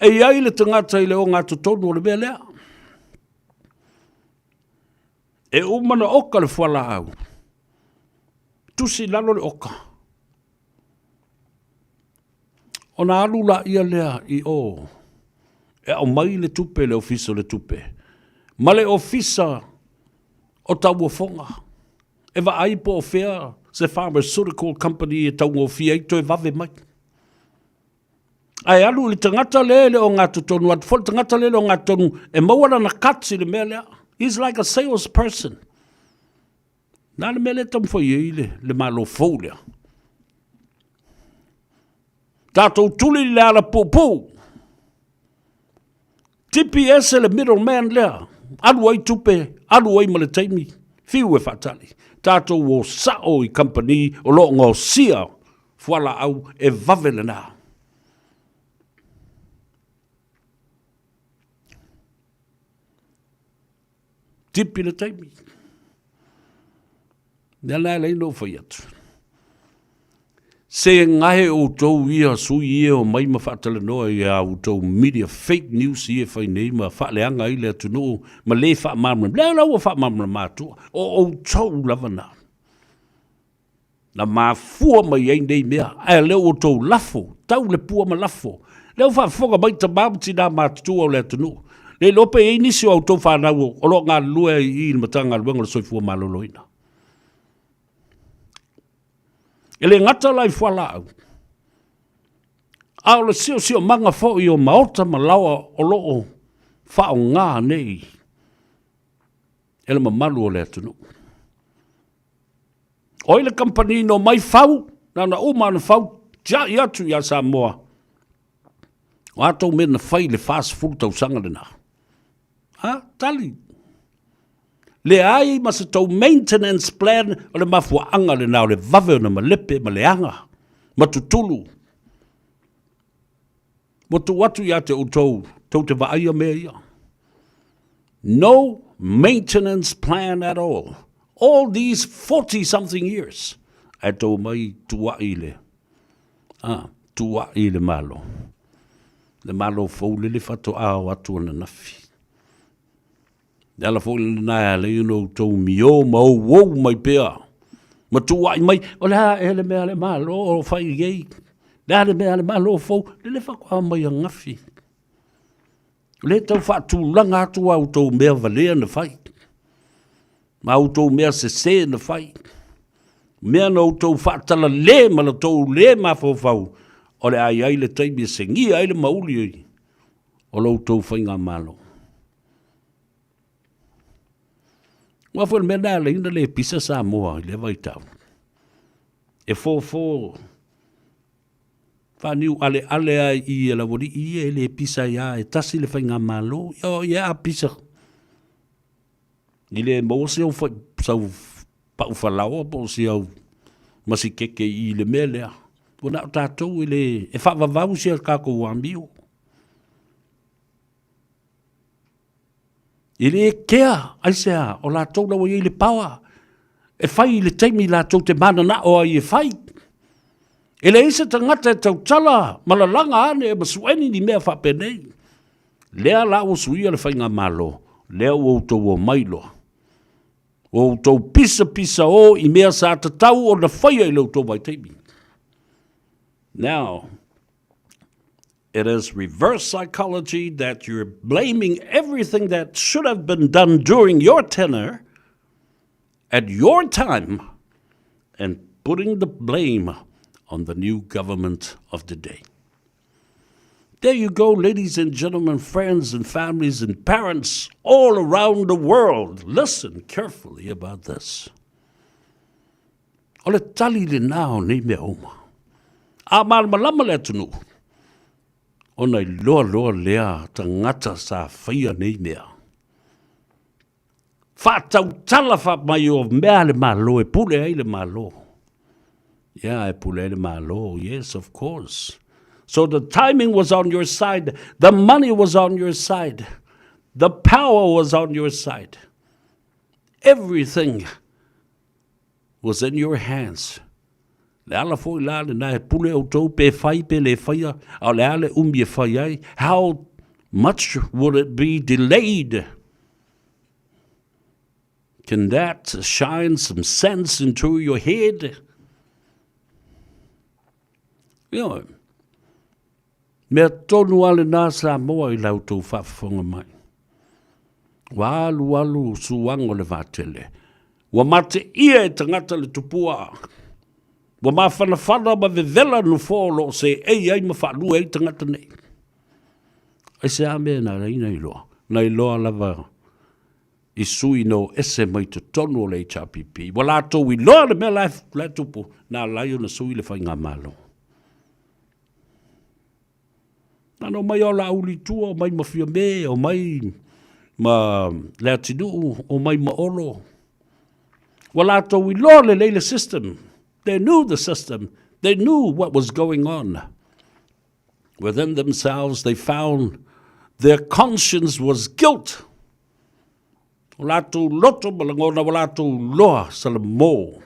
E i ai le tagata i le ogatotonu o le mea lea. E uma na oka le fualaau, tusi i lalo le oka, ona alu laia lea i o e aumai le tupe i le Ofisa o le Tupe ma le Ofisa o Tauofoga e vaai po o fea se pharmaceutical company e taugofie ai toe vave mai. Ae alu i le tagata lea e le o gatotonu atu foi le tagata lea e le o gatotonu e maua lana cut i le mea lea. He's like a sales person. Na le mea lea e taumafai ai le, le Malo fou lea. Tatou tuli i le ala puupuu. Tipi ese le middleman lea. Alu ai tupe, alu ai ma le taimi, fiu e faatali. Tatou o sao i kamupani o lo o gaosia fualaau e vave lena. Tipi le taimi. Mea la e leai na ou fai atu. Se gae outou ia sui ia o mai ma faatalanoa i a outou media fake news ia e fai nei ma faaleaga ai le atunuu ma le faamalamalama. Lea la ua faamalamalama atua. O outou lava na. Na mafua mai ai nei mea, ae lea ua outou lafo, tau le pua ma lafo. Lea ua faafofoga mai tama ma tina matutua o le atunuu. Le iloa pe i ai nisi o a outou fanau o lo o galulue ai i i le Matagaluega o le Soifua Maloloina. E le gata la i fualaau, a o le siosiomaga foi o maota ma laoa o lo o faaaoga nei e le mamalu o le atunuu. O ai le kamupani na omai fau, na ona uma ona fau, tiai atu ia Samoa. O a tou mea na fai i le 40 tausaga lena? Ha? Tali. Leai ma se tou maintenance plan o le mafuaaga lena o le vave ona malepe ma leaga ma tutulu. Ua tuu atu ia te outou, tou te vaaia mea ia. No maintenance plan at all. All these 40 something years. Ae tou mai tuuai le, ah, tuuai le Malo. Le Malo fou lele faatoa o atu ananafi. Le ala foi lena e ala ai ona outou mio ma ouou mai pea ma tuuai mai, o le a ea le mea a le Malo o fai ai? Le a le mea a le Malo fou? Lele faatoa mai ananafi. O lea e tau faatulaga atu a outou mea valea na fai, ma outou mea sese na fai, mea na outou faatalale ma la outou le mafaufau, o le a i ai le taimi e segia ai le mauli o lo outou faigamalo. Aua foi o le mea lena e ala ai ona le pisa Samoa i lea vaitau. E fofo faaniu aleale lava i i e le aualii ia e le pisa ai lava, e tasi le faigamalo. Ia, ia a pisa, i le maua se au sau pau falaoa po o se au masikeke i i le mea lea. Ua na o tatou e le, e faavavau si a tatou amio. E le kea, aisea, o latou la ua i ai le power e fai i le taimi latou te mananao ai e fai. E leai se tagata e tautala ma lalaga ane ma sueni ni mea faapenei. Lea la ua suia le faigamalo, lea ua outou omai loa. Ua outou pisapisa o i mea sa tatau ona faia i lo outou vaitaimi. Now, It is reverse psychology that you're blaming everything that should have been done during your tenure at your time and putting the blame on the new government of the day. There you go, ladies and gentlemen, friends and families and parents all around the world. Listen carefully about this. O le tali lenā o nei mea uma. A malamalama le atunuu, ona iloa loa lea tagata sa faia nei mea. Faatautala faamai o mea a le Malo e pule ai le Malo. Yeah, e pule ai le Malo. Yes, of course. So the timing was on your side. The money was on your side. The power was on your side. Everything was in your hands. Le ala foi la lena e pule outou pe fai pe le faia, a o le a le umi e fai ai, how much would it be delayed? Can that shine some sense into your head? Ioe. Mea tonu a lenā Samoa i la outou faafofoga mai. Ua alualu suaga o le vaatele. Ua mateia e tagata le tupua. Ua mafanafana ma vevela nofoa o lo o seei ai ma faalue ai tagata nei. Aisea mea na ala ai na iloa? Na iloa lava i sui no ese mai totonu o le HRPP. Ua latou iloa le mea la e tupu, na ala ai ona sui le faigamalo. Na ona omai o Laauli i tua, omai ma Fiame, omai ma Leatinuu, omai ma Olo. Ua latou iloa lelei le system. They knew the system. They knew what was going on. Within themselves, they found their conscience was guilt. O latou loto ma lagona ua latou loa Salamo.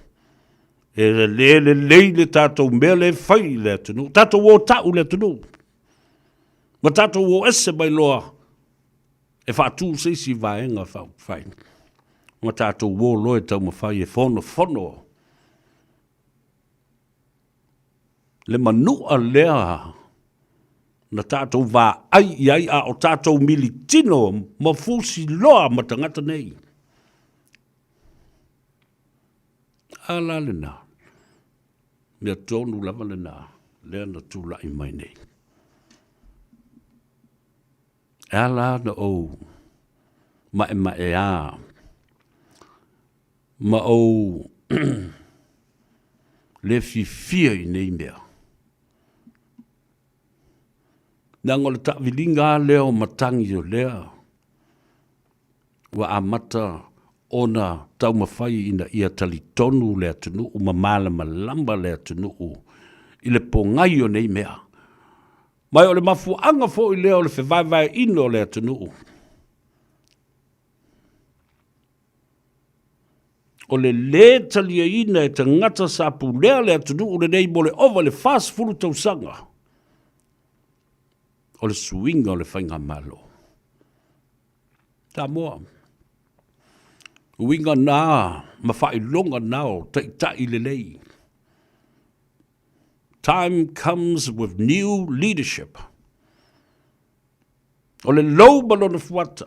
E le lelei le tatou mea le fai i le atunuu. Tatou o ta'u le atunuu. Ma tatou o ese mai loa e faatu se isi vaega faaupufai. Ma tatou o loa e taumafai e fonofono le manua lea na tatou vaai i ai a o tatou militino ma fusiloa ma tagata nei. A la lena, mea tonu lava lena, lea na tulai mai nei. E ala ona ou maemaeā ma ou le fiafia i nei mea. Leaga o le taaviliga lava lea o matagi o lea ua amata ona taumafai ina ia talitonu le atunuu ma malamalama le atunuu i le pogai o nei mea. Ma o le mafuaaga foi lea o le fevaevaeina o le atunuu. O le lē taliaina e tagata sa pulea le atunuu lenei mo le ova i le 40 tausaga o le suiga o le faigamalo. Samoa, uiga na ma faailoga na o taitai lelei. Time comes with new leadership. O le lou ma lona fuata.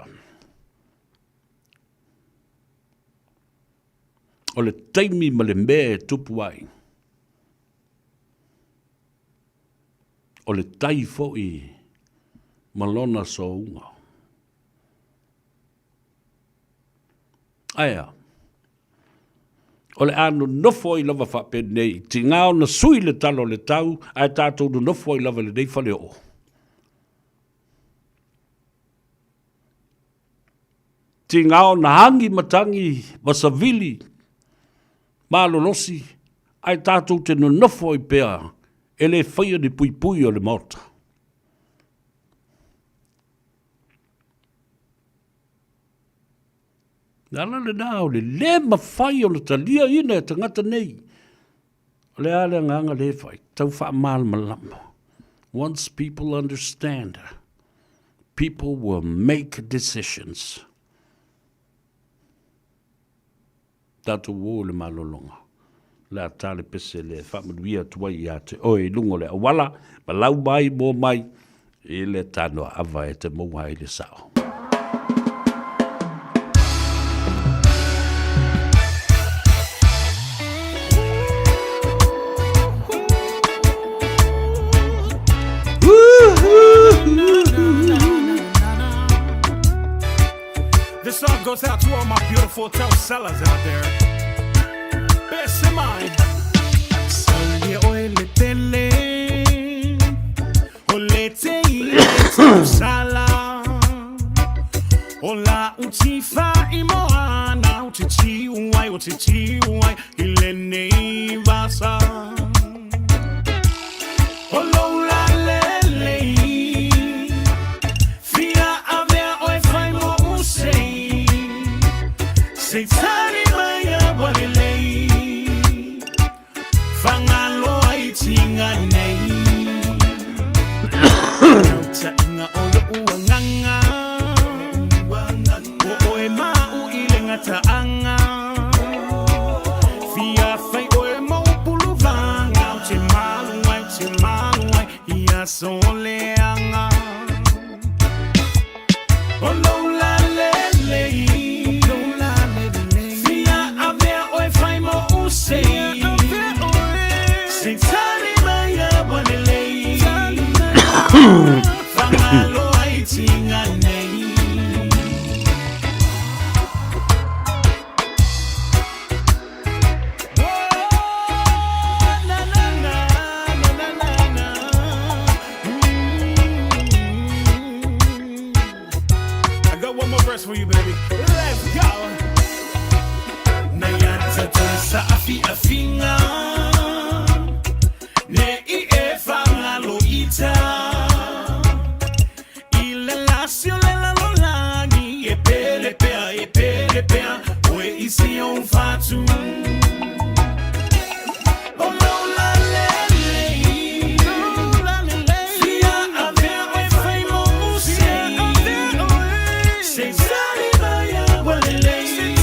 O le taimi ma le mea e tupu ai. O le tai foi ma lona soouga. Ae a? O le a nonofo ai lava faapenei, tiga ona sui le tala o le tau, ae tatou nonofo ai lava i lenei faleoo. Tiga ona agi matagi ma savili malolosi, ae tatou te nonofo ai pea e le faia ni puipui o le Maota. Le ala lena o le lē mafai ona taliaina e tagata nei. O le a le agaga lē fai, tau faamalamalama. Once people understand, people will make decisions. Tatou o i le malologa. O le a ta le pese lea e faamanuia atu ai ia te oe i luga o le auala, ma lau mai, moa mai. I le tanoa ava e te maua ai le sao. This song goes out to all my beautiful sellers out there. Best in mind. Salie oe le tele, o le te i le sala. O la utifa i moana, o te tiuai, o te tiuai, i le nei vasa. O lola lele, fia avea oe fai mo usei. Se tali mai a walelei, whangaloa i tinga nei. Ta inga o lo uanganga, o oe mau i le ngataanga. Fia fai oe mo puluvanga, o te malu ai, o te malu ai, ia soleanga. O lola lele, fia avea oe fai mo usei. Se tali mai a walelei, whangaloa i tinga nei. I got one more verse for you, baby. Let's go. Nayata sa afi afinga. Ne i e whangalo ita. I le lasio le la lo lagi. E pele pea, e pele pea. Oe i si on fatu. O lola lele. Fia avea oe fai mo usei. Se tali mai a walelei.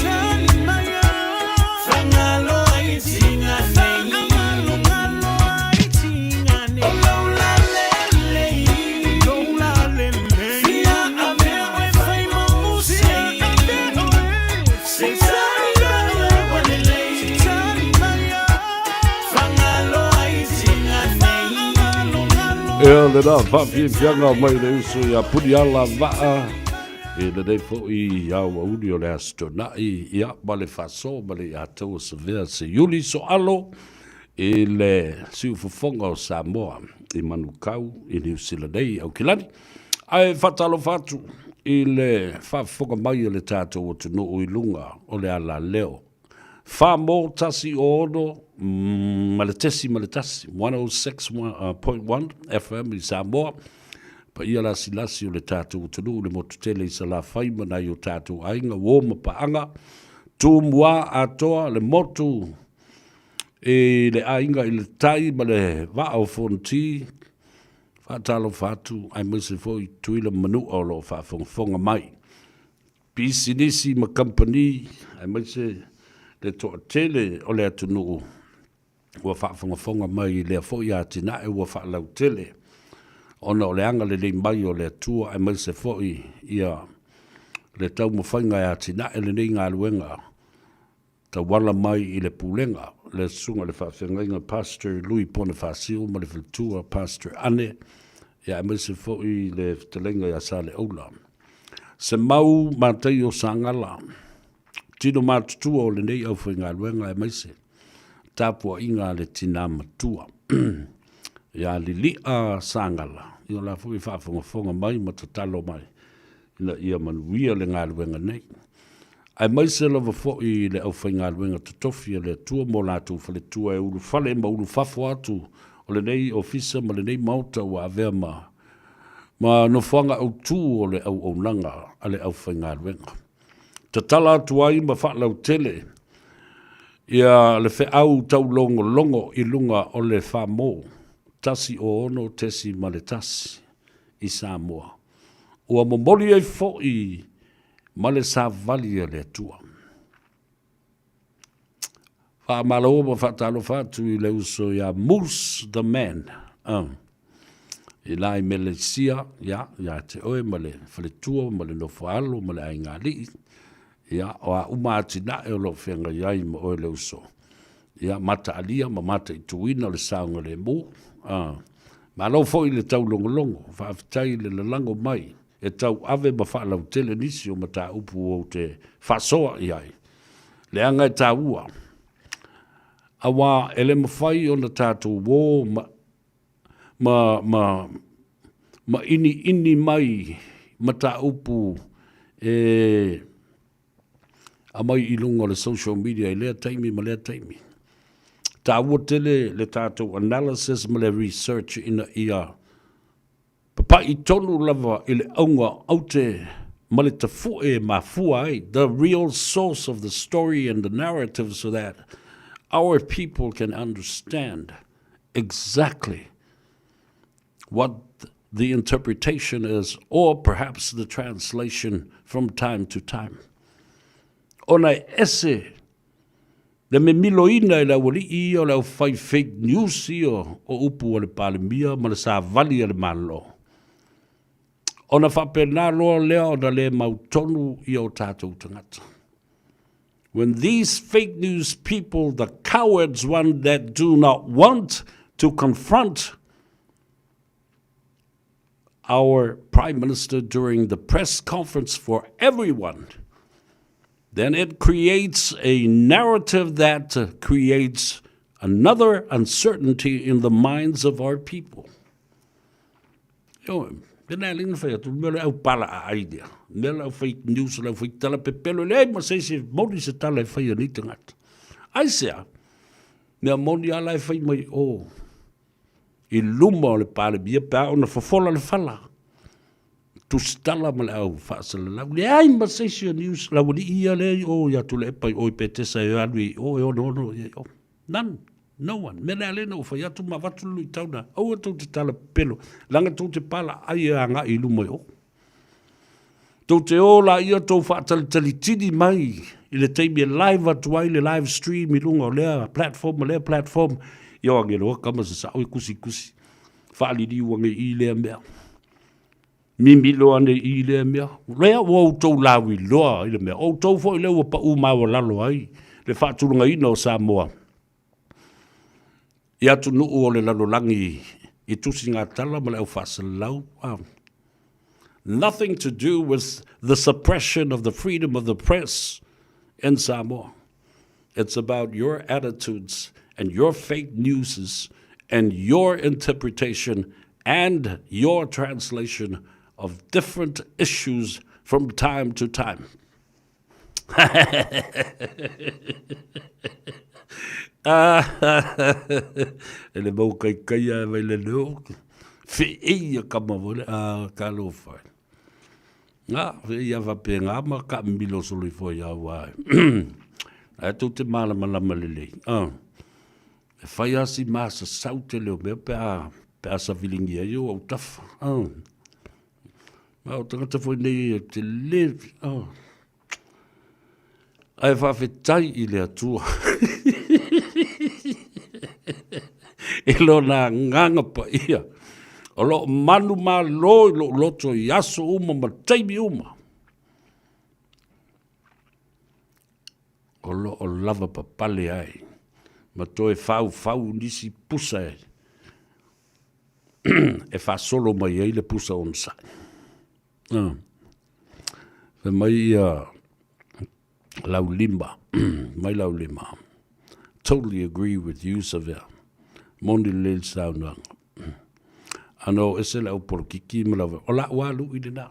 Whangaloa i tinga nei. O lola lele. Fia avea oe fai mo usei. Se tali mai a walelei. Whangaloa i tinga nei. Ia lena faafiafiaga mai le uso ia Puniala Vaa i lenei foʻi aoauli o le Aso Toonai, ia ma le faasoa ma le iātaua savea se iuli soalo i le siufofoga o Samoa i Manukau i Niu Sila nei Aukilani. Ae faatalofa atu i le faafofoga mai a le tatou atunuu i luga o le alaleo 4 1 6 ma le tesi ma le tasi, 106.1 FM i Samoa. Paia lasilasi o le tatou atunuu le motu tele i Salafai ma nai o tatou aiga uo ma paaga Tumua atoa le motu i le aiga i le tai ma le vaa o Fonoti. Faatalofa atu aemaise foi Tutuila ma Manua o loo faafogafoga mai, pisinisi ma kamupani aemaise le toatele o le atunuu ua faafogafoga mai i lea foʻi atinae ua faalautele ona o le agalelei mai o le Atua aemaise foʻi ia le taumafaiga e atinae lenei galuega tauala mai i le pulega, le susuga le faafeagaiga Pastor Lui Ponifasio ma le faletua Pastor Ane, ia aemaise foʻi le fetalaiga ia Saleaula. Se mau Mataio Sagala, tino matutua o lenei aufaigaluega aemaise tapuaiga a le tinā matua ia Lili'a Sagala, ia o la foi faafogafoga mai ma tatalo mai ina ia manuia le galuega nei. Aemaise lava foʻi le aufaigaluega totofi a le Atua mo latou faletua e ulufale ma ulufafo atu o lenei ofisa ma lenei maota ua avea ma nofoaga autū o le auaunaga a le aufaigaluega. Tatala atu ai ma faalautele ia le feau taulogologo i luga o le 4 1 6.1 i Samoa. Ua momoli ai foʻi ma le savali a le Atua. Faamalo ma faatalofa atu i le uso ia Moose the Man. I la i Melesia, ia, ia te oe ma le faletua ma le nofoalo ma le aiga alii, ia, o a uma atinae o lo o feagai ai ma oe le uso. Ia, mataalia ma mataituina le saogalemu. A, malo foi le taulogologo, faafetai i le lalago mai e tauave ma faalautele nisi o mataupu ou te faasoa i ai. Leaga e taua, auā e le mafai ona tatou o ma ma, ma, ma iniini mai mataupu e aumai i luga o le social media i lea taimi ma lea taimi. Taua tele le tatou analysis ma le research ina ia papa'i tonu lava i le auga aute ma le tafu'e e mafua ai, the real source of the story and the narrative so that our people can understand exactly what the interpretation is or perhaps the translation from time to time. Ona e ese le memiloina e le aualii ia o le aufai fake news ia o upu a le Palemia ma le savali a le Malo. Ona faapena loa lea ona le mautonu ia o tatou tagata. When these fake news people, the cowards one that do not want to confront our Prime Minister during the press conference for everyone, then it creates a narrative that creates another uncertainty in the minds of our people. Ioe, pēnā e leai na fai atu, mea le au pala a ai lea, mea le au fake news, le au fake tala pepelo, leai ma se isi e moni se tala e fai a nei tagata. Aisea? Mea moni a la e fai mai o i luma o le Palemia pe a ona fofola le fala. Tusitala ma le au faasalalau, leai ma se isi o news, lau alii ia lea i o ia Tuilaepa i o i Petesa e alu i o e ono ono i o. None. No one. Mea lea lea na ou fai atu ma avatu le luitau na, aua tou te tala pepelo, leaga tou te palaai e agai i luma i o. Tou te o laia tou faatalitalitili mai i le taimi e live atu ai le live stream i luga o lea platform ma lea platform, ia o age loa kama se sao e kusikusi, faaliliu ane i lea mea. Mimilo ane i lea mea. Lea ua outou lauiloa i le mea. O outou foi lea ua pau maualalo ai le faatulagaina o Samoa i atunuu o le lalolagi i tusigatala ma le aufaasalalau. Nothing to do with the suppression of the freedom of the press in Samoa. It's about your attitudes and your fake newses and your interpretation and your translation of different issues from time to time. E le mau kaikaia e mai le leo. Feei a kama foi le a talofa. Ngā, feei a faapena ma kaamilo solo ifo ia ua e. Ae tou te malamalama lelei. Ah. E fai lava si masasau tele o mea pe a, pe a saviligia ai ou autafa. Ah. Ma o tagata foi nei e te le, ah. Ae faafetai i le Atua i lona agaga paia o lo o manumalo i lou loto i aso uma ma taimi uma. O lo o lava papale ai ma toe faufau nisi pusa e, e faasolo mai ai le pusa onosai. Ah. Fai mai ia Laulima, mai Laulima. Totally agree with you, Savea. Moni lelei le saunoaga. Ano ese le au polokiki ma lau, o la'u lava lu'i lena.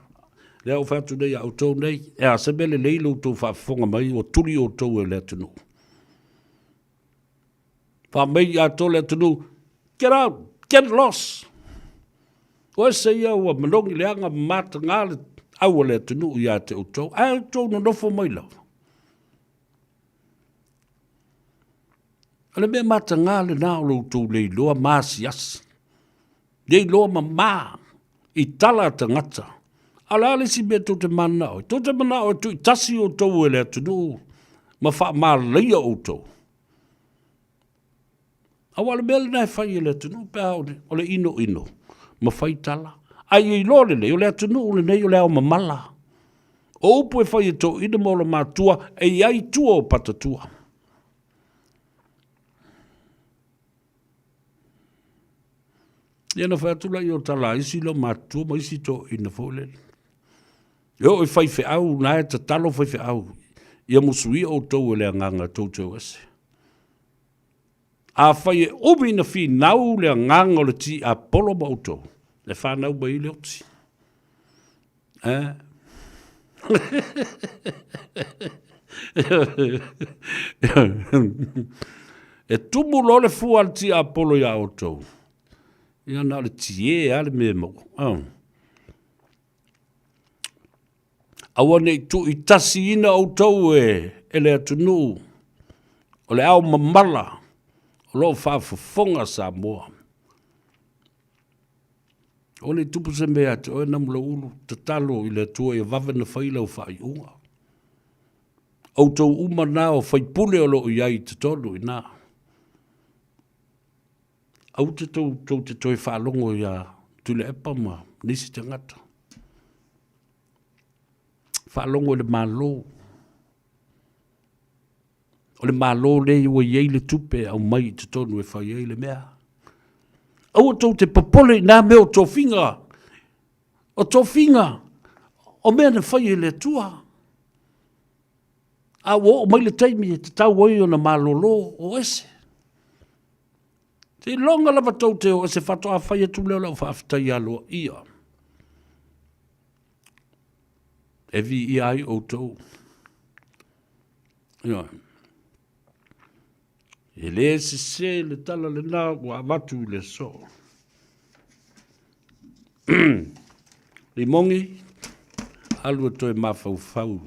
Lea ua fai atu nei ia outou nei, e a se mea lelei lo outou faafofoga mai ua tuli outou e le atunuu. Fai mai ia outou le atunuu, get out, get lost. O ese ia ua manogi leaga ma mataga le au a le atunuu ia te outou, ae outou nonofo mai lava. O le mea mataga lena o lo outou le iloa ma asiasi, le iloa mamā i tala a tagata. A o le a le isi mea tou te mananao ai? Tou te manao e tuitasi outou e le atunuu ma faamalaia outou. Aua o le mea lena e fai e le atunuu pe a o le inoino. ma fai tala. Ae ia iloa lelei, o le atunuu lenei o le ao mamala. O upu e fai e toeaina ma ona matua, e i ai tua o patatua. Ia na fai atu lea o tala a isi leo matutua ma isi toeaina foi lele. E oo i faifeau, na e tatalo faifeau, ia musuia outou e le agaga tou te o ese. Afai e umi na finau le agaga o le tiapolo ma outou, e fanau mai ai le oti. Eh? E tumu loa le fua a le tiapolo iā outou, ia na o le tie lava le mea e maua. Oh. Aua ne i tuuitasiina outou e, e le atunuu o le ao mamala o lo o faafofoga Samoa. Aua ne i tupu se mea ia te oe Namulauulu, tatalo i le Atua ia vave ona fai lau faaiuga. Outou uma na o faipule o lo o i ai i totonu i ina. Aua te tou, tou te toe faalogo iā Tuilaepa ma nisi tagata. Faalogo i le Malo. O le Malo lea ua i ai le tupe e aumai i totonu e fai ai le mea. Aua tou te popole i nā mea o tofiga, o tofiga, o mea na fai e le Atua. A ua oo mai le taimi e tatau ai ona malolo o ese. Seiloga lava tou te o ese faatoa fai atu lea o lau faafetai aloaia. E viia ai outou. Ioe. E le sese le tala lena ua avatu i le aso. Limogi, alu e toe mafaufau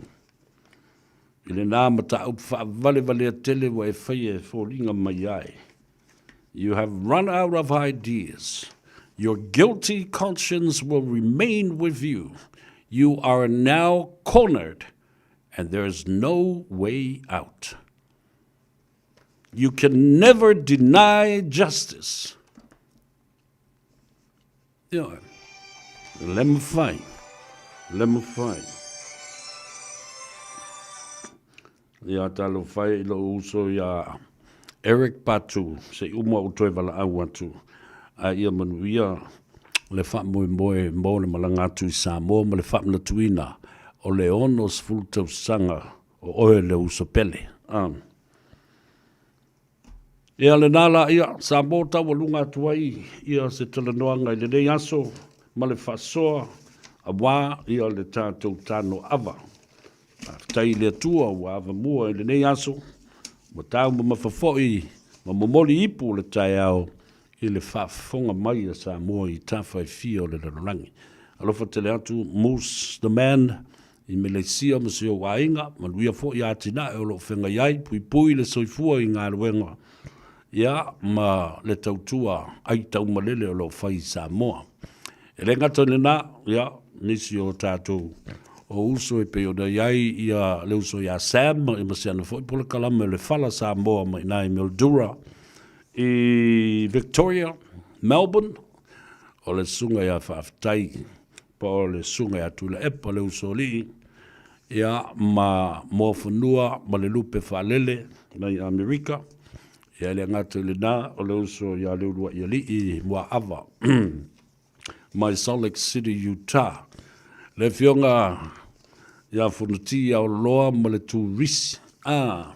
i lena mataupu faavalevalea tele ua e faia e foliga mai ai. You have run out of ideas. Your guilty conscience will remain with you. You are now cornered and there is no way out. You can never deny justice. Ioe. Le mafai. Le mafai. Ia talofa e i lou uso ia Eric Patu, se i uma ou toe valaau atu, a ia manuia le faamoemoe mo le malaga atu i Samoa ma le faamanatuina o le 60 tausaga o oe le uso pele. Ia lena la ia, Samoa taualuga atu ai ia se talanoaga i lenei aso ma le faasoa aua ia le tatou tano ava. Faafetai i le Atua ua avamua i lenei aso, ua taumamafa foi ma momoli ipu o le taeao i le faafofoga mai a Samoa i tafa e fia o le lalolagi. Alofa tele atu Moose the Man i Meleisia ma si ou aiga, manuia foi atinae o lo o feagai ai, puipui le soifua i galuega ia ma le tautua ai taumalele o lo o fai i Samoa. E le gata i lena, ia, nisi o tatou o uso e pei ona i ai ia le uso ia Sam ma si ana foi polokalame o le Fala Samoa mai i Mildura i Victoria, Melbourne, o le susuga ia Faafetai po o le susuga ia Tuilaepa le Usoalii, ia, ma Moafanua ma le Lupe Faalele mai Amerika. Ia, e le gata i lena, o le uso ia Leuluaialii Muaava mai Salt Lake City, Utah. Le afioga ia Fonoti Aoloa ma le Turisi. Ah,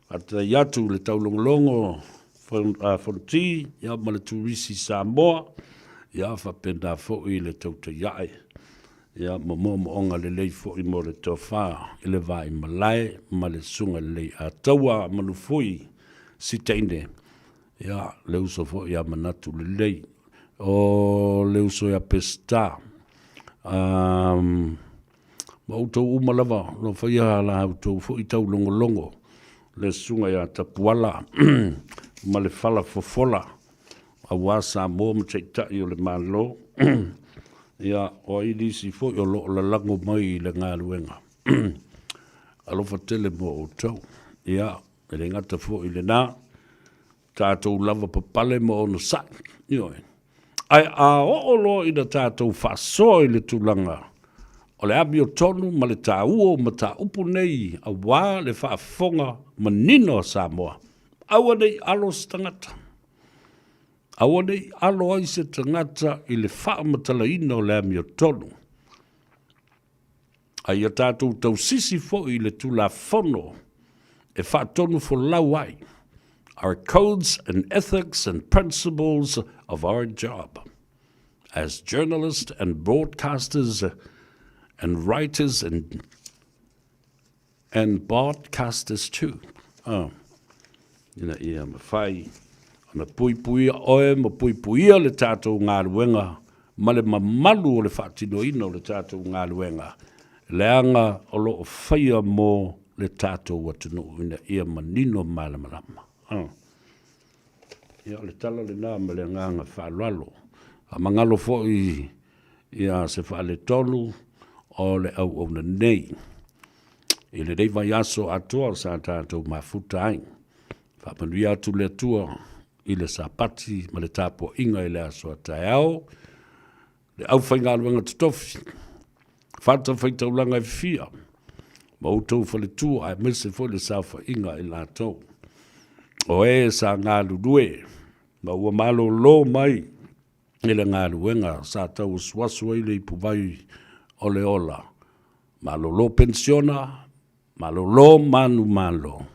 faafetai atu le taulogologo Fonoti ia, ma le Turisi Samoa, ia faapena foi le tautaiae ia, ma moomooga lelei foi mo le tofa i le vaimalae ma le susuga lelei Ataua Manufui Sitaine, ia, le uso foi ia Manatu Lelei, o le uso ia Peseta, ma outou uma lava o lo o faia la outou foi taulogologo, le susuga ia Tapuala ma le Fala Fofola, aua Samoa ma Taitai o le Malo, ia, o ai nisi foi o lo o lalago mai i le galuega. Alofa tele mo outou. Ia, e le gata foi i lena, tatou lava papale ma onosai. Ioe. Ae a oo loa ina tatou faasoa i le tulaga o le amiotonu ma le taua o mataupu nei aua le faafofoga manino a Samoa, aua ne i alo se tagata. Aua ne i alo ai se tagata i le faamatalaina o le amiotonu. A ia tatou tausisi foi i le Tulafono e faatonufolau ai, our codes and ethics and principles of our job as journalists and broadcasters and writers and and broadcasters too. Oh. Ina ia mawhai ona puipuia oe ma puipuia le tātou galuega ma le mamalu o le faatinoina o le tātou galuega, leaga o lo o faia mo le tātou atunuu ina ia manino malamalama. Oh. Ia, o le tala lena ma le agaga faaaloalo. Faamagalo foi ia se faaletonu o le auauna nei i lenei vaiaso atoa sa tatou mafuta ai. Faamanuia atu le Atua i le Sapati ma le tapuaiga i le aso a taeao, le aufaigaluega totofi, fatafaitaulaga e fia, ma outou faletua aemaise foi le saofaiga i latou o e sa galulue ma ua malolo mai i le galuega sa tauasuasu ai le ipuvai o le ola. Malolo penisiona, malolo manumalo,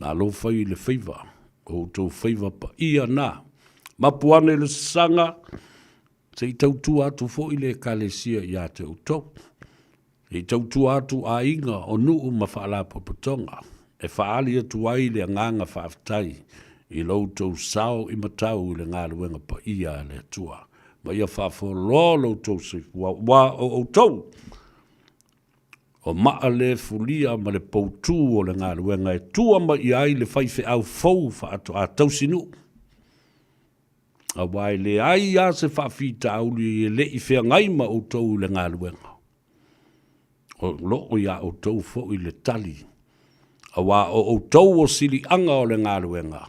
malo fai i le faiva, o outou faiva paia na. Mapu ane i le sasaga, se i tautua atu foi le Ekalesia ia te outou. Se i tautua atu aiga o nuu ma faalapotopotoga e faaali atu ai le agaga faafetai i lo outou sao i matau i le galuega paia a le Atua. Ma ia faafualoa lo outou soifua, aua o outou o maa le fulia ma le poutū o le galuega e tua mai i ai le faifeau fou faatoa tausinuu. Aua e leai lava se faafitauli e le i feagai ma outou i le galuega. O lo o iā outou foi le tali, aua o outou o siliaga o le galuega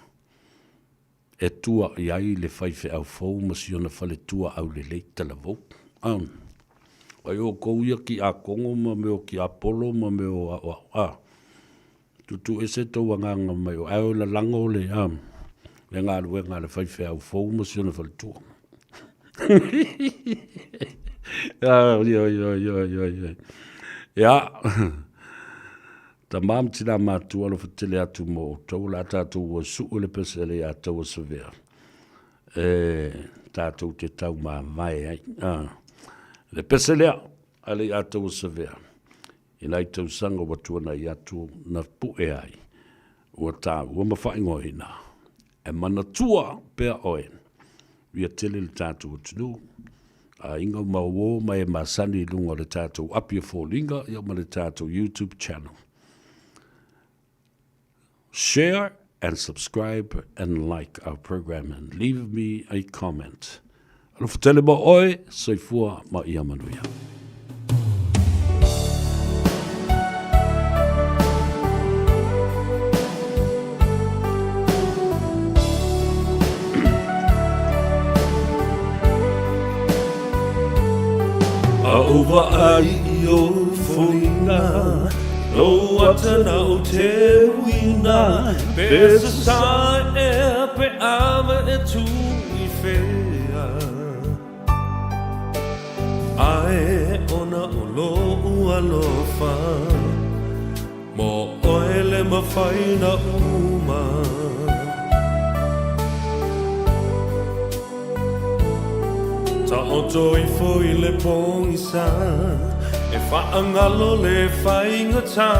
e tua i ai le faifeau fou ma si ona faletua aulelei talavou. Ai outou ia kiakono ma mea o kiapolo ma mea o aoao, a. Tuutuuese tou agaga mai o ae o lalago le a le galuega a le faifeau fou ma si ona faletua. Oi, oi, oi, oi, oi, oi. Ia, tama ma tina matua alofa tele atu mo outou, o le a tatou ua suu le pese le ia taua savea e tatou te tau mavae ai. Ah, le pese lea a le ia taua savea. I nai tausaga ua tuanai atu na pu'e ai, ua taua ma faaigoaina, e manatua pea oe, ia tele le tatou atunuu, aiga ma uō ma e masani i luga o le tatou api o foliga ia ma le tatou YouTube channel. Share and subscribe and like our program and leave me a comment. Alofa tele mo oe, soifua ma ia manuia. A ou vaai i ou foliga, Lou atana o te uina, Pe sasae ea pe ava e tu i whea. Ae ona o lou alofa, Mo oe le mawhai na uma. Taoto ifo i le pogisa, E whaangalo le whaingata,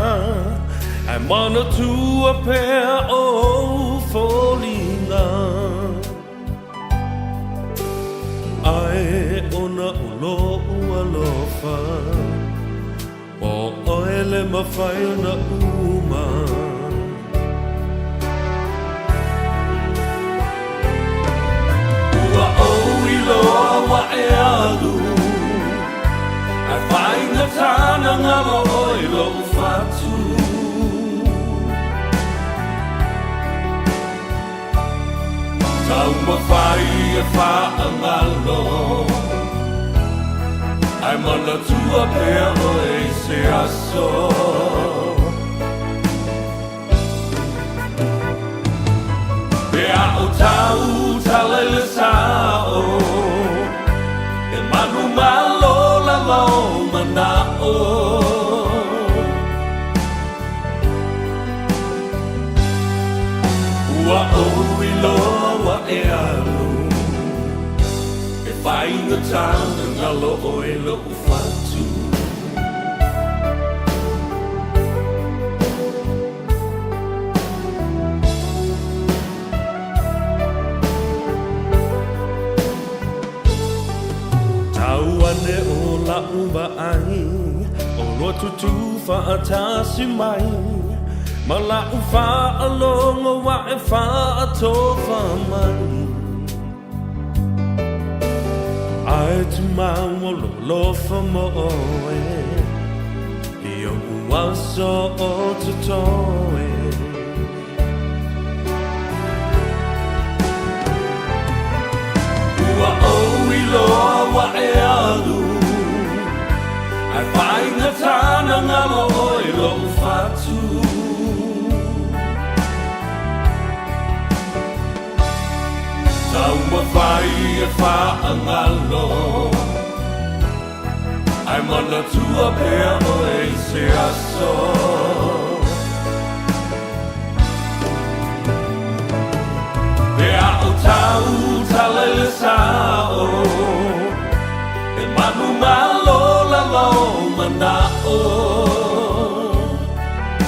Ae manatua pea ou foliga. Ae ona o lou alofa, O oe le mawhai ona uma. Ua ou iloa ua e alu, Ae faigata na ngalo oe lou fatu. Tau. Taumafai e faagalo Ae manatua pea oe i se aso Pe a o tau tala i le sao E manumalo lava o manao Ua ou iloa ua e alu E faigata ona galo oe lo'u fatu Tau ane o la'u vaai Olua tutū fa'atasi mai Ma la'u fa'alogo ua e fa'atofa mai Ae tumau o lo'u alofa mo oe I o'u aso o totoe Ua ou iloa ua e alu Ae faigata ona galo oe lo'u fatu Taumafai e faagalo Ae manatua pea oe i se aso Pe a o tau tala i le sao E manumalo lava o manao.